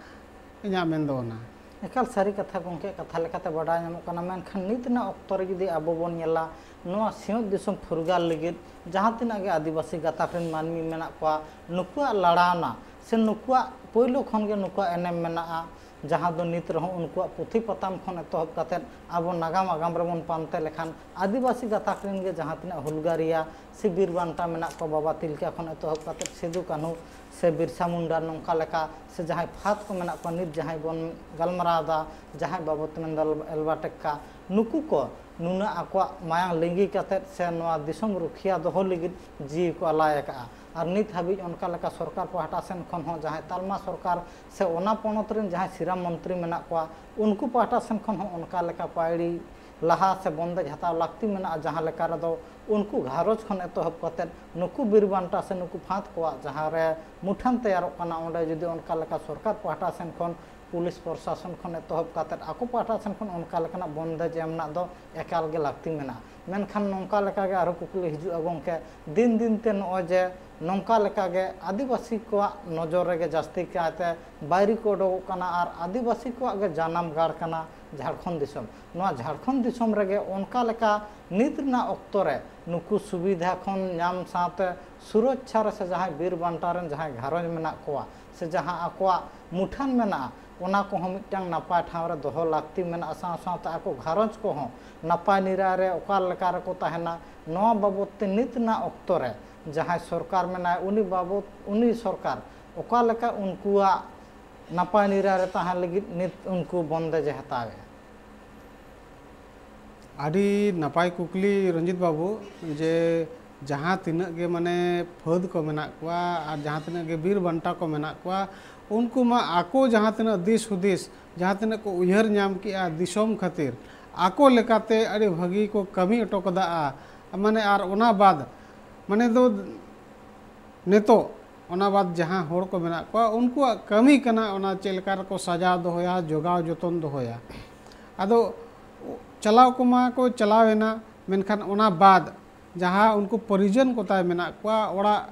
ᱤᱧᱟᱹᱜ ᱢᱮᱱ ᱫᱚ ᱚᱱᱟ᱾ ᱮᱠᱟᱞ ᱥᱟᱹᱨᱤ ᱠᱟᱛᱷᱟ ᱜᱚᱢᱠᱮ, ᱠᱟᱛᱷᱟ ᱞᱮᱠᱟᱛᱮ ᱵᱟᱰᱟᱭ ᱧᱟᱢᱚᱜ ᱠᱟᱱᱟ, ᱢᱮᱱᱠᱷᱟᱱ ᱱᱤᱛ ᱨᱮᱱᱟᱜ ᱚᱠᱛᱚ ᱨᱮ ᱡᱩᱫᱤ ᱟᱵᱚ ᱵᱚᱱ ᱧᱮᱞᱟ, ᱱᱚᱣᱟ ᱥᱤᱧᱚᱛ ᱫᱤᱥᱚᱢ ᱯᱷᱩᱨᱜᱟᱹᱞ ᱞᱟᱹᱜᱤᱫ ᱡᱟᱦᱟᱸ ᱛᱤᱱᱟᱹᱜ ᱜᱮ ᱟᱹᱫᱤᱵᱟᱹᱥᱤ ᱜᱟᱛᱟᱠ ᱨᱮᱱ ᱢᱟᱹᱱᱢᱤ ᱢᱮᱱᱟᱜ ᱠᱚᱣᱟ, ᱱᱩᱠᱩᱣᱟᱜ ᱞᱟᱲᱟᱣᱱᱟ ᱥᱮ ᱱᱩᱠᱩᱣᱟᱜ ᱯᱳᱭᱞᱳ ᱠᱷᱚᱱ ᱜᱮ ᱱᱩᱠᱩᱣᱟᱜ ᱮᱱᱮᱢ ᱢᱮᱱᱟᱜᱼᱟ, ᱡᱟᱦᱟᱸ ᱫᱚ ᱱᱤᱛ ᱨᱮᱦᱚᱸ ᱩᱱᱠᱩᱣᱟᱜ ᱯᱩᱛᱷᱤ ᱯᱟᱛᱟᱢ ᱠᱷᱚᱱ ᱮᱛᱚᱦᱚᱵ ᱠᱟᱛᱮᱫ ᱟᱵᱚ ᱱᱟᱜᱟᱢ ᱟᱜᱟᱢ ᱨᱮᱵᱚᱱ ᱯᱟᱱᱛᱮ ᱞᱮᱠᱷᱟᱱ ᱟᱹᱫᱤᱵᱟᱹᱥᱤ ᱜᱟᱛᱟᱠ ᱨᱮᱱ ᱜᱮ ᱡᱟᱦᱟᱸ ᱛᱤᱱᱟᱹᱜ ᱦᱩᱞᱜᱟᱹᱨᱤᱭᱟ ᱥᱮ ᱵᱤᱨ ᱵᱟᱱᱴᱟ ᱢᱮᱱᱟᱜ ᱠᱚᱣᱟ, ᱵᱟᱵᱟ ᱛᱤᱞᱠᱟᱹ ᱠᱷᱚᱱ ᱮᱛᱚᱦᱚᱵ ᱠᱟᱛᱮᱫ ᱥᱤᱫᱩ ᱠᱟᱹᱱᱦᱩ ᱥᱮ ᱵᱤᱨᱥᱟ ᱢᱩᱱᱰᱟ, ᱱᱚᱝᱠᱟ ᱞᱮᱠᱟ ᱥᱮ ᱡᱟᱦᱟᱸᱭ ᱯᱷᱟᱫᱽ ᱠᱚ ᱢᱮᱱᱟᱜ ᱠᱚᱣᱟ, ᱱᱤᱛ ᱡᱟᱦᱟᱸᱭ ᱵᱚᱱ ᱜᱟᱞᱢᱟᱨᱟᱣ ᱮᱫᱟ, ᱡᱟᱦᱟᱸᱭ ᱵᱟᱵᱚ ᱛᱤᱞᱠᱟᱹ ᱢᱟᱹᱡᱷᱤ ᱵᱟᱵᱟ ᱛᱤᱞᱠᱟᱹ, ᱱᱩᱠᱩ ᱠᱚ ᱱᱩᱱᱟᱹᱜ ᱟᱠᱚᱣᱟᱜ ᱢᱟᱭᱟᱝ ᱞᱤᱸᱜᱤ ᱠᱟᱛᱮᱫ ᱥᱮ ᱱᱚᱣᱟ ᱫᱤᱥᱚᱢ ᱨᱩᱠᱷᱤᱭᱟᱹ ᱫᱚᱦᱚ ᱞᱟᱹᱜᱤᱫ ᱡᱤᱣᱤ ᱠᱚ ᱟᱞᱟᱭ ᱟᱠᱟᱫᱼᱟ᱾ ᱟᱨ ᱱᱤᱛ ᱦᱟᱹᱵᱤᱡ ᱚᱱᱠᱟ ᱞᱮᱠᱟ ᱥᱚᱨᱠᱟᱨ ᱯᱟᱦᱴᱟ ᱥᱮᱱ ᱠᱷᱚᱱ ᱦᱚᱸ, ᱡᱟᱦᱟᱸᱭ ᱛᱟᱞᱢᱟ ᱥᱚᱨᱠᱟᱨ ᱥᱮ ᱚᱱᱟ ᱯᱚᱱᱚᱛ ᱨᱮᱱ ᱡᱟᱦᱟᱸᱭ ᱥᱤᱨᱟ ᱢᱚᱱᱛᱨᱤ ᱢᱮᱱᱟᱜ ᱠᱚᱣᱟ, ᱩᱱᱠᱩ ᱯᱟᱦᱴᱟ ᱥᱮᱱ ᱠᱷᱚᱱ ᱦᱚᱸ ᱚᱱᱠᱟ ᱞᱮᱠᱟ ᱯᱟᱹᱭᱲᱤ ᱞᱟᱦᱟ ᱥᱮ ᱵᱚᱱᱫᱮᱡᱽ ᱦᱟᱛᱟᱣ ᱞᱟᱹᱠᱛᱤ ᱢᱮᱱᱟᱜᱼᱟ, ᱡᱟᱦᱟᱸ ᱞᱮᱠᱟ ᱨᱮᱫᱚ ᱩᱱᱠᱩ ᱜᱷᱟᱨᱚᱸᱡᱽ ᱠᱷᱚᱱ ᱮᱛᱚᱦᱚᱵ ᱠᱟᱛᱮᱫ ᱱᱩᱠᱩ ᱵᱤᱨ ᱵᱟᱱᱴᱟ ᱥᱮ ᱱᱩᱠᱩ ᱯᱷᱟᱸᱫᱽ ᱠᱚᱣᱟᱜ ᱡᱟᱦᱟᱸ ᱨᱮ ᱢᱩᱴᱷᱟᱹᱱ ᱛᱮᱭᱟᱨᱚᱜ ᱠᱟᱱᱟ, ᱚᱸᱰᱮ ᱡᱩᱫᱤ ᱚᱱᱠᱟ ᱞᱮᱠᱟ ᱥᱚᱨᱠᱟᱨ ᱯᱟᱦᱴᱟ ᱥᱮᱱ ᱠᱷᱚᱱ, ᱯᱩᱞᱤᱥ ᱯᱨᱚᱥᱟᱥᱚᱱ ᱠᱷᱚᱱ ᱮᱛᱚᱦᱚᱵ ᱠᱟᱛᱮᱫ ᱟᱠᱚ ᱯᱟᱦᱴᱟ ᱥᱮᱱ ᱠᱷᱚᱱ ᱚᱱᱠᱟ ᱞᱮᱠᱟᱱᱟᱜ ᱵᱚᱱᱫᱮᱡᱽ ᱮᱢ ᱨᱮᱱᱟᱜ ᱫᱚ ᱮᱠᱟᱞ ᱜᱮ ᱞᱟᱹᱠᱛᱤ ᱢᱮᱱᱟᱜᱼᱟ᱾ ᱢᱮᱱᱠᱷᱟᱱ ᱱᱚᱝᱠᱟ ᱞᱮᱠᱟ ᱜᱮ ᱟᱨᱦᱚᱸ ᱠᱩᱠᱞᱤ ᱦᱤᱡᱩᱜᱼᱟ ᱜᱚᱢᱠᱮ, ᱫᱤᱱ ᱫᱤᱱ ᱛᱮ ᱱᱚᱜᱼᱚᱭ ᱡᱮ ᱱᱚᱝᱠᱟ ᱞᱮᱠᱟ ᱜᱮ ᱟᱹᱫᱤᱵᱟᱹᱥᱤ ᱠᱚᱣᱟᱜ ᱱᱚᱡᱚᱨ ᱨᱮᱜᱮ ᱡᱟᱹᱥᱛᱤ ᱠᱟᱭᱛᱮ ᱵᱟᱹᱭᱨᱤ ᱠᱚ ᱚᱰᱚᱠᱚᱜ ᱠᱟᱱᱟ ᱟᱨ ᱟᱹᱫᱤᱵᱟᱹᱥᱤ ᱠᱚᱣᱟᱜ ᱜᱮ ᱡᱟᱱᱟᱢ ᱜᱟᱲ ᱠᱟᱱᱟ ᱡᱷᱟᱲᱠᱷᱚᱸᱰ ᱫᱤᱥᱚᱢ᱾ ᱱᱚᱣᱟ ᱡᱷᱟᱲᱠᱷᱚᱸᱰ ᱫᱤᱥᱚᱢ ᱨᱮᱜᱮ ᱚᱱᱠᱟ ᱞᱮᱠᱟ ᱱᱤᱛ ᱨᱮᱱᱟᱜ ᱚᱠᱛᱚ ᱨᱮ ᱱᱩᱠᱩ ᱥᱩᱵᱤᱫᱷᱟ ᱠᱷᱚᱱ ᱧᱟᱢ ᱥᱟᱶᱛᱮ ᱥᱩᱨᱚᱠᱪᱷᱟ ᱨᱮ ᱥᱮ ᱡᱟᱦᱟᱸᱭ ᱵᱤᱨ ᱵᱟᱱᱴᱟ ᱨᱮᱱ ᱡᱟᱦᱟᱸᱭ ᱜᱷᱟᱨᱚᱸᱡᱽ ᱢᱮᱱᱟᱜ ᱠᱚᱣᱟ ᱥᱮ ᱡᱟᱦᱟᱸ ᱟᱠᱚᱣᱟᱜ ᱢᱩᱴᱷᱟᱹᱱ ᱢᱮᱱᱟᱜᱼᱟ, ᱚᱱᱟ ᱠᱚᱦᱚᱸ ᱢᱤᱫᱴᱟᱝ ᱱᱟᱯᱟᱭ ᱴᱷᱟᱶ ᱨᱮ ᱫᱚᱦᱚ ᱞᱟᱹᱠᱛᱤ ᱢᱮᱱᱟᱜᱼᱟ, ᱥᱟᱶ ᱥᱟᱶᱛᱮ ᱟᱠᱚ ᱜᱷᱟᱨᱚᱸᱡᱽ ᱠᱚᱦᱚᱸ ᱱᱟᱯᱟᱭ ᱱᱤᱨᱟᱭ ᱨᱮ ᱚᱠᱟ ᱞᱮᱠᱟ ᱨᱮᱠᱚ ᱛᱟᱦᱮᱱᱟ, ᱱᱚᱣᱟ ᱵᱟᱵᱚᱫ ᱛᱮ ᱱᱤᱛ ᱨᱮᱱᱟᱜ ᱚᱠᱛᱚ ᱨᱮ ᱡᱟᱦᱟᱸᱭ ᱥᱚᱨᱠᱟᱨ ᱢᱮᱱᱟᱭ, ᱩᱱᱤ ᱵᱟᱵᱚᱫ, ᱩᱱᱤ ᱥᱚᱨᱠᱟᱨ ᱚᱠᱟ ᱞᱮᱠᱟ ᱩᱱᱠᱩᱣᱟᱜ ᱱᱟᱯᱟᱭ ᱱᱤᱨᱟᱭ ᱨᱮ ᱛᱟᱦᱮᱸ ᱞᱟᱹᱜᱤᱫ ᱱᱤᱛ ᱩᱱᱠᱩ ᱵᱚᱱᱫᱮᱡ ᱮ ᱦᱟᱛᱟᱣᱮᱫᱼᱟ? ᱟᱹᱰᱤ ᱱᱟᱯᱟᱭ ᱠᱩᱠᱞᱤ ᱨᱚᱧᱡᱤᱛ ᱵᱟᱹᱵᱩ, ᱡᱮ ᱡᱟᱦᱟᱸ ᱛᱤᱱᱟᱹᱜ ᱜᱮ ᱢᱟᱱᱮ ᱯᱷᱟᱹᱫᱽ ᱠᱚ ᱢᱮᱱᱟᱜ ᱠᱚᱣᱟ ᱟᱨ ᱡᱟᱦᱟᱸ ᱛᱤᱱᱟᱹᱜ ᱜᱮ ᱵᱤᱨ ᱵᱟᱱᱴᱟ ᱠᱚ ᱢᱮᱱᱟᱜ ᱠᱚᱣᱟ, ᱩᱱᱠᱩ ᱢᱟ ᱟᱠᱚ ᱡᱟᱦᱟᱸ ᱛᱤᱱᱟᱹᱜ ᱫᱤᱥ ᱦᱩᱫᱤᱥ, ᱡᱟᱦᱟᱸ ᱛᱤᱱᱟᱹᱜ ᱠᱚ ᱩᱭᱦᱟᱹᱨ ᱧᱟᱢ ᱠᱮᱜᱼᱟ ᱫᱤᱥᱚᱢ ᱠᱷᱟᱹᱛᱤᱨ, ᱟᱠᱚ ᱞᱮᱠᱟᱛᱮ ᱟᱹᱰᱤ ᱵᱷᱟᱹᱜᱤ ᱠᱚ ᱠᱟᱹᱢᱤ ᱦᱚᱴᱚ ᱠᱟᱫᱟ᱾ ᱢᱟᱱᱮ ᱟᱨ ᱚᱱᱟ ᱵᱟᱫ ᱢᱟᱱᱮ ᱫᱚ ᱱᱤᱛᱚᱜ ᱚᱱᱟ ᱵᱟᱫ ᱡᱟᱦᱟᱸ ᱦᱚᱲ ᱠᱚ ᱢᱮᱱᱟᱜ ᱠᱚᱣᱟ, ᱩᱱᱠᱩᱣᱟᱜ ᱠᱟᱹᱢᱤ ᱠᱟᱱᱟ ᱚᱱᱟ ᱪᱮᱫ ᱞᱮᱠᱟ ᱨᱮᱠᱚ ᱥᱟᱡᱟᱣ ᱫᱚᱦᱚᱭᱟ, ᱡᱚᱜᱟᱣ ᱡᱚᱛᱚᱱ ᱫᱚᱦᱚᱭᱟ᱾ ᱟᱫᱚ ᱪᱟᱞᱟᱣ ᱠᱚᱢᱟ ᱠᱚ ᱪᱟᱞᱟᱣ ᱮᱱᱟ, ᱢᱮᱱᱠᱷᱟᱱ ᱚᱱᱟ ᱵᱟᱫ ᱡᱟᱦᱟᱸ ᱩᱱᱠᱩ ᱯᱚᱨᱤᱡᱚᱱ ᱠᱚ ᱛᱟᱭ ᱢᱮᱱᱟᱜ ᱠᱚᱣᱟ, ᱚᱲᱟᱜ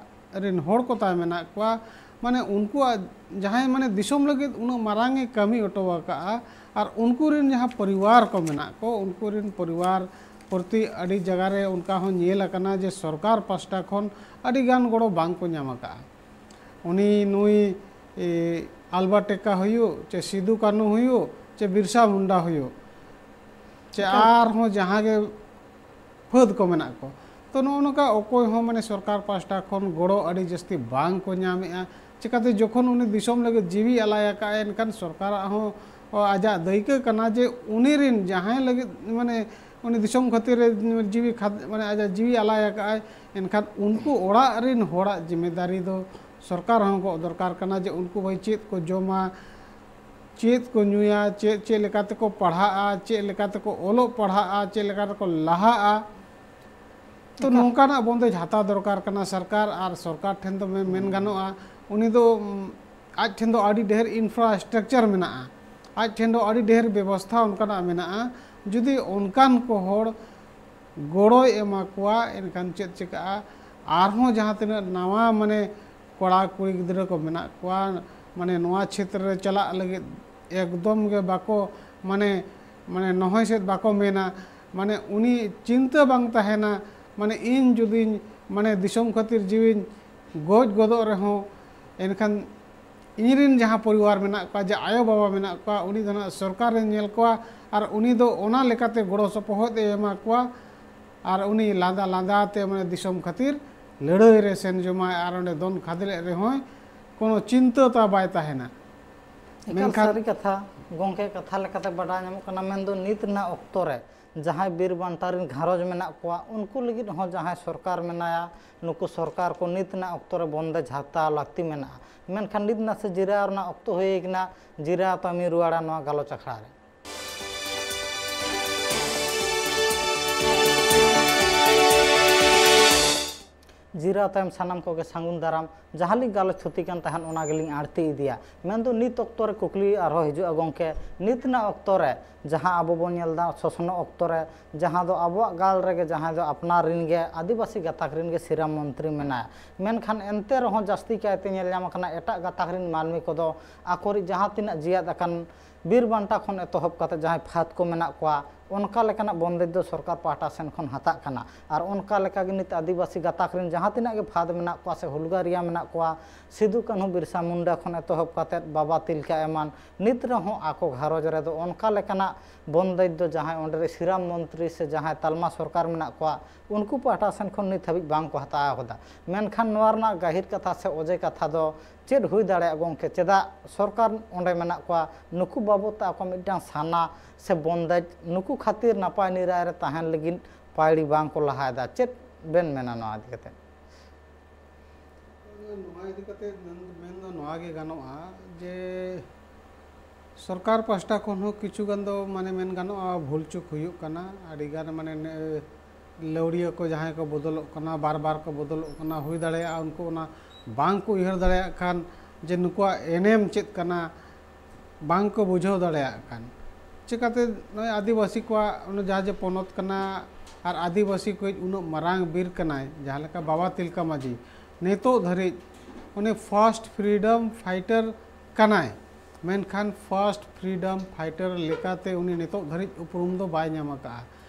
ᱨᱤᱱ ᱦᱚᱲ ᱠᱚ ᱛᱟᱭ ᱢᱮᱱᱟᱜ ᱠᱚᱣᱟ, ᱢᱟᱱᱮ ᱩᱱᱠᱩᱣᱟᱜ ᱡᱟᱦᱟᱸᱭ ᱢᱟᱱᱮ ᱫᱤᱥᱚᱢ ᱞᱟᱹᱜᱤᱫ ᱩᱱᱟᱹᱜ ᱢᱟᱨᱟᱝ ᱮ ᱠᱟᱹᱢᱤ ᱦᱚᱴᱚ ᱟᱠᱟᱫᱼᱟ, ᱟᱨ ᱩᱱᱠᱩ ᱨᱤᱱ ᱡᱟᱦᱟᱸ ᱯᱚᱨᱤᱵᱟᱨ ᱠᱚ ᱢᱮᱱᱟᱜ ᱠᱚ, ᱩᱱᱠᱩ ᱨᱤᱱ ᱯᱚᱨᱤᱵᱟᱨ ᱯᱨᱚᱛᱤ ᱟᱹᱰᱤ ᱡᱟᱭᱜᱟ ᱨᱮ ᱚᱱᱠᱟ ᱦᱚᱸ ᱧᱮᱞ ᱟᱠᱟᱱᱟ ᱡᱮ ᱥᱚᱨᱠᱟᱨ ᱯᱟᱥᱴᱟ ᱠᱷᱚᱱ ᱟᱹᱰᱤ ᱜᱟᱱ ᱜᱚᱲᱚ ᱵᱟᱝ ᱠᱚ ᱧᱟᱢ ᱟᱠᱟᱫᱼᱟ᱾ ᱩᱱᱤ ᱱᱩᱭ, ᱮ, ᱟᱞᱵᱟᱴ ᱮᱠᱟ ᱦᱩᱭᱩᱜ, ᱪᱮ ᱥᱤᱫᱩ ᱠᱟᱹᱱᱦᱩ ᱦᱩᱭᱩᱜ, ᱪᱮ ᱵᱤᱨᱥᱟ ᱢᱩᱱᱰᱟ ᱦᱩᱭᱩᱜ, ᱪᱮ ᱮᱠᱟᱞ᱾ ᱟᱨᱦᱚᱸ ᱡᱟᱦᱟᱸ ᱜᱮ ᱯᱷᱟᱹᱫ ᱠᱚ ᱢᱮᱱᱟᱜ ᱠᱚ, ᱛᱚ ᱱᱚᱜᱼᱚ ᱱᱚᱝᱠᱟ ᱚᱠᱚᱭ ᱦᱚᱸ ᱢᱟᱱᱮ ᱥᱚᱨᱠᱟᱨ ᱯᱟᱥᱴᱟ ᱠᱷᱚᱱ ᱜᱚᱲᱚ ᱟᱹᱰᱤ ᱡᱟᱹᱥᱛᱤ ᱵᱟᱝ ᱠᱚ ᱧᱟᱢᱮᱜᱼᱟ᱾ ᱪᱤᱠᱟᱹᱛᱮ ᱡᱚᱠᱷᱚᱱ ᱩᱱᱤ ᱫᱤᱥᱚᱢ ᱞᱟᱹᱜᱤᱫ ᱡᱤᱣᱤ ᱟᱞᱟᱭ ᱟᱠᱟᱫᱼᱟᱭ, ᱮᱱᱠᱷᱟᱱ ᱥᱚᱨᱠᱟᱨᱟᱜ ᱦᱚᱸ ᱟᱡᱟᱜ ᱫᱟᱹᱭᱠᱟᱹ ᱠᱟᱱᱟ ᱡᱮ ᱩᱱᱤ ᱨᱤᱱ ᱡᱟᱦᱟᱸᱭ ᱞᱟᱹᱜᱤᱫ ᱢᱟᱱᱮ ᱩᱱᱤ ᱫᱤᱥᱚᱢ ᱠᱷᱟᱹᱛᱤᱨ ᱮ ᱡᱤᱣᱤ ᱠᱷᱟᱫ-, ᱢᱟᱱᱮ ᱟᱡᱟᱜ ᱡᱤᱣᱤ ᱟᱞᱟᱭ ᱟᱠᱟᱫᱼᱟᱭ, ᱮᱱᱠᱷᱟᱱ ᱩᱱᱠᱩ ᱚᱲᱟᱜ ᱨᱤᱱ ᱦᱚᱲᱟᱜ ᱡᱤᱢᱮᱫᱟᱨᱤ ᱫᱚ ᱥᱚᱨᱠᱟᱨ ᱦᱚᱸ ᱜᱚᱜ ᱫᱚᱨᱠᱟᱨ ᱠᱟᱱᱟ ᱡᱮ ᱩᱱᱠᱩ ᱵᱷᱟᱹᱭ ᱪᱮᱫ ᱠᱚ ᱡᱚᱢᱟ, ᱪᱮᱫ ᱠᱚ ᱧᱩᱭᱟ, ᱪᱮᱫ, ᱪᱮᱫ ᱞᱮᱠᱟ ᱛᱮᱠᱚ ᱯᱟᱲᱦᱟᱜᱼᱟ, ᱪᱮᱫ ᱞᱮᱠᱟ ᱛᱮᱠᱚ ᱚᱞᱚᱜ ᱯᱟᱲᱦᱟᱜᱼᱟ, ᱪᱮᱫ ᱞᱮᱠᱟ ᱛᱮᱠᱚ ᱞᱟᱦᱟᱜᱼᱟ᱾ ᱛᱚ ᱮᱠᱟᱞ᱾ ᱱᱚᱝᱠᱟᱱᱟᱜ ᱵᱚᱱᱫᱮᱡᱽ ᱦᱟᱛᱟᱣ ᱫᱚᱨᱠᱟᱨ ᱠᱟᱱᱟ ᱥᱚᱨᱠᱟᱨ, ᱟᱨ ᱥᱚᱨᱠᱟᱨ ᱴᱷᱮᱱ ᱫᱚ ᱢᱮ-, ᱢᱮᱱ ᱜᱟᱱᱚᱜᱼᱟ, ᱩᱱᱤ ᱫᱚ, ᱩᱢ, ᱟᱡ ᱴᱷᱮᱱ ᱫᱚ ᱟᱹᱰᱤ ᱰᱷᱮᱨ infrastructure ᱢᱮᱱᱟᱜᱼᱟ, ᱟᱡ ᱴᱷᱮᱱ ᱫᱚ ᱟᱹᱰᱤ ᱰᱷᱮᱨ ᱵᱮᱵᱚᱥᱛᱷᱟ ᱚᱱᱠᱟᱱᱟᱜ ᱢᱮᱱᱟᱜᱼᱟ᱾ ᱡᱩᱫᱤ ᱚᱱᱠᱟᱱ ᱠᱚ ᱦᱚᱲ ᱜᱚᱲᱚᱭ ᱮᱢᱟ ᱠᱚᱣᱟ, ᱮᱱᱠᱷᱟᱱ ᱪᱮᱫ ᱪᱤᱠᱟᱹᱜᱼᱟ? ᱟᱨᱦᱚᱸ ᱡᱟᱦᱟᱸ ᱛᱤᱱᱟᱹᱜ ᱱᱟᱣᱟ ᱢᱟᱱᱮ ᱠᱚᱲᱟ ᱠᱩᱲᱤ ᱜᱤᱫᱽᱨᱟᱹ ᱠᱚ ᱢᱮᱱᱟᱜ ᱠᱚᱣᱟ, ᱢᱟᱱᱮ ᱱᱚᱣᱟ ᱪᱷᱮᱛᱨᱚ ᱨᱮ ᱪᱟᱞᱟᱜ ᱞᱟᱹᱜᱤᱫ ᱮᱠᱫᱚᱢ ᱜᱮ ᱵᱟᱠᱚ ᱢᱟᱱᱮ, ᱢᱟᱱᱮ ᱱᱚᱦᱚᱭ ᱥᱮᱫ ᱵᱟᱠᱚ ᱢᱮᱱᱟ, ᱢᱟᱱᱮ ᱩᱱᱤ ᱪᱤᱱᱛᱟᱹ ᱵᱟᱝ ᱛᱟᱦᱮᱱᱟ, ᱢᱟᱱᱮ ᱤᱧ ᱡᱩᱫᱤᱧ ᱢᱟᱱᱮ ᱫᱤᱥᱚᱢ ᱠᱷᱟᱹᱛᱤᱨ ᱡᱤᱣᱤᱧ ᱜᱚᱡ ᱜᱚᱫᱚᱜ ᱨᱮᱦᱚᱸ, ᱮᱱᱠᱷᱟᱱ ᱤᱧ ᱨᱤᱱ ᱡᱟᱦᱟᱸ ᱯᱚᱨᱤᱵᱟᱨ ᱢᱮᱱᱟᱜ ᱠᱚᱣᱟ, ᱡᱮ ᱟᱭᱳ ᱵᱟᱵᱟ ᱢᱮᱱᱟᱜ ᱠᱚᱣᱟ, ᱩᱱᱤ ᱫᱚ ᱱᱟᱜ ᱥᱚᱨᱠᱟᱨᱮ ᱧᱮᱞ ᱠᱚᱣᱟ ᱟᱨ ᱩᱱᱤ ᱫᱚ ᱚᱱᱟ ᱞᱮᱠᱟᱛᱮ ᱜᱚᱲᱚ ᱥᱚᱯᱚᱦᱚᱫ ᱮ ᱮᱢᱟ ᱠᱚᱣᱟ᱾ ᱟᱨ ᱩᱱᱤ ᱞᱟᱸᱫᱟ ᱞᱟᱸᱫᱟ ᱛᱮ ᱢᱟᱱᱮ ᱫᱤᱥᱚᱢ ᱠᱷᱟᱹᱛᱤᱨ ᱞᱟᱹᱲᱦᱟᱹᱭ ᱨᱮ ᱥᱮᱱ ᱡᱚᱢᱟᱭ ᱟᱨ ᱚᱸᱰᱮ ᱫᱚᱱ ᱠᱷᱟᱫᱽᱞᱮᱜ ᱨᱮᱦᱚᱸᱭ ᱠᱳᱱᱳ ᱪᱤᱱᱛᱟᱹ ᱛᱟ ᱵᱟᱭ ᱛᱟᱦᱮᱱᱟ᱾ ᱮᱠᱟᱞ ᱢᱮᱱᱠᱷᱟᱱ ᱥᱟᱹᱨᱤ ᱠᱟᱛᱷᱟ ᱜᱚᱢᱠᱮ, ᱠᱟᱛᱷᱟ ᱞᱮᱠᱟᱛᱮ ᱵᱟᱰᱟᱭ ᱧᱟᱢᱚᱜ ᱠᱟᱱᱟ, ᱢᱮᱱᱫᱚ ᱱᱤᱛ ᱨᱮᱱᱟᱜ ᱚᱠᱛᱚ ᱨᱮ ᱡᱟᱦᱟᱸᱭ ᱵᱤᱨ ᱵᱟᱱᱴᱟ ᱨᱮᱱ ᱜᱷᱟᱨᱚᱸᱡᱽ ᱢᱮᱱᱟᱜ ᱠᱚᱣᱟ, ᱩᱱᱠᱩ ᱞᱟᱹᱜᱤᱫ ᱦᱚᱸ ᱡᱟᱦᱟᱸᱭ ᱥᱚᱨᱠᱟᱨ ᱢᱮᱱᱟᱭᱟ, ᱱᱩᱠᱩ ᱥᱚᱨᱠᱟᱨ ᱠᱚ ᱱᱤᱛ ᱨᱮᱱᱟᱜ ᱚᱠᱛᱚ ᱨᱮ ᱵᱚᱱᱫᱮᱡᱽ ᱦᱟᱛᱟᱣ ᱞᱟᱹᱠᱛᱤ ᱢᱮᱱᱟᱜᱼᱟ᱾ ᱢᱮᱱᱠᱷᱟᱱ ᱱᱤᱛ ᱱᱟᱥᱮ ᱡᱤᱨᱟᱹᱣ ᱨᱮᱱᱟᱜ ᱚᱠᱛᱚ ᱦᱩᱭ ᱟᱠᱟᱱᱟ, ᱡᱤᱨᱟᱹᱣ ᱛᱟᱢᱤ ᱨᱩᱣᱟᱹᱲᱟ ᱱᱚᱣᱟ ᱜᱟᱞᱚᱪ ᱟᱠᱷᱲᱟ ᱨᱮ᱾ ᱡᱤᱨᱟᱹᱣ ᱛᱟᱭᱚᱢ ᱥᱟᱱᱟᱢ ᱠᱚᱜᱮ ᱥᱟᱹᱜᱩᱱ ᱫᱟᱨᱟᱢ᱾ ᱡᱟᱦᱟᱸ ᱞᱤᱧ ᱜᱟᱞᱚᱪ ᱛᱷᱩᱛᱤ ᱠᱟᱱ ᱛᱟᱦᱮᱸᱫ, ᱚᱱᱟ ᱜᱮᱞᱤᱧ ᱟᱬᱛᱤ ᱤᱫᱤᱭᱟ᱾ ᱢᱮᱱᱫᱚ ᱱᱤᱛ ᱚᱠᱛᱚ ᱨᱮ ᱠᱩᱠᱞᱤ ᱟᱨᱦᱚᱸ ᱦᱤᱡᱩᱜᱼᱟ, ᱜᱚᱢᱠᱮ, ᱱᱤᱛ ᱨᱮᱱᱟᱜ ᱚᱠᱛᱚ ᱨᱮ ᱡᱟᱦᱟᱸ ᱟᱵᱚ ᱵᱚᱱ ᱧᱮᱞ ᱮᱫᱟ ᱥᱚᱥᱱᱚᱜ ᱚᱠᱛᱚ ᱨᱮ, ᱡᱟᱦᱟᱸ ᱫᱚ ᱟᱵᱚᱣᱟᱜ ᱜᱟᱞ ᱨᱮᱜᱮ ᱡᱟᱦᱟᱸᱭ ᱫᱚ ᱟᱯᱱᱟᱨ ᱨᱤᱱ ᱜᱮ ᱟᱹᱫᱤᱵᱟᱹᱥᱤ ᱜᱟᱛᱟᱠ ᱨᱤᱱ ᱜᱮ ᱥᱤᱨᱟᱹ ᱢᱚᱱᱛᱨᱤ ᱢᱮᱱᱟᱭᱟ, ᱢᱮᱱᱠᱷᱟᱱ ᱮᱱᱛᱮ ᱨᱮᱦᱚᱸ ᱡᱟᱹᱥᱛᱤ ᱠᱟᱭᱛᱮ ᱧᱮᱞ ᱧᱟᱢ ᱟᱠᱟᱱᱟ ᱮᱴᱟᱜ ᱜᱟᱛᱟᱠ ᱨᱤᱱ ᱢᱟᱹᱱᱢᱤ ᱠᱚᱫᱚ ᱟᱠᱚᱨᱤᱡ ᱡᱟᱦᱟᱸ ᱛᱤᱱᱟᱹᱜ ᱡᱤᱭᱟᱹᱫ ᱟᱠᱟᱱ ᱵᱤᱨ ᱵᱟᱱᱴᱟ ᱠᱷᱚᱱ ᱮᱛᱚᱦᱚᱵ ᱠᱟᱛᱮ ᱡᱟᱦᱟᱸᱭ ᱯᱷᱟᱹᱫ ᱠᱚ ᱢᱮᱱᱟᱜ ᱠᱚᱣᱟ, ᱚᱱᱠᱟ ᱞᱮᱠᱟᱱᱟᱜ ᱵᱚᱱᱫᱮᱡᱽ ᱫᱚ ᱥᱚᱨᱠᱟᱨ ᱯᱟᱦᱴᱟ ᱥᱮᱱ ᱠᱷᱚᱱ ᱦᱟᱛᱟᱜ ᱠᱟᱱᱟ᱾ ᱟᱨ ᱚᱱᱠᱟ ᱞᱮᱠᱟᱜᱮ ᱱᱤᱛ ᱟᱹᱫᱤᱵᱟᱹᱥᱤ ᱜᱟᱛᱟᱠ ᱨᱤᱱ ᱡᱟᱦᱟᱸ ᱛᱤᱱᱟᱹᱜ ᱜᱮ ᱯᱷᱟᱹᱫ ᱢᱮᱱᱟᱜ ᱠᱚᱣᱟ ᱥᱮ ᱦᱩᱞᱜᱟᱹᱨᱤᱭᱟᱹ ᱢᱮᱱᱟᱜ ᱠᱚᱣᱟ, ᱥᱤᱫᱩ ᱠᱟᱹᱱᱦᱩ ᱵᱤᱨᱥᱟ ᱢᱩᱱᱰᱟ ᱠᱷᱚᱱ ᱮᱛᱚᱦᱚᱵ ᱠᱟᱛᱮ ᱵᱟᱵᱟ ᱛᱤᱞᱠᱟᱹ ᱮᱢᱟᱱ, ᱱᱤᱛ ᱨᱮᱦᱚᱸ ᱟᱠᱚ ᱜᱷᱟᱨᱚᱸᱡᱽ ᱨᱮᱫᱚ ᱚᱱᱠᱟ ᱞᱮᱠᱟᱱᱟᱜ ᱵᱚᱱᱫᱮᱡᱽ ᱫᱚ ᱡᱟᱦᱟᱸᱭ ᱚᱸᱰᱮ ᱨᱮ ᱥᱤᱨᱟᱹ ᱢᱚᱱᱛᱨᱤ ᱥᱮ ᱡᱟᱦᱟᱸᱭ ᱛᱟᱞᱢᱟ ᱥᱚᱨᱠᱟᱨ ᱢᱮᱱᱟᱜ ᱠᱚᱣᱟ, ᱩᱱᱠᱩ ᱯᱟᱦᱴᱟ ᱥᱮᱱ ᱠᱷᱚᱱ ᱱᱤᱛ ᱦᱟᱹᱵᱤᱡ ᱵᱟᱝ ᱠᱚ ᱦᱟᱛᱟᱣ ᱟᱠᱟᱫᱟ᱾ ᱢᱮᱱᱠᱷᱟᱱ ᱱᱚᱣᱟ ᱨᱮᱱᱟᱜ ᱜᱟᱹᱦᱤᱨ ᱠᱟᱛᱷᱟ ᱥᱮ ᱚᱡᱮ ᱠᱟᱛᱷᱟ ᱫᱚ ᱪᱮᱫ ᱦᱩᱭ ᱫᱟᱲᱮᱭᱟᱜᱼᱟ, ᱜᱚᱢᱠᱮ? ᱪᱮᱫᱟᱜ ᱥᱚᱨᱠᱟᱨ ᱚᱸᱰᱮ ᱢᱮᱱᱟᱜ ᱠᱚᱣᱟ, ᱱᱩᱠᱩ ᱵᱟᱵᱚᱫ ᱛᱮ ᱟᱠᱚ ᱢᱤᱫᱴᱟᱝ ᱥᱟᱱᱟ ᱥᱮ ᱵᱚᱱᱫᱮᱡᱽ, ᱱᱩᱠᱩ ᱠᱷᱟᱹᱛᱤᱨ ᱱᱟᱯᱟᱭ ᱱᱤᱨᱟᱭ ᱨᱮ ᱛᱟᱦᱮᱱ ᱞᱟᱹᱜᱤᱫ ᱯᱟᱹᱭᱲᱤ ᱵᱟᱝ ᱠᱚ ᱞᱟᱦᱟᱭᱮᱫᱟ? ᱪᱮᱫ ᱵᱮᱱ ᱢᱮᱱᱟ ᱱᱚᱣᱟ ᱤᱫᱤ ᱠᱟᱛᱮ? ᱱᱚᱣᱟ ᱤᱫᱤ ᱠᱟᱛᱮ ᱢᱮᱱ ᱫᱚ ᱱᱚᱣᱟ ᱜᱮ ᱜᱟᱱᱚᱜᱼᱟ ᱡᱮ ᱥᱚᱨᱠᱟᱨ ᱯᱟᱥᱴᱟ ᱠᱷᱚᱱ ᱦᱚᱸ ᱠᱤᱪᱷᱩ ᱜᱟᱱ ᱫᱚ, ᱢᱟᱱᱮ, ᱢᱮᱱ ᱜᱟᱱᱚᱜᱼᱟ, ᱵᱷᱩᱞ ᱪᱩᱠ ᱦᱩᱭᱩᱜ ᱠᱟᱱᱟ᱾ ᱟᱹᱰᱤ ᱜᱟᱱ, ᱢᱟᱱᱮ, ᱱᱮ-, ᱞᱟᱹᱣᱲᱤᱭᱟᱹ ᱠᱚ ᱡᱟᱦᱟᱸᱭ ᱠᱚ ᱵᱚᱫᱚᱞᱚᱜ ᱠᱟᱱᱟ, ᱵᱟᱨ ᱵᱟᱨ ᱠᱚ ᱵᱚᱫᱚᱞᱚᱜ ᱠᱟᱱᱟ, ᱦᱩᱭ ᱫᱟᱲᱮᱭᱟᱜᱼᱟ ᱩᱱᱠᱩ ᱚᱱᱟ ᱵᱟᱝ ᱠᱚ ᱩᱭᱦᱟᱹᱨ ᱫᱟᱲᱮᱭᱟᱜ ᱠᱷᱟᱱ ᱡᱮ ᱱᱩᱠᱩᱣᱟᱜ ᱮᱱᱮᱢ ᱪᱮᱫ ᱠᱟᱱᱟ, ᱵᱟᱝ ᱠᱚ ᱵᱩᱡᱷᱟᱹᱣ ᱫᱟᱲᱮᱭᱟᱜ ᱠᱟᱱ᱾ ᱪᱤᱠᱟᱹᱛᱮ ᱱᱚᱜᱼᱚᱭ ᱟᱹᱫᱤᱵᱟᱹᱥᱤ ᱠᱚᱣᱟᱜ ᱚᱱᱟ ᱡᱟᱦᱟᱸ ᱡᱮ ᱯᱚᱱᱚᱛ ᱠᱟᱱᱟ, ᱟᱨ ᱟᱹᱫᱤᱵᱟᱹᱥᱤ ᱠᱚ ᱩᱱᱟᱹᱜ ᱢᱟᱨᱟᱝ ᱵᱤᱨ ᱠᱟᱱᱟᱭ, ᱡᱟᱦᱟᱸ ᱞᱮᱠᱟ ᱵᱟᱵᱟ ᱛᱤᱞᱠᱟᱹ ᱢᱟᱹᱡᱷᱤ ᱱᱤᱛᱚᱜ ᱫᱷᱟᱹᱨᱤᱡ ᱩᱱᱤ first freedom fighter ᱠᱟᱱᱟᱭ, ᱢᱮᱱᱠᱷᱟᱱ first freedom fighter ᱞᱮᱠᱟᱛᱮ ᱩᱱᱤ ᱱᱤᱛᱚᱜ ᱫᱷᱟᱹᱨᱤᱡ ᱩᱯᱨᱩᱢ ᱫᱚ ᱵᱟᱭ ᱧᱟᱢ ᱟᱠᱟᱫᱼᱟ᱾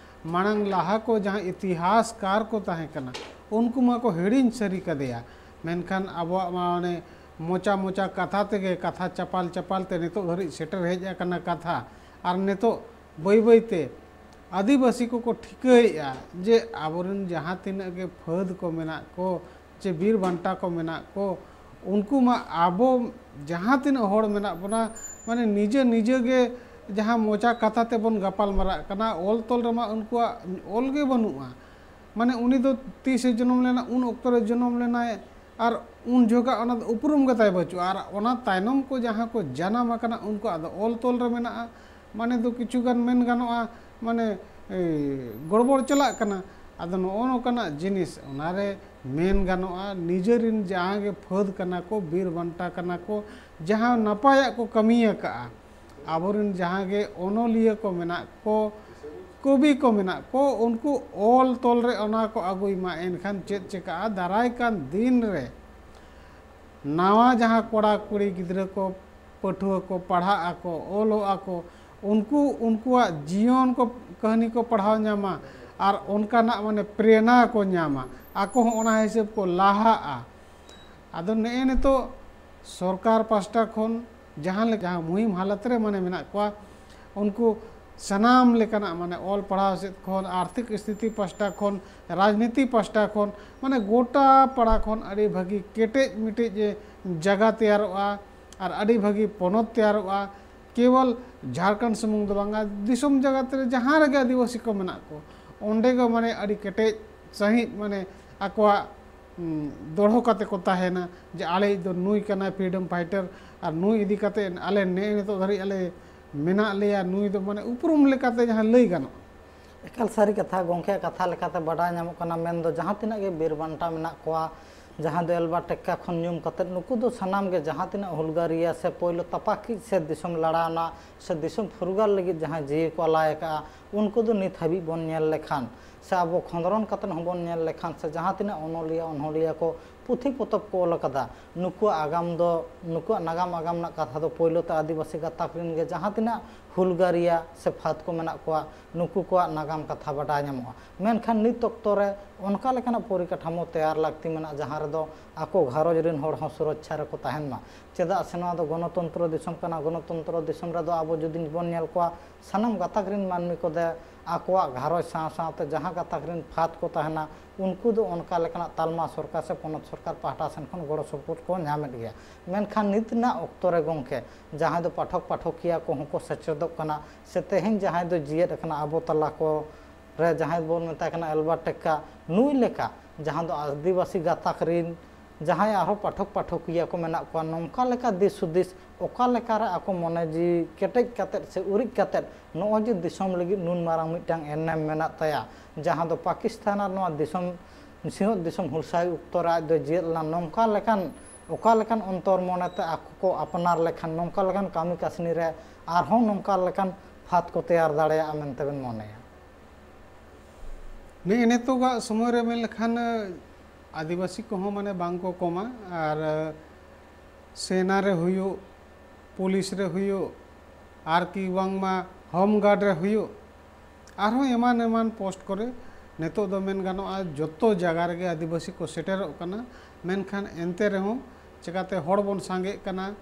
ᱢᱟᱲᱟᱝ ᱞᱟᱦᱟ ᱠᱚ ᱡᱟᱦᱟᱸ ᱤᱛᱤᱦᱟᱥᱠᱟᱨ ᱠᱚ ᱛᱟᱦᱮᱸ ᱠᱟᱱᱟ, ᱩᱱᱠᱩ ᱢᱟᱠᱚ ᱦᱤᱲᱤᱧ ᱥᱟᱹᱨᱤ ᱠᱟᱫᱮᱭᱟ, ᱢᱮᱱᱠᱷᱟᱱ ᱟᱵᱚᱣᱟᱜ ᱢᱟ ᱚᱱᱮ ᱢᱚᱪᱟ ᱢᱚᱪᱟ ᱠᱟᱛᱷᱟ ᱛᱮᱜᱮ, ᱠᱟᱛᱷᱟ ᱪᱟᱯᱟᱞ ᱪᱟᱯᱟᱞ ᱛᱮ ᱱᱤᱛᱚᱜ ᱫᱷᱟᱹᱨᱤᱡ ᱥᱮᱴᱮᱨ ᱦᱮᱡ ᱟᱠᱟᱱᱟ ᱠᱟᱛᱷᱟ᱾ ᱟᱨ ᱱᱤᱛᱚᱜ ᱵᱟᱹᱭ ᱵᱟᱹᱭ ᱛᱮ ᱟᱹᱫᱤᱵᱟᱹᱥᱤ ᱠᱚᱠᱚ ᱴᱷᱤᱠᱟᱹᱭᱮᱫᱼᱟ ᱡᱮ ᱟᱵᱚᱨᱮᱱ ᱡᱟᱦᱟᱸ ᱛᱤᱱᱟᱹᱜ ᱜᱮ ᱯᱷᱟᱹᱫ ᱠᱚ ᱢᱮᱱᱟᱜ ᱠᱚ, ᱪᱮ ᱵᱤᱨ ᱵᱟᱱᱴᱟ ᱠᱚ ᱢᱮᱱᱟᱜ ᱠᱚ, ᱩᱱᱠᱩ ᱢᱟ ᱟᱵᱚ ᱡᱟᱦᱟᱸ ᱛᱤᱱᱟᱹᱜ ᱦᱚᱲ ᱢᱮᱱᱟᱜ ᱵᱚᱱᱟ, ᱢᱟᱱᱮ, ᱱᱤᱡᱮ ᱱᱤᱡᱮ ᱜᱮ ᱡᱟᱦᱟᱸ ᱢᱚᱪᱟ ᱠᱟᱛᱷᱟ ᱛᱮᱵᱚᱱ ᱜᱟᱯᱟᱞ ᱢᱟᱨᱟᱜ ᱠᱟᱱᱟ, ᱚᱞ ᱛᱚᱞ ᱨᱮᱢᱟ ᱩᱱᱠᱩᱣᱟᱜ ᱚᱞ ᱜᱮ ᱵᱟᱹᱱᱩᱜᱼᱟ᱾ ᱢᱟᱱᱮ, ᱩᱱᱤ ᱫᱚ ᱛᱤᱥᱮ ᱡᱚᱱᱚᱢ ᱞᱮᱱᱟ, ᱩᱱ ᱚᱠᱛᱚ ᱨᱮ ᱡᱚᱱᱚᱢ ᱞᱮᱱᱟᱭ, ᱟᱨ ᱩᱱ ᱡᱚᱦᱚᱜᱟᱜ ᱚᱱᱟ ᱫᱚ ᱩᱯᱨᱩᱢ ᱜᱮ ᱛᱟᱭ ᱵᱟᱹᱪᱩᱜᱼᱟ᱾ ᱟᱨ ᱚᱱᱟ ᱛᱟᱭᱱᱚᱢ ᱠᱚ ᱡᱟᱦᱟᱸ ᱠᱚ ᱡᱟᱱᱟᱢ ᱟᱠᱟᱱᱟ, ᱩᱱᱠᱩᱣᱟᱜ ᱫᱚ ᱚᱞ ᱛᱚᱞ ᱨᱮ ᱢᱮᱱᱟᱜᱼᱟ᱾ ᱢᱟᱱᱮ ᱫᱚ ᱠᱤᱪᱷᱩ ᱜᱟᱱ ᱢᱮᱱ ᱜᱟᱱᱚᱜᱼᱟ, ᱢᱟᱱᱮ, ᱮ, ᱜᱚᱲᱵᱚᱲ ᱪᱟᱞᱟᱜ ᱠᱟᱱᱟ᱾ ᱟᱫᱚ ᱱᱚᱜᱼᱚ ᱱᱚᱝᱠᱟᱱᱟᱜ ᱡᱤᱱᱤᱥ ᱚᱱᱟᱨᱮ ᱢᱮᱱ ᱜᱟᱱᱚᱜᱼᱟ, ᱱᱤᱡᱮᱨᱤᱱ ᱡᱟᱦᱟᱸ ᱜᱮ ᱯᱷᱟᱹᱫ ᱠᱟᱱᱟ ᱠᱚ, ᱵᱤᱨ ᱵᱟᱱᱴᱟ ᱠᱟᱱᱟ ᱠᱚ, ᱡᱟᱦᱟᱸ ᱱᱟᱯᱟᱭᱟᱜ ᱠᱚ ᱠᱟᱹᱢᱤ ᱟᱠᱟᱫᱼᱟ, ᱟᱵᱚᱨᱤᱱ ᱡᱟᱦᱟᱸ ᱜᱮ ᱚᱱᱚᱞᱤᱭᱟᱹ ᱠᱚ ᱢᱮᱱᱟᱜ ᱠᱚ, ᱠᱚᱵᱤ ᱠᱚ ᱢᱮᱱᱟᱜ ᱠᱚ, ᱩᱱᱠᱩ ᱚᱞ ᱛᱚᱞ ᱨᱮ ᱚᱱᱟ ᱠᱚ ᱟᱹᱜᱩᱭ ᱢᱟ᱾ ᱮᱱᱠᱷᱟᱱ ᱪᱮᱫ ᱪᱮᱠᱟᱜᱼᱟ, ᱫᱟᱨᱟᱭ ᱠᱟᱱ ᱫᱤᱱ ᱨᱮ ᱱᱟᱣᱟ ᱡᱟᱦᱟᱸ ᱠᱚᱲᱟ ᱠᱩᱲᱤ ᱜᱤᱫᱽᱨᱟᱹ ᱠᱚ, ᱯᱟᱹᱴᱷᱩᱣᱟᱹ ᱠᱚ ᱯᱟᱲᱦᱟᱜ ᱟᱠᱚ, ᱚᱞᱚᱜ ᱟᱠᱚ, ᱩᱱᱠᱩ ᱩᱱᱠᱩᱣᱟᱜ ᱡᱤᱭᱚᱱ ᱠᱚ ᱠᱟᱹᱦᱱᱤ ᱠᱚ ᱯᱟᱲᱦᱟᱣ ᱧᱟᱢᱟ ᱟᱨ ᱚᱱᱠᱟᱱᱟᱜ ᱢᱟᱱᱮ ᱯᱨᱮᱨᱱᱟ ᱠᱚ ᱧᱟᱢᱟ, ᱟᱠᱚ ᱦᱚᱸ ᱚᱱᱟ ᱦᱤᱥᱟᱹᱵ ᱠᱚ ᱞᱟᱦᱟᱜᱼᱟ᱾ ᱟᱫᱚ ᱱᱮᱜᱼᱮ ᱱᱤᱛᱚᱜ ᱥᱚᱨᱠᱟᱨ ᱯᱟᱥᱴᱟ ᱠᱷᱚᱱ ᱡᱟᱦᱟᱸ ᱞᱮᱠᱟ, ᱡᱟᱦᱟᱸ ᱢᱩᱦᱤᱢ ᱦᱟᱞᱚᱛ ᱨᱮ ᱢᱟᱱᱮ ᱢᱮᱱᱟᱜ ᱠᱚᱣᱟ, ᱩᱱᱠᱩ ᱥᱟᱱᱟᱢ ᱞᱮᱠᱟᱱᱟᱜ ᱢᱟᱱᱮ ᱚᱞ ᱯᱟᱲᱦᱟᱣ ᱥᱮᱫ ᱠᱷᱚᱱ, ᱟᱨᱛᱷᱤᱠ ᱥᱛᱷᱤᱛᱤ ᱯᱟᱥᱴᱟ ᱠᱷᱚᱱ, ᱨᱟᱡᱽᱱᱤᱛᱤ ᱯᱟᱥᱴᱟ ᱠᱷᱚᱱ, ᱢᱟᱱᱮ ᱜᱚᱴᱟ ᱯᱟᱲᱟ ᱠᱷᱚᱱ ᱟᱹᱰᱤ ᱵᱷᱟᱹᱜᱤ ᱠᱮᱴᱮᱡ ᱢᱮᱴᱮᱡ ᱡᱟᱭᱜᱟ ᱛᱮᱭᱟᱨᱚᱜᱼᱟ ᱟᱨ ᱟᱹᱰᱤ ᱵᱷᱟᱹᱜᱤ ᱯᱚᱱᱚᱛ ᱛᱮᱭᱟᱨᱚᱜᱼᱟ᱾ ᱠᱮᱵᱚᱞ ᱡᱷᱟᱲᱠᱷᱚᱸᱰ ᱥᱩᱢᱩᱝ ᱫᱚ ᱵᱟᱝᱟ, ᱫᱤᱥᱚᱢ ᱡᱟᱠᱟᱛ ᱨᱮ ᱡᱟᱦᱟᱸ ᱨᱮᱜᱮ ᱟᱹᱫᱤᱵᱟᱹᱥᱤ ᱠᱚ ᱢᱮᱱᱟᱜ ᱠᱚ, ᱚᱸᱰᱮ ᱜᱮ ᱢᱟᱱᱮ ᱟᱹᱰᱤ ᱠᱮᱴᱮᱡ ᱥᱟᱺᱦᱤᱡ ᱢᱟᱱᱮ ᱟᱠᱚᱣᱟᱜ ᱩᱸ, ᱫᱚᱲᱦᱚ ᱠᱟᱛᱮ ᱠᱚ ᱛᱟᱦᱮᱱᱟ ᱡᱮ ᱟᱞᱮᱭᱤᱡ ᱫᱚ ᱱᱩᱭ ᱠᱟᱱᱟᱭ freedom fighter, ᱟᱨ ᱱᱩᱭ ᱤᱫᱤ ᱠᱟᱛᱮ ᱟᱞᱮ ᱱᱮᱜᱼᱮ ᱱᱤᱛᱚᱜ ᱫᱷᱟᱹᱨᱤᱡ ᱟᱞᱮ ᱢᱮᱱᱟᱜ ᱞᱮᱭᱟ, ᱱᱩᱭ ᱫᱚ ᱢᱟᱱᱮ ᱩᱯᱨᱩᱢ ᱞᱮᱠᱟᱛᱮ ᱡᱟᱦᱟᱸ ᱞᱟᱹᱭ ᱜᱟᱱᱚᱜᱼᱟ᱾ ᱮᱠᱟᱞ ᱥᱟᱹᱨᱤ ᱠᱟᱛᱷᱟ, ᱜᱚᱢᱠᱮᱭᱟᱜ ᱠᱟᱛᱷᱟ ᱞᱮᱠᱟᱛᱮ ᱵᱟᱰᱟᱭ ᱧᱟᱢᱚᱜ ᱠᱟᱱᱟ, ᱢᱮᱱᱫᱚ ᱡᱟᱦᱟᱸ ᱛᱤᱱᱟᱹᱜ ᱜᱮ ᱵᱤᱨ ᱵᱟᱱᱴᱟ ᱢᱮᱱᱟᱜ ᱠᱚᱣᱟ, ᱡᱟᱦᱟᱸ ᱫᱚ ᱮᱞᱵᱟᱨᱴ ᱴᱮᱠᱠᱟ ᱠᱷᱚᱱ ᱧᱩᱢ ᱠᱟᱛᱮ, ᱱᱩᱠᱩ ᱫᱚ ᱥᱟᱱᱟᱢ ᱜᱮ ᱡᱟᱦᱟᱸ ᱛᱤᱱᱟᱹᱜ ᱦᱩᱞᱜᱟᱹᱨᱤᱭᱟᱹ ᱥᱮ ᱯᱳᱭᱞᱳ ᱛᱟᱯᱟᱠᱤᱡ ᱥᱮ ᱫᱤᱥᱚᱢ ᱞᱟᱲᱟᱣᱱᱟ ᱥᱮ ᱫᱤᱥᱚᱢ ᱯᱷᱩᱨᱜᱟᱹᱞ ᱞᱟᱹᱜᱤᱫ ᱡᱟᱦᱟᱸᱭ ᱡᱤᱣᱤ ᱠᱚ ᱟᱞᱟᱭ ᱟᱠᱟᱫᱼᱟ, ᱩᱱᱠᱩ ᱫᱚ ᱱᱤᱛ ᱦᱟᱹᱵᱤᱡ ᱵᱚᱱ ᱧᱮᱞ ᱞᱮᱠᱷᱟᱱ ᱥᱮ ᱟᱵᱚ ᱠᱷᱚᱸᱫᱽᱨᱚᱱ ᱠᱟᱛᱮ ᱦᱚᱸᱵᱚᱱ ᱧᱮᱞ ᱞᱮᱠᱷᱟᱱ ᱥᱮ ᱡᱟᱦᱟᱸ ᱛᱤᱱᱟᱹᱜ ᱚᱱᱚᱞᱤᱭᱟᱹ ᱚᱱᱚᱞᱤᱭᱟᱹ ᱠᱚ ᱯᱩᱛᱷᱤ ᱯᱚᱛᱚᱵ ᱠᱚ ᱚᱞ ᱟᱠᱟᱫᱟ, ᱱᱩᱠᱩᱣᱟᱜ ᱟᱜᱟᱢ ᱫᱚ, ᱱᱩᱠᱩᱣᱟᱜ ᱱᱟᱜᱟᱢ ᱟᱜᱟᱢ ᱨᱮᱱᱟᱜ ᱠᱟᱛᱷᱟ ᱫᱚ ᱯᱳᱭᱞᱳ ᱛᱮ ᱟᱹᱫᱤᱵᱟᱹᱥᱤ ᱜᱟᱛᱟᱠ ᱨᱮᱱ ᱜᱮ ᱡᱟᱦᱟᱸ ᱛᱤᱱᱟᱹᱜ ᱦᱩᱞᱜᱟᱹᱨᱤᱭᱟ ᱥᱮ ᱯᱷᱟᱹᱫ ᱠᱚ ᱢᱮᱱᱟᱜ ᱠᱚᱣᱟ, ᱱᱩᱠᱩ ᱠᱚᱣᱟᱜ ᱱᱟᱜᱟᱢ ᱠᱟᱛᱷᱟ ᱵᱟᱰᱟᱭ ᱧᱟᱢᱚᱜᱼᱟ᱾ ᱢᱮᱱᱠᱷᱟᱱ ᱱᱤᱛ ᱚᱠᱛᱚ ᱨᱮ ᱚᱱᱠᱟ ᱞᱮᱠᱟᱱᱟᱜ ᱯᱚᱨᱤᱠᱟᱴᱷᱟᱢᱳ ᱛᱮᱭᱟᱨ ᱞᱟᱹᱠᱛᱤ ᱢᱮᱱᱟᱜᱼᱟ, ᱡᱟᱦᱟᱸ ᱨᱮᱫᱚ ᱟᱠᱚ ᱜᱷᱟᱨᱚᱸᱡᱽ ᱨᱮᱱ ᱦᱚᱲ ᱦᱚᱸ ᱥᱩᱨᱚᱠᱪᱷᱟ ᱨᱮᱠᱚ ᱛᱟᱦᱮᱱ ᱢᱟ᱾ ᱪᱮᱫᱟᱜ ᱥᱮ ᱱᱚᱣᱟ ᱫᱚ ᱜᱚᱱᱚᱛᱚᱱᱛᱨᱚ ᱫᱤᱥᱚᱢ ᱠᱟᱱᱟ᱾ ᱜᱚᱱᱚᱛᱚᱱᱛᱨᱚ ᱫᱤᱥᱚᱢ ᱨᱮᱫᱚ ᱟᱵᱚ ᱡᱩᱫᱤ ᱵᱚᱱ ᱧᱮᱞ ᱠᱚᱣᱟ, ᱥᱟᱱᱟᱢ ᱜᱟᱛᱟᱠ ᱨᱮᱱ ᱢᱟᱹᱱᱢᱤ ᱠᱚᱫᱚ ᱟᱠᱚᱣᱟᱜ ᱜᱷᱟᱨᱚᱸᱡᱽ ᱥᱟᱶ ᱥᱟᱶᱛᱮ ᱡᱟᱦᱟᱸ ᱜᱟᱛᱟᱠ ᱨᱮᱱ ᱯᱷᱟᱹᱫ ᱠᱚ ᱛᱟᱦᱮᱱᱟ, ᱩᱱᱠᱩ ᱫᱚ ᱚᱱᱠᱟ ᱞᱮᱠᱟᱱᱟᱜ ᱛᱟᱞᱢᱟ ᱥᱚᱨᱠᱟᱨ ᱥᱮ ᱯᱚᱱᱚᱛ ᱥᱚᱨᱠᱟᱨ ᱯᱟᱦᱴᱟ ᱥᱮᱱ ᱠᱷᱚᱱ ᱜᱚᱲᱚ ᱥᱚᱯᱚᱦᱚᱫ ᱠᱚ ᱧᱟᱢᱮᱫ ᱜᱮᱭᱟ᱾ ᱢᱮᱱᱠᱷᱟᱱ ᱱᱤᱛ ᱨᱮᱱᱟᱜ ᱚᱠᱛᱚ ᱨᱮ ᱜᱚᱢᱠᱮ, ᱡᱟᱦᱟᱸᱭ ᱫᱚ ᱯᱟᱴᱷᱚᱠ ᱯᱟᱴᱷᱚᱠᱤᱭᱟᱹ ᱠᱚᱦᱚᱸ ᱠᱚ ᱥᱮᱪᱮᱫᱚᱜ ᱠᱟᱱᱟ, ᱥᱮ ᱛᱮᱦᱮᱧ ᱡᱟᱦᱟᱸᱭ ᱫᱚ ᱡᱤᱭᱮᱫ ᱟᱠᱟᱱᱟ ᱟᱵᱚ ᱛᱟᱞᱟ ᱠᱚ ᱨᱮ ᱡᱟᱦᱟᱸᱭ ᱵᱚᱱ ᱢᱮᱛᱟᱭ ᱠᱟᱱᱟ ᱮᱞᱵᱟᱨᱴ ᱴᱮᱠᱠᱟ, ᱱᱩᱭ ᱞᱮᱠᱟ ᱡᱟᱦᱟᱸ ᱫᱚ ᱟᱹᱫᱤᱵᱟᱹᱥᱤ ᱜᱟᱛᱟᱠ ᱨᱤᱱ ᱡᱟᱦᱟᱸᱭ ᱟᱨᱦᱚᱸ ᱯᱟᱴᱷᱚᱠ ᱯᱟᱴᱷᱚᱠᱤᱭᱟᱹ ᱠᱚ ᱢᱮᱱᱟᱜ ᱠᱚᱣᱟ, ᱱᱚᱝᱠᱟ ᱞᱮᱠᱟ ᱫᱤᱥ ᱦᱩᱫᱤᱥ, ᱚᱠᱟ ᱞᱮᱠᱟᱨᱮ ᱟᱠᱚ ᱢᱚᱱᱮ ᱡᱤᱣᱤ ᱠᱮᱴᱮᱡ ᱠᱟᱛᱮᱫ ᱥᱮ ᱩᱨᱤᱡ ᱠᱟᱛᱮᱫ ᱱᱚᱜᱼᱚᱭ ᱡᱮ ᱫᱤᱥᱚᱢ ᱞᱟᱹᱜᱤᱫ ᱱᱩᱱ ᱢᱟᱨᱟᱝ ᱢᱤᱫᱴᱟᱝ ᱮᱱᱮᱢ ᱢᱮᱱᱟᱜ ᱛᱟᱭᱟ, ᱡᱟᱦᱟᱸ ᱫᱚ ᱯᱟᱠᱤᱥᱛᱟᱱ ᱟᱨ ᱱᱚᱣᱟ ᱫᱤᱥᱚᱢ, ᱥᱤᱧᱚᱛ ᱫᱤᱥᱚᱢ ᱦᱩᱞᱥᱟᱹᱭ ᱚᱠᱛᱚ ᱨᱮ ᱟᱡ ᱫᱚᱭ ᱡᱤᱭᱮᱫ ᱞᱮᱱᱟ, ᱱᱚᱝᱠᱟ ᱞᱮᱠᱟᱱ, ᱚᱠᱟ ᱞᱮᱠᱟᱱ ᱚᱱᱛᱚᱨ ᱢᱚᱱᱮᱛᱮ ᱟᱠᱚ ᱠᱚ ᱟᱯᱱᱟᱨ ᱞᱮᱠᱷᱟᱱ, ᱱᱚᱝᱠᱟ ᱞᱮᱠᱟᱱ ᱠᱟᱹᱢᱤ ᱠᱟᱹᱥᱱᱤ ᱨᱮ ᱟᱨᱦᱚᱸ ᱱᱚᱝᱠᱟ ᱞᱮᱠᱟᱱ ᱯᱷᱟᱫ ᱠᱚ ᱛᱮᱭᱟᱨ ᱫᱟᱲᱮᱭᱟᱜᱼᱟ ᱢᱮᱱᱛᱮ ᱵᱮᱱ ᱢᱚᱱᱮᱭᱟ? ᱱᱮᱜᱼᱮ ᱱᱤᱛᱚᱜᱟᱜ ᱥᱚᱢᱚᱭ ᱨᱮ ᱢᱮᱱ ᱞᱮᱠᱷᱟᱱ, ᱟᱹᱫᱤᱵᱟᱹᱥᱤ ᱠᱚᱦᱚᱸ ᱢᱟᱱᱮ ᱵᱟᱝ ᱠᱚ ᱠᱚᱢᱟ, ᱟᱨ ᱥᱮᱱᱟ ᱨᱮ ᱦᱩᱭᱩᱜ, ᱯᱩᱞᱤᱥ ᱨᱮ ᱦᱩᱭᱩᱜ, ᱟᱨ ᱠᱤ ᱵᱟᱝᱢᱟ ᱦᱳᱢ ᱜᱟᱨᱰ ᱨᱮ ᱦᱩᱭᱩᱜ, ᱟᱨᱦᱚᱸ ᱮᱢᱟᱱ ᱮᱢᱟᱱ ᱯᱳᱥᱴ ᱠᱚᱨᱮ ᱱᱤᱛᱚᱜ ᱫᱚ ᱢᱮᱱ ᱜᱟᱱᱚᱜᱼᱟ ᱡᱚᱛᱚ ᱡᱟᱭᱜᱟ ᱨᱮᱜᱮ ᱟᱹᱫᱤᱵᱟᱹᱥᱤ ᱠᱚ ᱥᱮᱴᱮᱨᱚᱜ ᱠᱟᱱᱟ᱾ ᱢᱮᱱᱠᱷᱟᱱ ᱮᱱᱛᱮ ᱨᱮᱦᱚᱸ ᱪᱮᱠᱟᱛᱮ ᱦᱚᱲ ᱵᱚᱱ ᱥᱟᱸᱜᱮᱜ ᱠᱟᱱᱟ,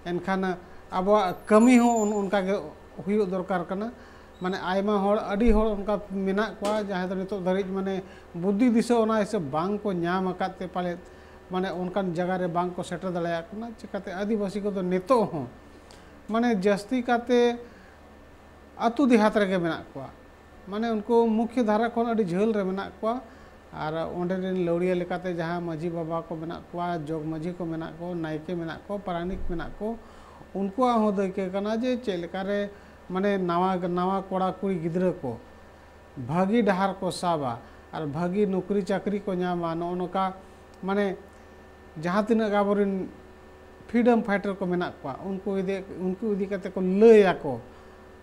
ᱮᱱᱠᱷᱟᱱ ᱟᱵᱚᱣᱟᱜ ᱠᱟᱹᱢᱤ ᱦᱚᱸ ᱚᱱ-, ᱚᱱᱠᱟ ᱜᱮ ᱦᱩᱭᱩᱜ ᱫᱚᱨᱠᱟᱨ ᱠᱟᱱᱟ᱾ ᱢᱟᱱᱮ ᱟᱭᱢᱟ ᱦᱚᱲ, ᱟᱹᱰᱤ ᱦᱚᱲ ᱚᱱᱠᱟ ᱢᱮᱱᱟᱜ ᱠᱚᱣᱟ ᱡᱟᱦᱟᱸᱭ ᱫᱚ ᱱᱤᱛᱚᱜ ᱫᱷᱟᱹᱨᱤᱡ ᱢᱟᱱᱮ ᱵᱩᱫᱽᱫᱷᱤ ᱫᱤᱥᱟᱹ ᱚᱱᱟ ᱦᱤᱥᱟᱹᱵ ᱵᱟᱝ ᱠᱚ ᱧᱟᱢ ᱟᱠᱟᱫ ᱛᱮ ᱯᱟᱞᱮᱫ ᱢᱟᱱᱮ ᱚᱱᱠᱟᱱ ᱡᱟᱭᱜᱟ ᱨᱮ ᱵᱟᱝ ᱠᱚ ᱥᱮᱴᱮᱨ ᱫᱟᱲᱮᱭᱟᱜ ᱠᱟᱱᱟ᱾ ᱪᱤᱠᱟᱹᱛᱮ ᱟᱹᱫᱤᱵᱟᱹᱥᱤ ᱠᱚᱫᱚ ᱱᱤᱛᱚᱜ ᱦᱚᱸ ᱢᱟᱱᱮ ᱡᱟᱹᱥᱛᱤ ᱠᱟᱛᱮ ᱟᱹᱛᱩ ᱫᱮᱦᱟᱛ ᱨᱮᱜᱮ ᱢᱮᱱᱟᱜ ᱠᱚᱣᱟ᱾ ᱢᱟᱱᱮ ᱩᱱᱠᱩ ᱢᱩᱠᱷᱭᱚ ᱫᱷᱟᱨᱟ ᱠᱷᱚᱱ ᱟᱹᱰᱤ ᱡᱷᱟᱹᱞ ᱨᱮ ᱢᱮᱱᱟᱜ ᱠᱚᱣᱟ᱾ ᱟᱨ ᱚᱸᱰᱮ ᱨᱮᱱ ᱞᱟᱹᱣᱲᱤᱭᱟᱹ ᱞᱮᱠᱟᱛᱮ ᱡᱟᱦᱟᱸ ᱢᱟᱹᱡᱷᱤ ᱵᱟᱵᱟ ᱠᱚ ᱢᱮᱱᱟᱜ ᱠᱚᱣᱟ, ᱡᱚᱜᱽ ᱢᱟᱹᱡᱷᱤ ᱠᱚ ᱢᱮᱱᱟᱜ ᱠᱚ, ᱱᱟᱭᱠᱮ ᱢᱮᱱᱟᱜ ᱠᱚ, ᱯᱟᱨᱟᱱᱤᱠ ᱢᱮᱱᱟᱜ ᱠᱚ, ᱩᱱᱠᱩᱣᱟᱜ ᱦᱚᱸ ᱫᱟᱹᱭᱠᱟᱹ ᱠᱟᱱᱟ ᱡᱮ ᱪᱮᱫ ᱞᱮᱠᱟᱨᱮ ᱢᱟᱱᱮ ᱱᱟᱣᱟ, ᱱᱟᱣᱟ ᱠᱚᱲᱟ ᱠᱩᱲᱤ ᱜᱤᱫᱽᱨᱟᱹ ᱠᱚ ᱵᱷᱟᱹᱜᱤ ᱰᱟᱦᱟᱨ ᱠᱚ ᱥᱟᱵᱟ ᱟᱨ ᱵᱷᱟᱹᱜᱤ ᱱᱚᱠᱨᱤ ᱪᱟᱹᱠᱨᱤ ᱠᱚ ᱧᱟᱢᱟ᱾ ᱱᱚᱜᱼᱚ ᱱᱚᱝᱠᱟ ᱢᱟᱱᱮ ᱡᱟᱦᱟᱸ ᱛᱤᱱᱟᱹᱜ ᱟᱵᱚᱨᱮᱱ ᱯᱷᱨᱤᱰᱚᱢ ᱯᱷᱟᱭᱴᱟᱨ ᱠᱚ ᱢᱮᱱᱟᱜ ᱠᱚᱣᱟ, ᱩᱱᱠᱩ ᱤᱫᱤ, ᱩᱱᱠᱩ ᱤᱫᱤ ᱠᱟᱛᱮ ᱠᱚ ᱞᱟᱹᱭ ᱟᱠᱚ,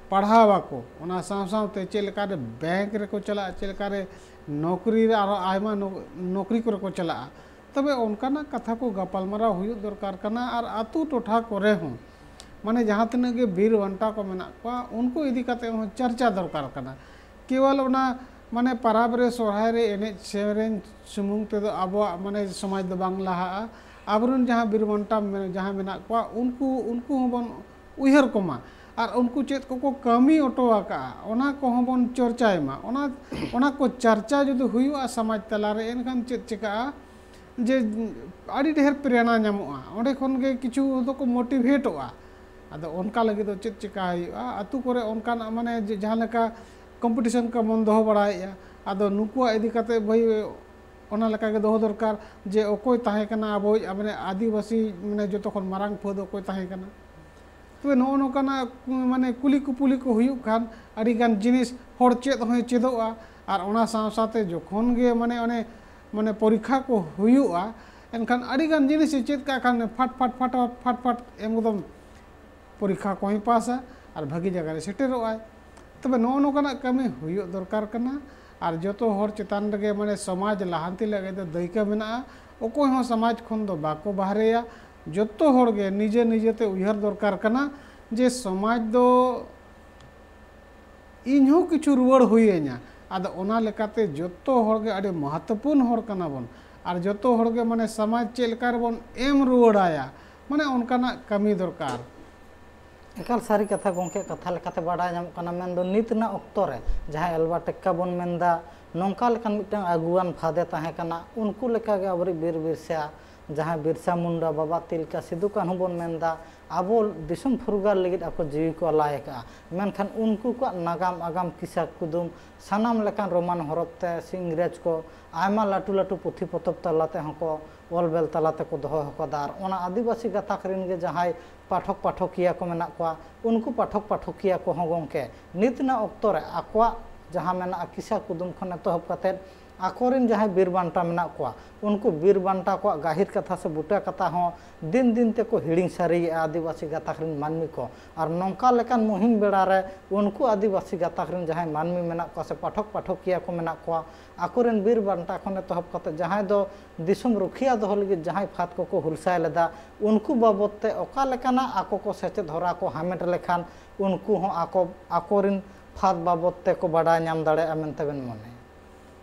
ᱯᱟᱲᱦᱟᱣ ᱟᱠᱚ᱾ ᱚᱱᱟ ᱥᱟᱶ ᱥᱟᱶᱛᱮ ᱪᱮᱫ ᱞᱮᱠᱟᱨᱮ ᱵᱮᱝᱠ ᱨᱮᱠᱚ ᱪᱟᱞᱟᱜᱼᱟ, ᱪᱮᱫ ᱞᱮᱠᱟᱨᱮ ᱱᱚᱠᱨᱤ ᱨᱮ, ᱟᱨᱚ ᱟᱭᱢᱟ ᱱᱚ-, ᱱᱚᱠᱨᱤ ᱠᱚᱨᱮ ᱠᱚ ᱪᱟᱞᱟᱜᱼᱟ᱾ ᱛᱚᱵᱮ ᱚᱱᱠᱟᱱᱟᱜ ᱠᱟᱛᱷᱟ ᱠᱚ ᱜᱟᱯᱟᱞᱢᱟᱨᱟᱣ ᱦᱩᱭᱩᱜ ᱫᱚᱨᱠᱟᱨ ᱠᱟᱱᱟ᱾ ᱟᱨ ᱟᱛᱳ ᱴᱚᱴᱷᱟ ᱠᱚᱨᱮ ᱦᱚᱸ ᱢᱟᱱᱮ ᱡᱟᱦᱟᱸ ᱛᱤᱱᱟᱹᱜ ᱜᱮ ᱵᱤᱨ ᱵᱟᱱᱴᱟ ᱠᱚ ᱢᱮᱱᱟᱜ ᱠᱚᱣᱟ, ᱩᱱᱠᱩ ᱤᱫᱤ ᱠᱟᱛᱮ ᱦᱚᱸ ᱪᱟᱨᱪᱟ ᱫᱚᱨᱠᱟᱨ ᱠᱟᱱᱟ᱾ ᱠᱮᱣᱚᱞ ᱚᱱᱟ ᱢᱟᱱᱮ ᱯᱟᱨᱟᱵᱽ ᱨᱮ, ᱥᱚᱦᱨᱟᱭ ᱨᱮ ᱮᱱᱮᱡ ᱥᱮᱨᱮᱧ ᱥᱩᱢᱩᱝ ᱛᱮᱫᱚ ᱟᱵᱚᱣᱟᱜ ᱢᱟᱱᱮ ᱥᱚᱢᱟᱡᱽ ᱫᱚ ᱵᱟᱝ ᱞᱟᱦᱟᱜᱼᱟ᱾ ᱟᱵᱚᱨᱮᱱ ᱡᱟᱦᱟᱸ ᱵᱤᱨ ᱵᱟᱱᱴᱟ ᱢᱮ-, ᱡᱟᱦᱟᱸ ᱢᱮᱱᱟᱜ ᱠᱚᱣᱟ, ᱩᱱᱠᱩ, ᱩᱱᱠᱩ ᱦᱚᱸᱵᱚᱱ ᱩᱭᱦᱟᱹᱨ ᱠᱚᱢᱟ᱾ ᱟᱨ ᱩᱱᱠᱩ ᱪᱮᱫ ᱠᱚᱠᱚ ᱠᱟᱹᱢᱤ ᱚᱴᱚ ᱟᱠᱟᱫᱼᱟ, ᱚᱱᱟ ᱠᱚᱦᱚᱸ ᱵᱚᱱ ᱪᱚᱨᱪᱟᱭ ᱢᱟ᱾ ᱚᱱᱟ, ᱚᱱᱟ ᱠᱚ ᱪᱟᱨᱪᱟ ᱡᱩᱫᱤ ᱦᱩᱭᱩᱜᱼᱟ ᱥᱚᱢᱟᱡᱽ ᱛᱟᱞᱟᱨᱮ, ᱮᱱᱠᱷᱟᱱ ᱪᱮᱫ ᱪᱤᱠᱟᱹᱜᱼᱟ ᱡᱮ ᱟᱹᱰᱤ ᱰᱷᱮᱨ ᱯᱨᱮᱨᱚᱱᱟ ᱧᱟᱢᱚᱜᱼᱟ᱾ ᱚᱸᱰᱮ ᱠᱷᱚᱱ ᱜᱮ ᱠᱤᱪᱷᱩ ᱫᱚᱠᱚ ᱢᱳᱴᱤᱵᱷᱮᱴᱚᱜᱼᱟ᱾ ᱟᱫᱚ ᱚᱱᱠᱟ ᱞᱟᱹᱜᱤᱫ ᱫᱚ ᱪᱮᱫ ᱪᱤᱠᱟ ᱦᱩᱭᱩᱜᱼᱟ? ᱟᱛᱳ ᱠᱚᱨᱮ ᱚᱱᱠᱟᱱᱟᱜ ᱢᱟᱱᱮ ᱡᱮ ᱡᱟᱦᱟᱸ ᱞᱮᱠᱟ ᱠᱚᱢᱯᱤᱴᱤᱥᱚᱱ ᱠᱚ ᱵᱚᱱ ᱫᱚᱦᱚ ᱵᱟᱲᱟᱭᱮᱫᱼᱟ, ᱟᱫᱚ ᱱᱩᱠᱩᱣᱟᱜ ᱤᱫᱤ ᱠᱟᱛᱮ ᱵᱷᱟᱹᱭ ᱚᱱᱟ ᱞᱮᱠᱟᱜᱮ ᱫᱚᱦᱚ ᱫᱚᱨᱠᱟᱨ ᱡᱮ ᱚᱠᱚᱭ ᱛᱟᱦᱮᱸ ᱠᱟᱱᱟ ᱟᱵᱚᱭᱤᱡ, ᱢᱟᱱᱮ, ᱟᱹᱫᱤᱵᱟᱹᱥᱤ, ᱢᱟᱱᱮ, ᱡᱚᱛᱚ ᱠᱷᱚᱱ ᱢᱟᱨᱟᱝ ᱯᱷᱟᱹᱫ ᱚᱠᱚᱭ ᱛᱟᱦᱮᱸ ᱠᱟᱱᱟ᱾ ᱛᱚᱵᱮ ᱱᱚᱜᱼᱚ ᱱᱚᱝᱠᱟᱱᱟᱜ, ᱢᱟᱱᱮ, ᱠᱩᱞᱤ ᱠᱩᱯᱩᱞᱤ ᱠᱚ ᱦᱩᱭᱩᱜ ᱠᱷᱟᱱ ᱟᱹᱰᱤᱜᱟᱱ ᱡᱤᱱᱤᱥ ᱦᱚᱲ ᱪᱮᱫ ᱦᱚᱸᱭ ᱪᱮᱫᱚᱜᱼᱟ᱾ ᱟᱨ ᱚᱱᱟ ᱥᱟᱶ ᱥᱟᱶᱛᱮ ᱡᱚᱠᱷᱚᱱ ᱜᱮ, ᱢᱟᱱᱮ, ᱚᱱᱮ, ᱢᱟᱱᱮ, ᱯᱚᱨᱤᱠᱠᱷᱟ ᱠᱚ ᱦᱩᱭᱩᱜᱼᱟ, ᱮᱱᱠᱷᱟᱱ ᱟᱹᱰᱤᱜᱟᱱ ᱡᱤᱱᱤᱥ ᱮ ᱪᱮᱫ ᱠᱟᱜ ᱠᱷᱟᱱ ᱯᱷᱟᱴ ᱯᱷᱟᱴ ᱯᱷᱟᱴ ᱯᱷᱟᱴ ᱯᱷᱟᱴ ᱮᱠᱫᱚᱢ ᱯᱚᱨᱤᱠᱠᱷᱟ ᱠᱚᱦᱚᱸᱭ ᱯᱟᱥᱟ ᱟᱨ ᱵᱷᱟᱹᱜᱤ ᱡᱟᱭᱜᱟ ᱨᱮ ᱥᱮᱴᱮᱨᱚᱜᱼᱟᱭ᱾ ᱛᱚᱵᱮ ᱱᱚᱜᱼᱚ ᱱᱚᱝᱠᱟᱱᱟᱜ ᱠᱟᱹᱢᱤ ᱦᱩᱭᱩᱜ ᱫᱚᱨᱠᱟᱨ ᱠᱟᱱᱟ᱾ ᱟᱨ ᱡᱚᱛᱚ ᱦᱚᱲ ᱪᱮᱛᱟᱱ ᱨᱮᱜᱮ, ᱢᱟᱱᱮ, ᱥᱚᱢᱟᱡᱽ ᱞᱟᱦᱟᱱᱛᱤ ᱞᱟᱹᱜᱤᱫ ᱫᱚ ᱫᱟᱹᱭᱠᱟᱹ ᱢᱮᱱᱟᱜᱼᱟ᱾ ᱚᱠᱚᱭ ᱦᱚᱸ ᱥᱚᱢᱟᱡᱽ ᱠᱷᱚᱱ ᱫᱚ ᱵᱟᱠᱚ ᱵᱟᱦᱨᱮᱭᱟ᱾ ᱡᱚᱛᱚ ᱦᱚᱲ ᱜᱮ ᱱᱤᱡᱮ ᱱᱤᱡᱮᱛᱮ ᱩᱭᱦᱟᱹᱨ ᱫᱚᱨᱠᱟᱨ ᱠᱟᱱᱟ ᱡᱮ ᱥᱚᱢᱟᱡᱽ ᱫᱚ ᱤᱧ ᱦᱚᱸ ᱠᱤᱪᱷᱩ ᱨᱩᱣᱟᱹᱲ ᱦᱩᱭᱟᱹᱧᱟ᱾ ᱟᱫᱚ ᱚᱱᱟ ᱞᱮᱠᱟᱛᱮ ᱡᱚᱛᱚ ᱦᱚᱲ ᱜᱮ ᱟᱹᱰᱤ ᱢᱚᱦᱚᱛᱛᱚᱯᱩᱨᱱ ᱦᱚᱲ ᱠᱟᱱᱟ ᱵᱚᱱ᱾ ᱟᱨ ᱡᱚᱛᱚ ᱦᱚᱲ ᱜᱮ, ᱢᱟᱱᱮ, ᱥᱚᱢᱟᱡᱽ ᱪᱮᱫ ᱞᱮᱠᱟ ᱨᱮᱵᱚᱱ ᱮᱢ ᱨᱩᱣᱟᱹᱲᱟᱭᱟ, ᱢᱟᱱᱮ, ᱚᱱᱠᱟᱱᱟᱜ ᱠᱟᱹᱢᱤ ᱫᱚᱨᱠᱟᱨ᱾ ᱮᱠᱟᱞ ᱥᱟᱹᱨᱤ ᱠᱟᱛᱷᱟ ᱜᱚᱢᱠᱮ, ᱠᱟᱛᱷᱟ ᱞᱮᱠᱟᱛᱮ ᱵᱟᱰᱟᱭ ᱧᱟᱢᱚᱜ ᱠᱟᱱᱟ᱾ ᱢᱮᱱᱫᱚ ᱱᱤᱛ ᱨᱮᱱᱟᱜ ᱚᱠᱛᱚ ᱨᱮ ᱡᱟᱦᱟᱸᱭ ᱮᱞᱵᱟᱨᱴ ᱮᱠᱠᱟ ᱵᱚᱱ ᱢᱮᱱᱫᱟ, ᱱᱚᱝᱠᱟ ᱞᱮᱠᱟᱱ ᱢᱤᱫᱴᱟᱝ ᱟᱹᱜᱩᱣᱟᱱ ᱯᱷᱟᱫᱮ ᱛᱟᱦᱮᱸ ᱠᱟᱱᱟ, ᱩᱱᱠᱩ ᱞᱮᱠᱟᱜᱮ ᱟᱵᱚᱨᱤᱡ ᱵᱤᱨ ᱵᱤᱨᱥᱟ, ᱡᱟᱦᱟᱸᱭ ᱵᱤᱨᱥᱟ ᱢᱩᱱᱰᱟ, ᱵᱟᱵᱟ ᱛᱤᱞᱠᱟ, ᱥᱤᱫᱩ ᱠᱟᱹᱱᱦᱩ ᱵᱚᱱ ᱢᱮᱱᱫᱟ, ᱟᱵᱚ ᱫᱤᱥᱚᱢ ᱯᱷᱩᱨᱜᱟᱹᱞ ᱞᱟᱹᱜᱤᱫ ᱟᱠᱚ ᱡᱤᱣᱤ ᱠᱚ ᱟᱞᱟᱭ ᱟᱠᱟᱫᱼᱟ᱾ ᱢᱮᱱᱠᱷᱟᱱ ᱩᱱᱠᱩ ᱠᱚᱣᱟᱜ ᱱᱟᱜᱟᱢ, ᱟᱜᱟᱢ, ᱠᱤᱥᱟ ᱠᱩᱫᱩᱢ ᱥᱟᱱᱟᱢ ᱞᱮᱠᱟᱱ ᱨᱳᱢᱟᱱ ᱦᱚᱨᱚᱯ ᱛᱮ ᱥᱮ ᱤᱝᱨᱮᱡᱽ ᱠᱚ ᱟᱭᱢᱟ ᱞᱟᱹᱴᱩ ᱞᱟᱹᱴᱩ ᱯᱩᱛᱷᱤ ᱯᱚᱛᱚᱵ ᱛᱟᱞᱟ ᱛᱮᱦᱚᱸ ᱠᱚ ᱚᱞ ᱵᱮᱞ ᱛᱟᱞᱟ ᱛᱮᱠᱚ ᱫᱚᱦᱚ ᱟᱠᱟᱫᱟ᱾ ᱟᱨ ᱚᱱᱟ ᱟᱹᱫᱤᱵᱟᱹᱥᱤ ᱜᱟᱛᱟᱠ ᱨᱮᱱ ᱜᱮ ᱡᱟᱦᱟᱸᱭ ᱯᱟᱴᱷᱚᱠ ᱯᱟᱴᱷᱚᱠᱤᱭᱟᱹ ᱠᱚ ᱢᱮᱱᱟᱜ ᱠᱚᱣᱟ, ᱩᱱᱠᱩ ᱯᱟᱴᱷᱚᱠ ᱯᱟᱴᱷᱚᱠᱤᱭᱟᱹ ᱠᱚᱦᱚᱸ ᱜᱚᱢᱠᱮ ᱱᱤᱛ ᱨᱮᱱᱟᱜ ᱚᱠᱛᱚ ᱨᱮ ᱟᱠᱚᱣᱟᱜ ᱡᱟᱦᱟᱸ ᱢᱮᱱᱟᱜᱼᱟ ᱠᱤᱥᱟ ᱠᱩᱫᱩᱢ ᱠᱷᱚᱱ ᱮᱛᱚᱦᱚᱵ ᱠᱟᱛᱮᱫ ᱟᱠᱚᱨᱮᱱ ᱡᱟᱦᱟᱸᱭ ᱵᱤᱨ ᱵᱟᱱᱴᱟ ᱢᱮᱱᱟᱜ ᱠᱚᱣᱟ, ᱩᱱᱠᱩ ᱵᱤᱨ ᱵᱟᱱᱴᱟ ᱠᱚᱣᱟᱜ ᱜᱟᱹᱦᱤᱨ ᱠᱟᱛᱷᱟ ᱥᱮ ᱵᱩᱴᱟᱹ ᱠᱟᱛᱷᱟ ᱦᱚᱸ ᱫᱤᱱ ᱫᱤᱱ ᱛᱮᱠᱚ ᱦᱤᱲᱤᱧ ᱥᱟᱹᱨᱤᱭᱮᱫᱼᱟ ᱟᱹᱫᱤᱵᱟᱹᱥᱤ ᱜᱟᱛᱟᱠ ᱨᱮᱱ ᱢᱟᱹᱱᱢᱤ ᱠᱚ᱾ ᱟᱨ ᱱᱚᱝᱠᱟ ᱞᱮᱠᱟᱱ ᱢᱩᱦᱤᱢ ᱵᱮᱲᱟ ᱨᱮ ᱩᱱᱠᱩ ᱟᱹᱫᱤᱵᱟᱹᱥᱤ ᱜᱟᱛᱟᱠ ᱨᱮᱱ ᱡᱟᱦᱟᱸᱭ ᱢᱟᱹᱱᱢᱤ ᱢᱮᱱᱟᱜ ᱠᱚᱣᱟ ᱥᱮ ᱯᱟᱴᱷᱚᱠ ᱯᱟᱴᱷᱚᱠᱤᱭᱟᱹ ᱠᱚ ᱢᱮᱱᱟᱜ ᱠᱚᱣᱟ, ᱟᱠᱚᱨᱮᱱ ᱵᱤᱨ ᱵᱟᱱᱴᱟ ᱠᱷᱚᱱ ᱮᱛᱚᱦᱚᱵ ᱠᱟᱛᱮ ᱡᱟᱦᱟᱸᱭ ᱫᱚ ᱫᱤᱥᱚᱢ ᱨᱩᱠᱷᱤᱭᱟᱹ ᱫᱚᱦᱚ ᱞᱟᱹᱜᱤᱫ ᱡᱟᱦᱟᱸᱭ ᱯᱷᱟᱫ ᱠᱚᱠᱚ ᱦᱩᱞᱥᱟᱹᱭ ᱞᱮᱫᱟ, ᱩᱱᱠᱩ ᱵᱟᱵᱚᱫ ᱛᱮ ᱚᱠᱟ ᱞᱮᱠᱟᱱᱟᱜ ᱟᱠᱚ ᱠᱚ ᱥᱮᱪᱮᱫ ᱦᱚᱨᱟ ᱠᱚ ᱦᱟᱢᱮᱴ ᱞᱮᱠᱷᱟᱱ ᱩᱱᱠᱩ ᱦᱚᱸ ᱟᱠᱚ, ᱟᱠᱚᱨᱮᱱ ᱯᱷᱟᱫ ᱵᱟᱵᱚᱫ ᱛᱮᱠᱚ ᱵᱟᱰᱟᱭ ᱧᱟᱢ ᱫᱟᱲᱮᱭᱟᱜᱼᱟ ᱢᱮᱱᱛᱮ ᱵᱮᱱ ᱢᱚᱱᱮᱭᱟ?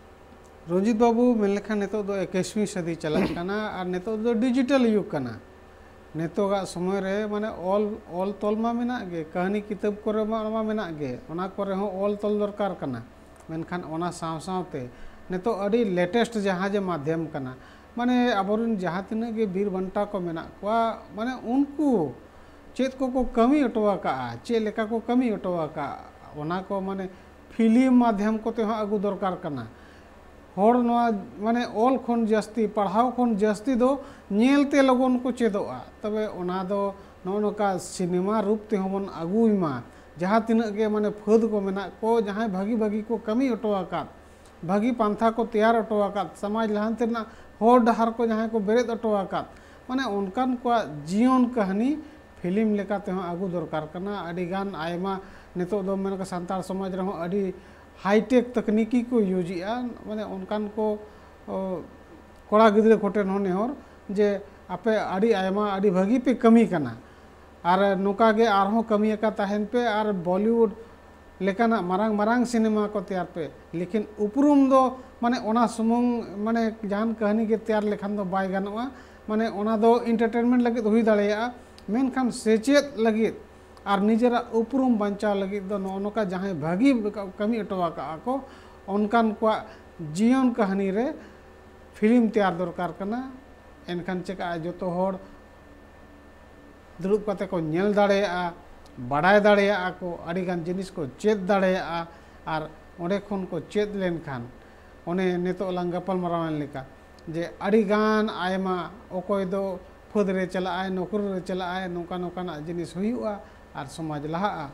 ᱨᱚᱧᱡᱤᱛ ᱵᱟᱹᱵᱩ, ᱢᱮᱱ ᱞᱮᱠᱷᱟᱱ ᱱᱤᱛᱚᱜ ᱫᱚ ᱮᱠᱩᱥᱣᱤ ᱥᱟᱹᱫᱤ ᱪᱟᱞᱟᱜ ᱠᱟᱱᱟ ᱟᱨ ᱱᱤᱛᱚᱜ ᱫᱚ ᱰᱤᱡᱤᱴᱟᱞ ᱡᱩᱜᱽ ᱠᱟᱱᱟ᱾ ᱱᱤᱛᱚᱜᱟᱜ ᱥᱚᱢᱚᱭ ᱨᱮ, ᱢᱟᱱᱮ, ᱚᱞ, ᱚᱞ ᱛᱚᱞ ᱢᱟ ᱢᱮᱱᱟᱜ ᱜᱮ, ᱠᱟᱹᱦᱱᱤ ᱠᱤᱛᱟᱹᱵ ᱠᱚᱨᱮ ᱢᱟ ᱚᱱᱟ ᱢᱟ ᱢᱮᱱᱟᱜ ᱜᱮ, ᱚᱱᱟ ᱠᱚᱨᱮ ᱦᱚᱸ ᱚᱞ ᱛᱚᱞ ᱫᱚᱨᱠᱟᱨ ᱠᱟᱱᱟ᱾ ᱢᱮᱱᱠᱷᱟᱱ ᱚᱱᱟ ᱥᱟᱶ ᱥᱟᱶᱛᱮ ᱱᱤᱛᱚᱜ ᱟᱹᱰᱤ ᱞᱮᱴᱮᱥᱴ ᱡᱟᱦᱟᱸ ᱡᱮ ᱢᱟᱫᱷᱭᱟᱢ ᱠᱟᱱᱟ, ᱢᱟᱱᱮ, ᱟᱵᱚᱨᱮᱱ ᱡᱟᱦᱟᱸ ᱛᱤᱱᱟᱹᱜ ᱜᱮ ᱵᱤᱨ ᱵᱟᱱᱴᱟ ᱠᱚ ᱢᱮᱱᱟᱜ ᱠᱚᱣᱟ, ᱢᱟᱱᱮ, ᱩᱱᱠᱩ ᱪᱮᱫ ᱠᱚᱠᱚ ᱠᱟᱹᱢᱤ ᱦᱚᱴᱚ ᱟᱠᱟᱫᱼᱟ, ᱪᱮᱫ ᱞᱮᱠᱟ ᱠᱚ ᱠᱟᱹᱢᱤ ᱦᱚᱴᱚ ᱟᱠᱟᱫᱼᱟ, ᱚᱱᱟ ᱠᱚ, ᱢᱟᱱᱮ, ᱯᱷᱤᱞᱢ ᱢᱟᱫᱷᱭᱟᱢ ᱠᱚᱛᱮ ᱦᱚᱸ ᱟᱹᱜᱩ ᱫᱚᱨᱠᱟᱨ ᱠᱟᱱᱟ᱾ ᱦᱚᱲ ᱱᱚᱣᱟ ᱢᱟᱱᱮ ᱚᱞ ᱠᱷᱚᱱ ᱡᱟᱹᱥᱛᱤ, ᱯᱟᱲᱦᱟᱣ ᱠᱷᱚᱱ ᱡᱟᱹᱥᱛᱤ ᱫᱚ ᱧᱮᱞ ᱛᱮ ᱞᱚᱜᱚᱱ ᱠᱚ ᱪᱮᱫᱚᱜᱼᱟ᱾ ᱛᱚᱵᱮ ᱚᱱᱟ ᱫᱚ ᱱᱚᱜᱼᱚ ᱱᱚᱝᱠᱟ ᱥᱤᱱᱮᱢᱟ ᱨᱩᱯ ᱛᱮᱦᱚᱸ ᱵᱚᱱ ᱟᱹᱜᱩᱭ ᱢᱟ, ᱡᱟᱦᱟᱸ ᱛᱤᱱᱟᱹᱜ ᱜᱮ ᱢᱟᱱᱮ ᱯᱷᱟᱹᱫ ᱠᱚ ᱢᱮᱱᱟᱜ ᱠᱚ, ᱡᱟᱦᱟᱸᱭ ᱵᱷᱟᱹᱜᱤ ᱵᱷᱟᱹᱜᱤ ᱠᱚ ᱠᱟᱹᱢᱤ ᱦᱚᱴᱚ ᱟᱠᱟᱫ, ᱵᱷᱟᱹᱜᱤ ᱯᱟᱱᱛᱷᱟ ᱠᱚ ᱛᱮᱭᱟᱨ ᱦᱚᱴᱚ ᱟᱠᱟᱫ, ᱥᱚᱢᱟᱡᱽ ᱞᱟᱦᱟᱱᱛᱤ ᱨᱮᱱᱟᱜ ᱦᱚᱨ ᱰᱟᱦᱟᱨ ᱠᱚ ᱡᱟᱦᱟᱸᱭ ᱠᱚ ᱵᱮᱨᱮᱫ ᱦᱚᱴᱚ ᱟᱠᱟᱫ, ᱢᱟᱱᱮ ᱚᱱᱠᱟᱱ ᱠᱚᱣᱟᱜ ᱡᱤᱭᱚᱱ ᱠᱟᱹᱦᱱᱤ ᱯᱷᱤᱞᱢ ᱞᱮᱠᱟ ᱛᱮᱦᱚᱸ ᱟᱹᱜᱩ ᱫᱚᱨᱠᱟᱨ ᱠᱟᱱᱟ᱾ ᱟᱹᱰᱤ ᱜᱟᱱ ᱟᱭᱢᱟ ᱱᱤᱛᱚᱜ ᱫᱚ ᱢᱮᱱ ᱥᱟᱱᱛᱟᱲ ᱥᱚᱢᱟᱡᱽ ᱨᱮᱦᱚᱸ ᱟᱹᱰᱤ ᱦᱟᱭᱴᱮᱠ ᱛᱟᱠᱱᱤᱠᱤ ᱠᱚ ᱤᱭᱩᱡᱽ ᱮᱫᱟ᱾ ᱢᱟᱱᱮ ᱚᱱᱠᱟᱱ ᱠᱚ, ᱚ, ᱠᱚᱲᱟ ᱜᱤᱫᱽᱨᱟᱹ ᱠᱚᱴᱷᱮᱱ ᱦᱚᱸ ᱱᱮᱦᱚᱨ ᱡᱮ ᱟᱯᱮ ᱟᱹᱰᱤ ᱟᱭᱢᱟ, ᱟᱹᱰᱤ ᱵᱷᱟᱹᱜᱤ ᱯᱮ ᱠᱟᱹᱢᱤ ᱠᱟᱱᱟ, ᱟᱨ ᱱᱚᱝᱠᱟ ᱜᱮ ᱟᱨᱦᱚᱸ ᱠᱟᱹᱢᱤ ᱟᱠᱟ ᱛᱟᱦᱮᱱ ᱯᱮ, ᱟᱨ ᱵᱚᱞᱤᱣᱩᱰ ᱞᱮᱠᱟᱱᱟᱜ ᱢᱟᱨᱟᱝ ᱢᱟᱨᱟᱝ ᱥᱤᱱᱮᱢᱟ ᱠᱚ ᱛᱮᱭᱟᱨ ᱯᱮ᱾ ᱞᱮᱠᱤᱱ ᱩᱯᱨᱩᱢ ᱫᱚ ᱢᱟᱱᱮ ᱚᱱᱟ ᱥᱩᱢᱩᱝ, ᱢᱟᱱᱮ ᱡᱟᱦᱟᱱ ᱠᱟᱹᱦᱱᱤ ᱜᱮ ᱛᱮᱭᱟᱨ ᱞᱮᱠᱷᱟᱱ ᱫᱚ ᱵᱟᱭ ᱜᱟᱱᱚᱜᱼᱟ᱾ ᱢᱟᱱᱮ ᱚᱱᱟ ᱫᱚ ᱮᱱᱴᱟᱨᱴᱮᱱᱢᱮᱱᱴ ᱞᱟᱹᱜᱤᱫ ᱦᱩᱭ ᱫᱟᱲᱮᱭᱟᱜᱼᱟ, ᱢᱮᱱᱠᱷᱟᱱ ᱥᱮᱪᱮᱫ ᱞᱟᱹᱜᱤᱫ ᱟᱨ ᱱᱤᱡᱮᱨᱟᱜ ᱩᱯᱨᱩᱢ ᱵᱟᱧᱪᱟᱣ ᱞᱟᱹᱜᱤᱫ ᱫᱚ ᱱᱚᱜᱼᱚ ᱱᱚᱝᱠᱟ ᱡᱟᱦᱟᱸᱭ ᱵᱷᱟᱹᱜᱤ ᱠᱟᱹᱢᱤ ᱦᱚᱴᱚ ᱟᱠᱟᱫᱼᱟ ᱠᱚ, ᱚᱱᱠᱟᱱ ᱠᱚᱣᱟᱜ ᱡᱤᱭᱚᱱ ᱠᱟᱹᱦᱱᱤ ᱨᱮ ᱯᱷᱤᱞᱢ ᱛᱮᱭᱟᱨ ᱫᱚᱨᱠᱟᱨ ᱠᱟᱱᱟ᱾ ᱮᱱᱠᱷᱟᱱ ᱪᱤᱠᱟᱹᱜᱼᱟ, ᱡᱚᱛᱚ ᱦᱚᱲ ᱫᱩᱲᱩᱵ ᱠᱟᱛᱮ ᱠᱚ ᱧᱮᱞ ᱫᱟᱲᱮᱭᱟᱜᱼᱟ, ᱵᱟᱰᱟᱭ ᱫᱟᱲᱮᱭᱟᱜᱼᱟ ᱠᱚ, ᱟᱹᱰᱤᱜᱟᱱ ᱡᱤᱱᱤᱥ ᱠᱚ ᱪᱮᱫ ᱫᱟᱲᱮᱭᱟᱜᱼᱟ᱾ ᱟᱨ ᱚᱸᱰᱮ ᱠᱷᱚᱱ ᱠᱚ ᱪᱮᱫ ᱞᱮᱱᱠᱷᱟᱱ, ᱚᱱᱮ ᱱᱤᱛᱚᱜ ᱞᱟᱝ ᱜᱟᱯᱟᱞᱢᱟᱨᱟᱣᱮᱱ ᱞᱮᱠᱟ, ᱡᱮ ᱟᱹᱰᱤᱜᱟᱱ ᱟᱭᱢᱟ, ᱚᱠᱚᱭ ᱫᱚ ᱯᱷᱟᱹᱫᱽ ᱨᱮ ᱪᱟᱞᱟᱜᱼᱟᱭ, ᱱᱚᱠᱨᱤ ᱨᱮ ᱪᱟᱞᱟᱜᱼᱟᱭ, ᱱᱚᱝᱠᱟ ᱱᱚᱝᱠᱟᱱᱟᱜ ᱡᱤᱱᱤᱥ ᱦᱩᱭᱩᱜᱼᱟ ᱟᱨ ᱥᱚᱢᱟᱡᱽ ᱞᱟᱦᱟᱜᱼᱟ᱾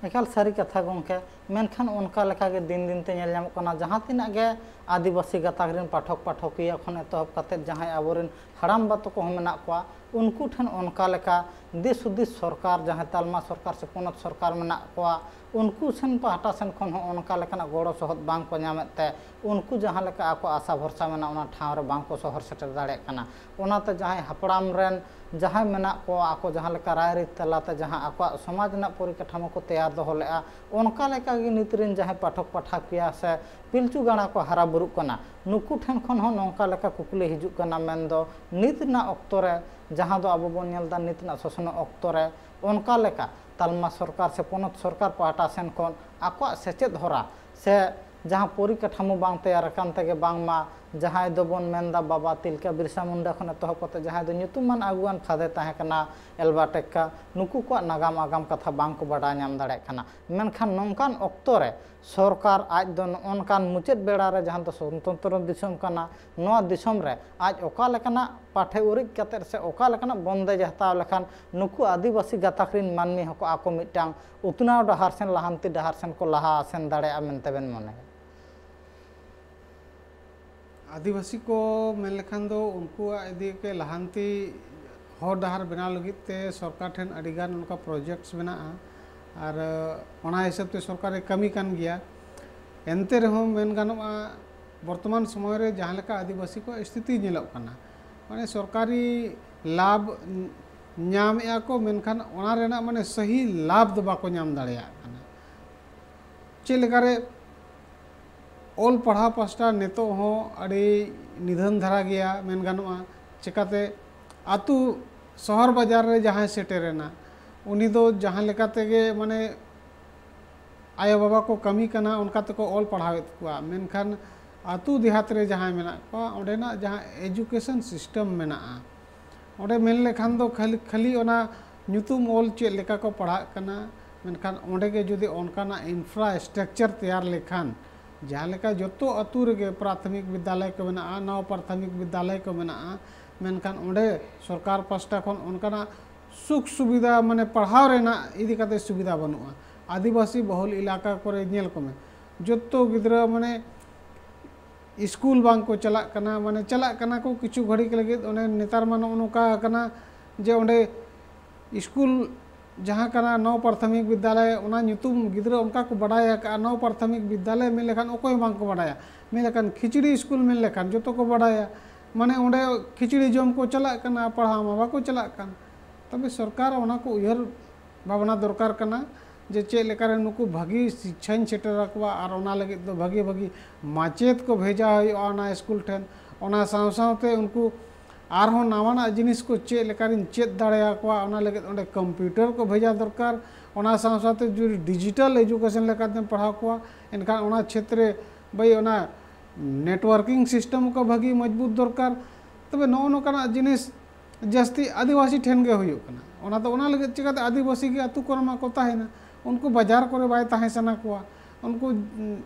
ᱮᱠᱟᱞ ᱥᱟᱹᱨᱤ ᱠᱟᱛᱷᱟ ᱜᱚᱢᱠᱮ᱾ ᱢᱮᱱᱠᱷᱟᱱ ᱚᱱᱠᱟ ᱞᱮᱠᱟ ᱜᱮ ᱫᱤᱱ ᱫᱤᱱ ᱛᱮ ᱧᱮᱞ ᱧᱟᱢᱚᱜ ᱠᱟᱱᱟ, ᱡᱟᱦᱟᱸ ᱛᱤᱱᱟᱹᱜ ᱜᱮ ᱟᱹᱫᱤᱵᱟᱹᱥᱤ ᱜᱟᱛᱟᱠ ᱨᱮᱱ ᱯᱟᱴᱷᱚᱠ ᱯᱟᱴᱷᱚᱠᱤᱭᱟᱹ ᱠᱷᱚᱱ ᱮᱛᱚᱦᱚᱵ ᱠᱟᱛᱮᱫ ᱡᱟᱦᱟᱸᱭ ᱟᱵᱚᱨᱮᱱ ᱦᱟᱲᱟᱢ ᱵᱟ ᱛᱟᱠᱚ ᱦᱚᱸ ᱢᱮᱱᱟᱜ ᱠᱚᱣᱟ, ᱩᱱᱠᱩ ᱴᱷᱮᱱ ᱚᱱᱠᱟ ᱞᱮᱠᱟ ᱫᱤᱥ ᱦᱩᱫᱤᱥ ᱥᱚᱨᱠᱟᱨ, ᱡᱟᱦᱟᱸᱭ ᱛᱟᱞᱢᱟ ᱥᱚᱨᱠᱟᱨ ᱥᱮ ᱯᱚᱱᱚᱛ ᱥᱚᱨᱠᱟᱨ ᱢᱮᱱᱟᱜ ᱠᱚᱣᱟ, ᱩᱱᱠᱩ ᱥᱮᱱ ᱯᱟᱦᱴᱟ ᱥᱮᱱ ᱠᱷᱚᱱ ᱦᱚᱸ ᱚᱱᱠᱟ ᱞᱮᱠᱟᱱᱟᱜ ᱜᱚᱲᱚ ᱥᱚᱦᱚᱫ ᱵᱟᱝ ᱠᱚ ᱧᱟᱢᱮᱫ ᱛᱮ, ᱩᱱᱠᱩ ᱡᱟᱦᱟᱸ ᱞᱮᱠᱟ ᱟᱠᱚ ᱟᱥᱟ ᱵᱷᱚᱨᱥᱟ ᱢᱮᱱᱟᱜ, ᱚᱱᱟ ᱴᱷᱟᱶ ᱨᱮ ᱵᱟᱝ ᱠᱚ ᱥᱚᱦᱚᱨ ᱥᱮᱴᱮᱨ ᱫᱟᱲᱮᱭᱟᱜ ᱠᱟᱱᱟ᱾ ᱚᱱᱟᱛᱮ ᱡᱟᱦᱟᱸᱭ ᱦᱟᱯᱲᱟᱢ ᱨᱮᱱ ᱡᱟᱦᱟᱸᱭ ᱢᱮᱱᱟᱜ ᱠᱚᱣᱟ, ᱟᱠᱚ ᱡᱟᱦᱟᱸ ᱞᱮᱠᱟ ᱨᱟᱭᱨᱤᱛ ᱛᱟᱞᱟᱛᱮ ᱡᱟᱦᱟᱸ ᱟᱠᱚᱣᱟᱜ ᱥᱚᱢᱟᱡᱽ ᱨᱮᱱᱟᱜ ᱯᱚᱨᱤᱠᱟᱴᱷᱟᱢᱳ ᱠᱚ ᱛᱮᱭᱟᱨ ᱫᱚᱦᱚ ᱞᱮᱫᱼᱟ, ᱚᱱᱠᱟ ᱞᱮᱠᱟ ᱜᱮ ᱱᱤᱛ ᱨᱮᱱ ᱡᱟᱦᱟᱸᱭ ᱯᱟᱴᱷᱚᱠ ᱯᱟᱴᱷᱟᱠᱤᱭᱟᱹ ᱥᱮ ᱯᱤᱞᱪᱩ ᱜᱟᱬᱟ ᱠᱚ ᱦᱟᱨᱟ ᱵᱩᱨᱩᱜ ᱠᱟᱱᱟ, ᱱᱩᱠᱩ ᱴᱷᱮᱱ ᱠᱷᱚᱱ ᱦᱚᱸ ᱱᱚᱝᱠᱟ ᱞᱮᱠᱟ ᱠᱩᱠᱞᱤ ᱦᱤᱡᱩᱜ ᱠᱟᱱᱟ, ᱢᱮᱱᱫᱚ ᱱᱤᱛ ᱨᱮᱱᱟᱜ ᱚᱠᱛᱚ ᱨᱮ, ᱡᱟᱦᱟᱸ ᱫᱚ ᱟᱵᱚ ᱵᱚᱱ ᱧᱮᱞ ᱮᱫᱟ, ᱱᱤᱛ ᱨᱮᱱᱟᱜ ᱥᱚᱥᱱᱚᱜ ᱚᱠᱛᱚ ᱨᱮ ᱚᱱᱠᱟ ᱞᱮᱠᱟ ᱛᱟᱞᱢᱟ ᱥᱚᱨᱠᱟᱨ ᱥᱮ ᱯᱚᱱᱚᱛ ᱥᱚᱨᱠᱟᱨ ᱯᱟᱦᱴᱟ ᱥᱮᱱ ᱠᱷᱚᱱ ᱟᱠᱚᱣᱟᱜ ᱥᱮᱪᱮᱫ ᱦᱚᱨᱟ ᱥᱮ ᱡᱟᱦᱟᱸ ᱯᱚᱨᱤᱠᱟᱴᱷᱟᱢᱳ ᱵᱟᱝ ᱛᱮᱭᱟᱨ ᱟᱠᱟᱱ ᱛᱮᱜᱮ ᱵᱟᱝᱢᱟ ᱡᱟᱦᱟᱸᱭ ᱫᱚᱵᱚᱱ ᱢᱮᱱᱫᱟ ᱵᱟᱵᱟ ᱛᱤᱞᱠᱟᱹ ᱵᱤᱨᱥᱟ ᱢᱩᱱᱰᱟ ᱠᱷᱚᱱ ᱮᱛᱚᱦᱚᱵ ᱠᱟᱛᱮ ᱡᱟᱦᱟᱸᱭ ᱫᱚ ᱧᱩᱛᱩᱢᱟᱱ ᱟᱹᱜᱩᱣᱟᱱ ᱯᱷᱟᱫᱮ ᱛᱟᱦᱮᱸ ᱠᱟᱱᱟ ᱮᱞᱵᱟᱨᱴ ᱮᱠᱠᱟ, ᱱᱩᱠᱩ ᱠᱚᱣᱟᱜ ᱱᱟᱜᱟᱢ ᱟᱜᱟᱢ ᱠᱟᱛᱷᱟ ᱵᱟᱝ ᱠᱚ ᱵᱟᱰᱟᱭ ᱧᱟᱢ ᱫᱟᱲᱮᱭᱟᱜ ᱠᱟᱱᱟ᱾ ᱢᱮᱱᱠᱷᱟᱱ ᱱᱚᱝᱠᱟᱱ ᱚᱠᱛᱚ ᱨᱮ ᱥᱚᱨᱠᱟᱨ ᱟᱡ ᱫᱚ ᱱᱚᱜᱼᱚ ᱱᱚᱝᱠᱟᱱ ᱢᱩᱪᱟᱹᱫ ᱵᱮᱲᱟ ᱨᱮ ᱡᱟᱦᱟᱸ ᱫᱚ ᱥᱚᱛᱚᱱᱛᱨᱚ ᱫᱤᱥᱚᱢ ᱠᱟᱱᱟ, ᱱᱚᱣᱟ ᱫᱤᱥᱚᱢ ᱨᱮ ᱟᱡ ᱚᱠᱟ ᱞᱮᱠᱟᱱᱟᱜ ᱯᱟᱴᱷᱮ ᱩᱨᱤᱡ ᱠᱟᱛᱮᱫ ᱥᱮ ᱚᱠᱟ ᱞᱮᱠᱟᱱᱟᱜ ᱵᱚᱱᱫᱮᱡᱽ ᱦᱟᱛᱟᱣ ᱞᱮᱠᱷᱟᱱ ᱱᱩᱠᱩ ᱟᱹᱫᱤᱵᱟᱹᱥᱤ ᱜᱟᱛᱟᱠ ᱨᱤᱱ ᱢᱟᱹᱱᱢᱤ ᱦᱚᱸᱠᱚ ᱟᱠᱚ ᱢᱤᱫᱴᱟᱝ ᱩᱛᱱᱟᱹᱣ ᱰᱟᱦᱟᱨ ᱥᱮᱱ, ᱞᱟᱦᱟᱱᱛᱤ ᱰᱟᱦᱟᱨ ᱥᱮᱱ ᱠᱚ ᱞᱟᱦᱟ ᱥᱮᱱ ᱫᱟᱲᱮᱭᱟᱜᱼᱟ ᱢᱮᱱᱛᱮ ᱵᱮᱱ ᱢᱚᱱᱮᱭᱟ? ᱟᱹᱫᱤᱵᱟᱹᱥᱤ ᱠᱚ ᱢᱮᱱ ᱞᱮᱠᱷᱟᱱ ᱫᱚ ᱩᱱᱠᱩᱣᱟᱜ ᱤᱫᱤ ᱠᱟᱛᱮ ᱞᱟᱦᱟᱱᱛᱤ ᱦᱚᱨ ᱰᱟᱦᱟᱨ ᱵᱮᱱᱟᱣ ᱞᱟᱹᱜᱤᱫ ᱛᱮ ᱥᱚᱨᱠᱟᱨ ᱴᱷᱮᱱ ᱟᱹᱰᱤᱜᱟᱱ ᱚᱱᱠᱟ ᱯᱨᱚᱡᱮᱠᱴᱥ ᱢᱮᱱᱟᱜᱼᱟ, ᱟᱨ ᱚᱱᱟ ᱦᱤᱥᱟᱹᱵ ᱛᱮ ᱥᱚᱨᱠᱟᱨᱮ ᱠᱟᱹᱢᱤ ᱠᱟᱱ ᱜᱮᱭᱟ᱾ ᱮᱱᱛᱮ ᱨᱮᱦᱚᱸ ᱢᱮᱱ ᱜᱟᱱᱚᱜᱼᱟ, ᱵᱚᱨᱛᱚᱢᱟᱱ ᱥᱚᱢᱚᱭ ᱨᱮ ᱡᱟᱦᱟᱸ ᱞᱮᱠᱟ ᱟᱹᱫᱤᱵᱟᱹᱥᱤ ᱠᱚᱣᱟᱜ ᱥᱛᱷᱤᱛᱤ ᱧᱮᱞᱚᱜ ᱠᱟᱱᱟ, ᱢᱟᱱᱮ ᱥᱚᱨᱠᱟᱨᱤ ᱞᱟᱵᱷ ᱧᱟᱢᱮᱜᱼᱟ ᱠᱚ, ᱢᱮᱱᱠᱷᱟᱱ ᱚᱱᱟ ᱨᱮᱱᱟᱜ ᱢᱟᱱᱮ ᱥᱟᱹᱦᱤ ᱞᱟᱵᱷ ᱫᱚ ᱵᱟᱠᱚ ᱧᱟᱢ ᱫᱟᱲᱮᱭᱟᱜ ᱠᱟᱱᱟ᱾ ᱪᱮᱫ ᱞᱮᱠᱟᱨᱮ ᱚᱞ ᱯᱟᱲᱦᱟᱣ ᱯᱟᱥᱴᱟ ᱱᱤᱛᱚᱜ ᱦᱚᱸ ᱟᱹᱰᱤ ᱱᱤᱫᱷᱟᱹᱱ ᱫᱷᱟᱨᱟ ᱜᱮᱭᱟ ᱢᱮᱱ ᱜᱟᱱᱚᱜᱼᱟ᱾ ᱪᱮᱠᱟᱛᱮ ᱟᱹᱛᱩ ᱥᱚᱦᱚᱨ ᱵᱟᱡᱟᱨ ᱨᱮ ᱡᱟᱦᱟᱸᱭ ᱥᱮᱴᱮᱨᱮᱱᱟ, ᱩᱱᱤ ᱫᱚ ᱡᱟᱦᱟᱸ ᱞᱮᱠᱟ ᱛᱮᱜᱮ ᱢᱟᱱᱮ ᱟᱭᱳ ᱵᱟᱵᱟ ᱠᱚ ᱠᱟᱹᱢᱤ ᱠᱟᱱᱟ, ᱚᱱᱠᱟ ᱛᱮᱠᱚ ᱚᱞ ᱯᱟᱲᱦᱟᱣᱮᱫ ᱠᱚᱣᱟ, ᱢᱮᱱᱠᱷᱟᱱ ᱟᱹᱛᱩ ᱫᱮᱦᱟᱛ ᱨᱮ ᱡᱟᱦᱟᱸᱭ ᱢᱮᱱᱟᱜ ᱠᱚᱣᱟ, ᱚᱸᱰᱮᱱᱟᱜ ᱡᱟᱦᱟᱸ ᱮᱡᱩᱠᱮᱥᱚᱱ ᱥᱤᱥᱴᱮᱢ ᱢᱮᱱᱟᱜᱼᱟ, ᱚᱸᱰᱮ ᱢᱮᱱ ᱞᱮᱠᱷᱟᱱ ᱫᱚ ᱠᱷᱟᱹᱞᱤ, ᱠᱷᱟᱹᱞᱤ ᱚᱱᱟ ᱧᱩᱛᱩᱢ ᱚᱞ ᱪᱮᱫ ᱞᱮᱠᱟ ᱠᱚ ᱯᱟᱲᱦᱟᱜ ᱠᱟᱱᱟ, ᱢᱮᱱᱠᱷᱟᱱ ᱚᱸᱰᱮ ᱜᱮ ᱡᱩᱫᱤ ᱚᱱᱠᱟᱱᱟᱜ ᱤᱱᱯᱷᱨᱟᱥᱴᱨᱟᱠᱪᱟᱨ ᱛᱮᱭᱟᱨ ᱞᱮᱠᱷᱟᱱ, ᱡᱟᱦᱟᱸ ᱞᱮᱠᱟ ᱡᱚᱛᱚ ᱟᱹᱛᱩ ᱨᱮᱜᱮ ᱯᱨᱟᱛᱷᱚᱢᱤᱠ ᱵᱤᱫᱽᱫᱟᱞᱚᱭ ᱠᱚ ᱢᱮᱱᱟᱜᱼᱟ, ᱱᱚᱣ ᱯᱨᱟᱛᱷᱚᱢᱤᱠ ᱵᱤᱫᱽᱫᱟᱞᱚᱭ ᱠᱚ ᱢᱮᱱᱟᱜᱼᱟ, ᱢᱮᱱᱠᱷᱟᱱ ᱚᱸᱰᱮ ᱥᱚᱨᱠᱟᱨ ᱯᱟᱥᱴᱟ ᱠᱷᱚᱱ ᱚᱱᱠᱟᱱᱟᱜ ᱥᱩᱠ ᱥᱩᱵᱤᱫᱷᱟ, ᱢᱟᱱᱮ ᱯᱟᱲᱦᱟᱣ ᱨᱮᱱᱟᱜ ᱤᱫᱤ ᱠᱟᱛᱮ ᱥᱩᱵᱤᱫᱷᱟ ᱵᱟᱹᱱᱩᱜᱼᱟ᱾ ᱟᱹᱫᱤᱵᱟᱹᱥᱤ ᱵᱚᱦᱩᱞ ᱮᱞᱟᱠᱟ ᱠᱚᱨᱮ ᱧᱮᱞ ᱠᱚᱢᱮ, ᱡᱚᱛᱚ ᱜᱤᱫᱽᱨᱟᱹ ᱢᱟᱱᱮ ᱥᱠᱩᱞ ᱵᱟᱝ ᱠᱚ ᱪᱟᱞᱟᱜ ᱠᱟᱱᱟ, ᱢᱟᱱᱮ ᱪᱟᱞᱟᱜ ᱠᱟᱱᱟ ᱠᱚ ᱠᱤᱪᱷᱩ ᱜᱷᱟᱹᱲᱤᱠ ᱞᱟᱹᱜᱤᱫ, ᱚᱱᱮ ᱱᱮᱛᱟᱨ ᱢᱟ ᱱᱚᱜᱼᱚ ᱱᱚᱝᱠᱟ ᱟᱠᱟᱱᱟ ᱡᱮ ᱚᱸᱰᱮ ᱥᱠᱩᱞ ᱡᱟᱦᱟᱸ ᱠᱟᱱᱟ ᱱᱚᱣ ᱯᱨᱟᱛᱷᱚᱢᱤᱠ ᱵᱤᱫᱽᱫᱟᱞᱚᱭ, ᱚᱱᱟ ᱧᱩᱛᱩᱢ ᱜᱤᱫᱽᱨᱟᱹ ᱚᱱᱠᱟ ᱠᱚ ᱵᱟᱰᱟᱭ ᱟᱠᱟᱫᱼᱟ, ᱱᱚᱣ ᱯᱨᱟᱛᱷᱚᱢᱤᱠ ᱵᱤᱫᱽᱫᱟᱞᱚᱭ ᱢᱮᱱ ᱞᱮᱠᱷᱟᱱ ᱚᱠᱚᱭ ᱦᱚᱸ ᱵᱟᱝ ᱠᱚ ᱵᱟᱰᱟᱭᱟ᱾ ᱢᱮᱱ ᱞᱮᱠᱷᱟᱱ ᱠᱷᱤᱪᱲᱤ ᱥᱠᱩᱞ ᱢᱮᱱ ᱞᱮᱠᱷᱟᱱ ᱡᱚᱛᱚ ᱠᱚ ᱵᱟᱰᱟᱭᱟ, ᱢᱟᱱᱮ ᱚᱸᱰᱮ ᱠᱷᱤᱪᱲᱤ ᱡᱚᱢ ᱠᱚ ᱪᱟᱞᱟᱜ ᱠᱟᱱᱟ, ᱯᱟᱲᱦᱟᱣ ᱢᱟ ᱵᱟᱠᱚ ᱪᱟᱞᱟᱜ ᱠᱟᱱ᱾ ᱛᱚᱵᱮ ᱥᱚᱨᱠᱟᱨ ᱚᱱᱟ ᱠᱚ ᱩᱭᱦᱟᱹᱨ ᱵᱷᱟᱵᱽᱱᱟ ᱫᱚᱨᱠᱟᱨ ᱠᱟᱱᱟ ᱡᱮ ᱪᱮᱫ ᱞᱮᱠᱟᱨᱮ ᱱᱩᱠᱩ ᱵᱷᱟᱹᱜᱤ ᱥᱤᱪᱪᱷᱟᱧ ᱥᱮᱴᱮᱨ ᱟᱠᱚᱣᱟ ᱟᱨ ᱚᱱᱟ ᱞᱟᱹᱜᱤᱫ ᱫᱚ ᱵᱷᱟᱹᱜᱤ ᱵᱷᱟᱹᱜᱤ ᱢᱟᱪᱮᱫ ᱠᱚ ᱵᱷᱮᱡᱟ ᱦᱩᱭᱩᱜᱼᱟ ᱚᱱᱟ ᱥᱠᱩᱞ ᱴᱷᱮᱱ᱾ ᱚᱱᱟ ᱥᱟᱶ ᱥᱟᱶᱛᱮ ᱩᱱᱠᱩ ᱟᱨᱦᱚᱸ ᱱᱟᱣᱟᱱᱟᱜ ᱡᱤᱱᱤᱥ ᱠᱚ ᱪᱮᱫ ᱞᱮᱠᱟᱨᱤᱧ ᱪᱮᱫ ᱫᱟᱲᱮᱭᱟᱠᱚᱣᱟ, ᱚᱱᱟ ᱞᱟᱹᱜᱤᱫ ᱚᱸᱰᱮ ᱠᱚᱢᱯᱤᱭᱩᱴᱟᱨ ᱠᱚ ᱵᱷᱮᱡᱟ ᱫᱚᱨᱠᱟᱨ᱾ ᱚᱱᱟ ᱥᱟᱶ ᱥᱟᱶᱛᱮ ᱡᱩᱫᱤ ᱰᱤᱡᱤᱴᱟᱞ ᱮᱡᱩᱠᱮᱥᱚᱱ ᱞᱮᱠᱟᱛᱮᱢ ᱯᱟᱲᱦᱟᱣ ᱠᱚᱣᱟ, ᱮᱱᱠᱷᱟᱱ ᱚᱱᱟ ᱪᱷᱮᱛᱨᱮ ᱵᱷᱟᱹᱭ ᱚᱱᱟ ᱱᱮᱴᱣᱟᱨᱠᱤᱝ ᱥᱤᱥᱴᱮᱢ ᱠᱚ ᱵᱷᱟᱹᱜᱤ ᱢᱚᱡᱽᱵᱩᱛ ᱫᱚᱨᱠᱟᱨ᱾ ᱛᱚᱵᱮ ᱱᱚᱜᱼᱚ ᱱᱚᱝᱠᱟᱱᱟᱜ ᱡᱤᱱᱤᱥ ᱡᱟᱹᱥᱛᱤ ᱟᱹᱫᱤᱵᱟᱹᱥᱤ ᱴᱷᱮᱱ ᱜᱮ ᱦᱩᱭᱩᱜ ᱠᱟᱱᱟ᱾ ᱚᱱᱟ ᱫᱚ ᱚᱱᱟ ᱞᱟᱹᱜᱤᱫ ᱪᱤᱠᱟᱹᱛᱮ ᱟᱹᱫᱤᱵᱟᱹᱥᱤ ᱜᱮ ᱟᱹᱛᱩ ᱠᱚᱨᱮ ᱢᱟ ᱠᱚ ᱛᱟᱦᱮᱱᱟ, ᱩᱱᱠᱩ ᱵᱟᱡᱟᱨ ᱠᱚᱨᱮ ᱵᱟᱭ ᱛᱟᱦᱮᱸ ᱥᱟᱱᱟ ᱠᱚᱣᱟ, ᱩᱱᱠᱩ ᱩᱸ,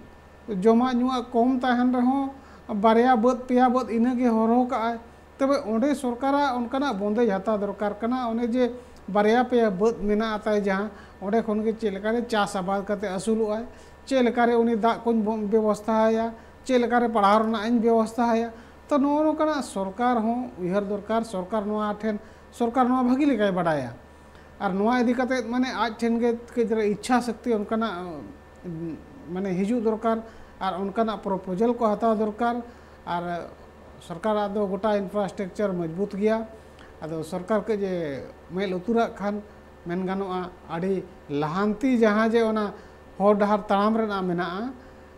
ᱡᱚᱢᱟᱜ ᱧᱩᱣᱟᱜ ᱠᱚᱢ ᱛᱟᱦᱮᱱ ᱨᱮᱦᱚᱸ ᱵᱟᱨᱭᱟ ᱵᱟᱹᱫᱽ ᱯᱮᱭᱟ ᱵᱟᱹᱫᱽ ᱤᱱᱟᱹᱜᱮ ᱦᱚᱨᱦᱚ ᱠᱟᱜᱼᱟᱭ᱾ ᱛᱚᱵᱮ ᱚᱸᱰᱮ ᱥᱚᱨᱠᱟᱨᱟᱜ ᱚᱱᱠᱟᱱᱟᱜ ᱵᱚᱱᱫᱮᱡᱽ ᱦᱟᱛᱟᱣ ᱫᱚᱨᱠᱟᱨ ᱠᱟᱱᱟ᱾ ᱚᱱᱮ ᱡᱮ ᱵᱟᱨᱭᱟ ᱯᱮᱭᱟ ᱵᱟᱹᱫᱽ ᱢᱮᱱᱟᱜ ᱛᱟᱭ ᱡᱟᱦᱟᱸ, ᱚᱸᱰᱮ ᱠᱷᱚᱱ ᱜᱮ ᱪᱮᱫ ᱞᱮᱠᱟᱨᱮ ᱪᱟᱥ ᱟᱵᱟᱫ ᱠᱟᱛᱮ ᱟᱹᱥᱩᱞᱚᱜ ᱟᱭ, ᱪᱮᱫ ᱞᱮᱠᱟᱨᱮ ᱩᱱᱤ ᱫᱟᱜ ᱠᱚᱧ ᱵᱚ-, ᱵᱮᱵᱚᱥᱛᱷᱟ ᱟᱭᱟ, ᱪᱮᱫ ᱞᱮᱠᱟᱨᱮ ᱯᱟᱲᱦᱟᱣ ᱨᱮᱱᱟᱜ ᱤᱧ ᱵᱮᱵᱚᱥᱛᱷᱟ ᱟᱭᱟ᱾ ᱛᱚ ᱱᱚᱜᱼᱚ ᱱᱚᱝᱠᱟᱱᱟᱜ ᱥᱚᱨᱠᱟᱨ ᱦᱚᱸ ᱩᱭᱦᱟᱹᱨ ᱫᱚᱨᱠᱟᱨ, ᱥᱚᱨᱠᱟᱨ ᱱᱚᱣᱟ ᱴᱷᱮᱱ, ᱥᱚᱨᱠᱟᱨ ᱱᱚᱣᱟ ᱵᱷᱟᱹᱜᱤ ᱞᱮᱠᱟᱭ ᱵᱟᱰᱟᱭᱟ᱾ ᱟᱨ ᱱᱚᱣᱟ ᱤᱫᱤ ᱠᱟᱛᱮ ᱢᱟᱱᱮ ᱟᱡ ᱴᱷᱮᱱ ᱜᱮ ᱠᱟᱹᱡ ᱫᱷᱟᱨᱟ ᱤᱪᱪᱷᱟ ᱥᱚᱠᱛᱤ ᱚᱱᱠᱟᱱᱟᱜ, ᱩᱸ, ᱢᱟᱱᱮ ᱦᱤᱡᱩᱜ ᱫᱚᱨᱠᱟᱨ ᱟᱨ ᱚᱱᱠᱟᱱᱟᱜ ᱯᱨᱚᱯᱳᱡᱟᱞ ᱠᱚ ᱦᱟᱛᱟᱣ ᱫᱚᱨᱠᱟᱨ᱾ ᱟᱨ ᱥᱚᱨᱠᱟᱨᱟᱜ ᱫᱚ ᱜᱚᱴᱟ ᱤᱱᱯᱷᱨᱟᱥᱴᱨᱟᱠᱪᱟᱨ ᱢᱚᱡᱽᱵᱩᱛ ᱜᱮᱭᱟ᱾ ᱟᱫᱚ ᱥᱚᱨᱠᱟᱨ ᱠᱟᱹᱡ ᱮ ᱢᱮᱫ ᱞᱩᱛᱩᱨᱟᱜ ᱠᱷᱟᱱ ᱢᱮᱱ ᱜᱟᱱᱚᱜᱼᱟ ᱟᱹᱰᱤ ᱞᱟᱦᱟᱱᱛᱤ ᱡᱟᱦᱟᱸ ᱡᱮ ᱚᱱᱟ ᱦᱚᱨ ᱰᱟᱦᱟᱨ ᱛᱟᱲᱟᱢ ᱨᱮᱱᱟᱜ ᱢᱮᱱᱟᱜᱼᱟ,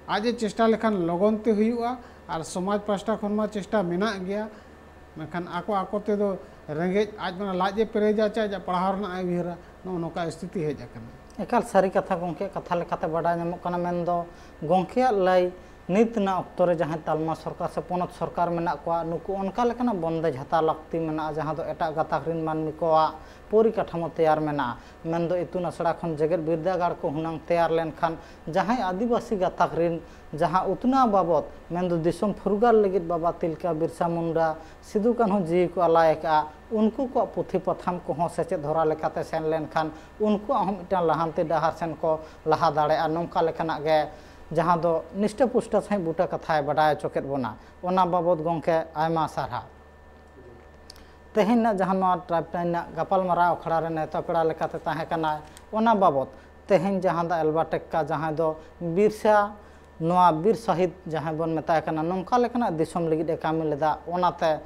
ᱟᱡ ᱮ ᱪᱮᱥᱴᱟ ᱞᱮᱠᱷᱟᱱ ᱞᱚᱜᱚᱱ ᱛᱮ ᱦᱩᱭᱩᱜᱼᱟ᱾ ᱟᱨ ᱥᱚᱢᱟᱡᱽ ᱯᱟᱥᱴᱟ ᱠᱷᱚᱱ ᱢᱟ ᱪᱮᱥᱴᱟ ᱢᱮᱱᱟᱜ ᱜᱮᱭᱟ, ᱢᱮᱱᱠᱷᱟᱱ ᱟᱠᱚ ᱟᱠᱚ ᱛᱮᱫᱚ ᱨᱮᱸᱜᱮᱡ, ᱟᱡ ᱢᱟ ᱞᱟᱡ ᱮ ᱯᱮᱨᱮᱡᱟ ᱪᱮ ᱟᱡᱟᱜ ᱯᱟᱲᱦᱟᱣ ᱨᱮᱱᱟᱜ ᱮ ᱩᱭᱦᱟᱹᱨᱟ, ᱱᱚᱜᱼᱚ ᱱᱚᱝᱠᱟ ᱥᱛᱷᱤᱛᱤ ᱦᱮᱡ ᱟᱠᱟᱱᱟ᱾ ᱮᱠᱟᱞ ᱥᱟᱹᱨᱤ ᱠᱟᱛᱷᱟ ᱜᱚᱢᱠᱮ, ᱠᱟᱛᱷᱟ ᱞᱮᱠᱟᱛᱮ ᱵᱟᱰᱟᱭ ᱧᱟᱢᱚᱜ ᱠᱟᱱᱟ᱾ ᱢᱮᱱᱫᱚ ᱜᱚᱢᱠᱮᱭᱟᱜ ᱞᱟᱹᱭ, ᱱᱤᱛ ᱨᱮᱱᱟᱜ ᱚᱠᱛᱚ ᱨᱮ ᱡᱟᱦᱟᱸᱭ ᱛᱟᱞᱢᱟ ᱥᱚᱨᱠᱟᱨ ᱥᱮ ᱯᱚᱱᱚᱛ ᱥᱚᱨᱠᱟᱨ ᱢᱮᱱᱟᱜ ᱠᱚᱣᱟ, ᱱᱩᱠᱩ ᱚᱱᱠᱟ ᱞᱮᱠᱟᱱᱟᱜ ᱵᱚᱱᱫᱮᱡᱽ ᱦᱟᱛᱟᱣ ᱞᱟᱹᱠᱛᱤ ᱢᱮᱱᱟᱜᱼᱟ, ᱡᱟᱦᱟᱸ ᱫᱚ ᱮᱴᱟᱜ ᱜᱟᱛᱟᱠ ᱨᱮᱱ ᱢᱟᱹᱱᱢᱤ ᱠᱚᱣᱟᱜ ᱯᱚᱨᱤᱠᱟᱴᱷᱟᱢᱳ ᱛᱮᱭᱟᱨ ᱢᱮᱱᱟᱜᱼᱟ᱾ ᱢᱮᱱᱫᱚ ᱤᱛᱩᱱ ᱟᱥᱲᱟ ᱠᱷᱚᱱ ᱡᱮᱜᱮᱛ ᱵᱤᱨᱫᱟᱹᱜᱟᱲ ᱠᱚ ᱦᱩᱱᱟᱹᱝ ᱛᱮᱭᱟᱨ ᱞᱮᱱᱠᱷᱟᱱ ᱡᱟᱦᱟᱸᱭ ᱟᱹᱫᱤᱵᱟᱹᱥᱤ ᱜᱟᱛᱟᱠ ᱨᱮᱱ ᱡᱟᱦᱟᱸ ᱩᱛᱱᱟᱹᱣ ᱵᱟᱵᱚᱛ, ᱢᱮᱱᱫᱚ ᱫᱤᱥᱚᱢ ᱯᱷᱩᱨᱜᱟᱹᱞ ᱞᱟᱹᱜᱤᱫ ᱵᱟᱵᱟ ᱛᱤᱞᱠᱟᱹ ᱵᱤᱨᱥᱟ ᱢᱩᱱᱰᱟ, ᱥᱤᱫᱩ ᱠᱟᱹᱱᱦᱩ ᱡᱤᱣᱤ ᱠᱚ ᱟᱞᱟᱭ ᱟᱠᱟᱫᱼᱟ, ᱩᱱᱠᱩ ᱠᱚᱣᱟᱜ ᱯᱩᱛᱷᱤ ᱯᱟᱛᱷᱟᱢ ᱠᱚᱦᱚᱸ ᱥᱮᱪᱮᱫ ᱦᱚᱨᱟ ᱞᱮᱠᱟᱛᱮ ᱥᱮᱱ ᱞᱮᱱᱠᱷᱟᱱ ᱩᱱᱠᱩᱣᱟᱜ ᱦᱚᱸ ᱢᱤᱫᱴᱟᱝ ᱞᱟᱦᱟᱱᱛᱤ ᱰᱟᱦᱟᱨ ᱥᱮᱱ ᱠᱚ ᱞᱟᱦᱟ ᱫᱟᱲᱮᱭᱟᱜᱼᱟ᱾ ᱱᱚᱝᱠᱟ ᱞᱮᱠᱟᱱᱟᱜ ᱜᱮ ᱡᱟᱦᱟᱸ ᱫᱚ ᱱᱤᱥᱴᱟᱹ ᱯᱩᱥᱴᱟᱹ ᱥᱟᱺᱦᱤᱡ ᱵᱩᱴᱟᱹ ᱠᱟᱛᱷᱟᱭ ᱵᱟᱰᱟᱭ ᱦᱚᱪᱚ ᱠᱮᱫ ᱵᱚᱱᱟ᱾ ᱚᱱᱟ ᱵᱟᱵᱚᱛ ᱜᱚᱢᱠᱮ ᱟᱭᱢᱟ ᱥᱟᱨᱦᱟᱣ᱾ ᱛᱮᱦᱮᱧ ᱨᱮᱱᱟᱜ ᱡᱟᱦᱟᱸ ᱱᱚᱣᱟ ᱴᱨᱟᱭᱤᱵᱽ ᱴᱟᱭᱤᱢ ᱨᱮᱱᱟᱜ ᱜᱟᱯᱟᱞᱢᱟᱨᱟᱣ ᱟᱠᱷᱲᱟ ᱨᱮ ᱱᱮᱣᱛᱟ ᱯᱮᱲᱟ ᱞᱮᱠᱟᱛᱮ ᱛᱟᱦᱮᱸ ᱠᱟᱱᱟᱭ, ᱚᱱᱟ ᱵᱟᱵᱚᱛ ᱛᱮᱦᱮᱧ ᱡᱟᱦᱟᱸ ᱫᱚ ᱮᱞᱵᱟᱨᱴ ᱮᱠᱠᱟ, ᱡᱟᱦᱟᱸᱭ ᱫᱚ ᱵᱤᱨᱥᱟ, ᱱᱚᱣᱟ ᱵᱤᱨ ᱥᱟᱹᱦᱤᱫ ᱡᱟᱦᱟᱸᱭ ᱵᱚᱱ ᱢᱮᱛᱟᱭ ᱠᱟᱱᱟ, ᱱᱚᱝᱠᱟ ᱞᱮᱠᱟᱱᱟᱜ ᱫᱤᱥᱚᱢ ᱞᱟᱹᱜᱤᱫ ᱮ ᱠᱟᱹᱢᱤ ᱞᱮᱫᱟ᱾ ᱚᱱᱟᱛᱮ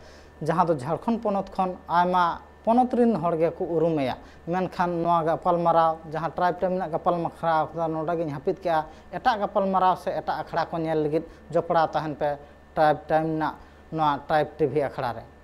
ᱡᱟᱦᱟᱸ ᱫᱚ ᱡᱷᱟᱲᱠᱷᱚᱸᱰ ᱯᱚᱱᱚᱛ ᱠᱷᱚᱱ ᱟᱭᱢᱟ ᱯᱚᱱᱚᱛ ᱨᱮᱱ ᱦᱚᱲ ᱜᱮᱠᱚ ᱩᱨᱩᱢᱮᱭᱟ᱾ ᱢᱮᱱᱠᱷᱟᱱ ᱱᱚᱣᱟ ᱜᱟᱯᱟᱞᱢᱟᱨᱟᱣ, ᱡᱟᱦᱟᱸ ᱴᱨᱟᱭᱤᱵᱽ ᱴᱟᱭᱤᱢ ᱨᱮᱱᱟᱜ ᱜᱟᱯᱟᱞᱢᱟᱨᱟᱣ ᱟᱠᱷᱲᱟ ᱱᱚᱰᱮ ᱜᱤᱧ ᱦᱟᱹᱯᱤᱫ ᱠᱮᱜᱼᱟ᱾ ᱮᱴᱟᱜ ᱜᱟᱯᱟᱞᱢᱟᱨᱟᱣ ᱥᱮ ᱮᱴᱟᱜ ᱟᱠᱷᱲᱟ ᱠᱚ ᱧᱮᱞ ᱞᱟᱹᱜᱤᱫ ᱡᱚᱯᱲᱟᱣ ᱛᱟᱦᱮᱱ ᱯᱮ ᱴᱨᱟᱭᱤᱵᱽ ᱴᱟᱭᱤᱢ ᱨᱮᱱᱟᱜ ᱱᱚᱣᱟ ᱴᱨᱟᱭᱤᱵᱽ ᱴᱤᱵᱷᱤ ᱟᱠᱷᱲᱟ ᱨᱮ᱾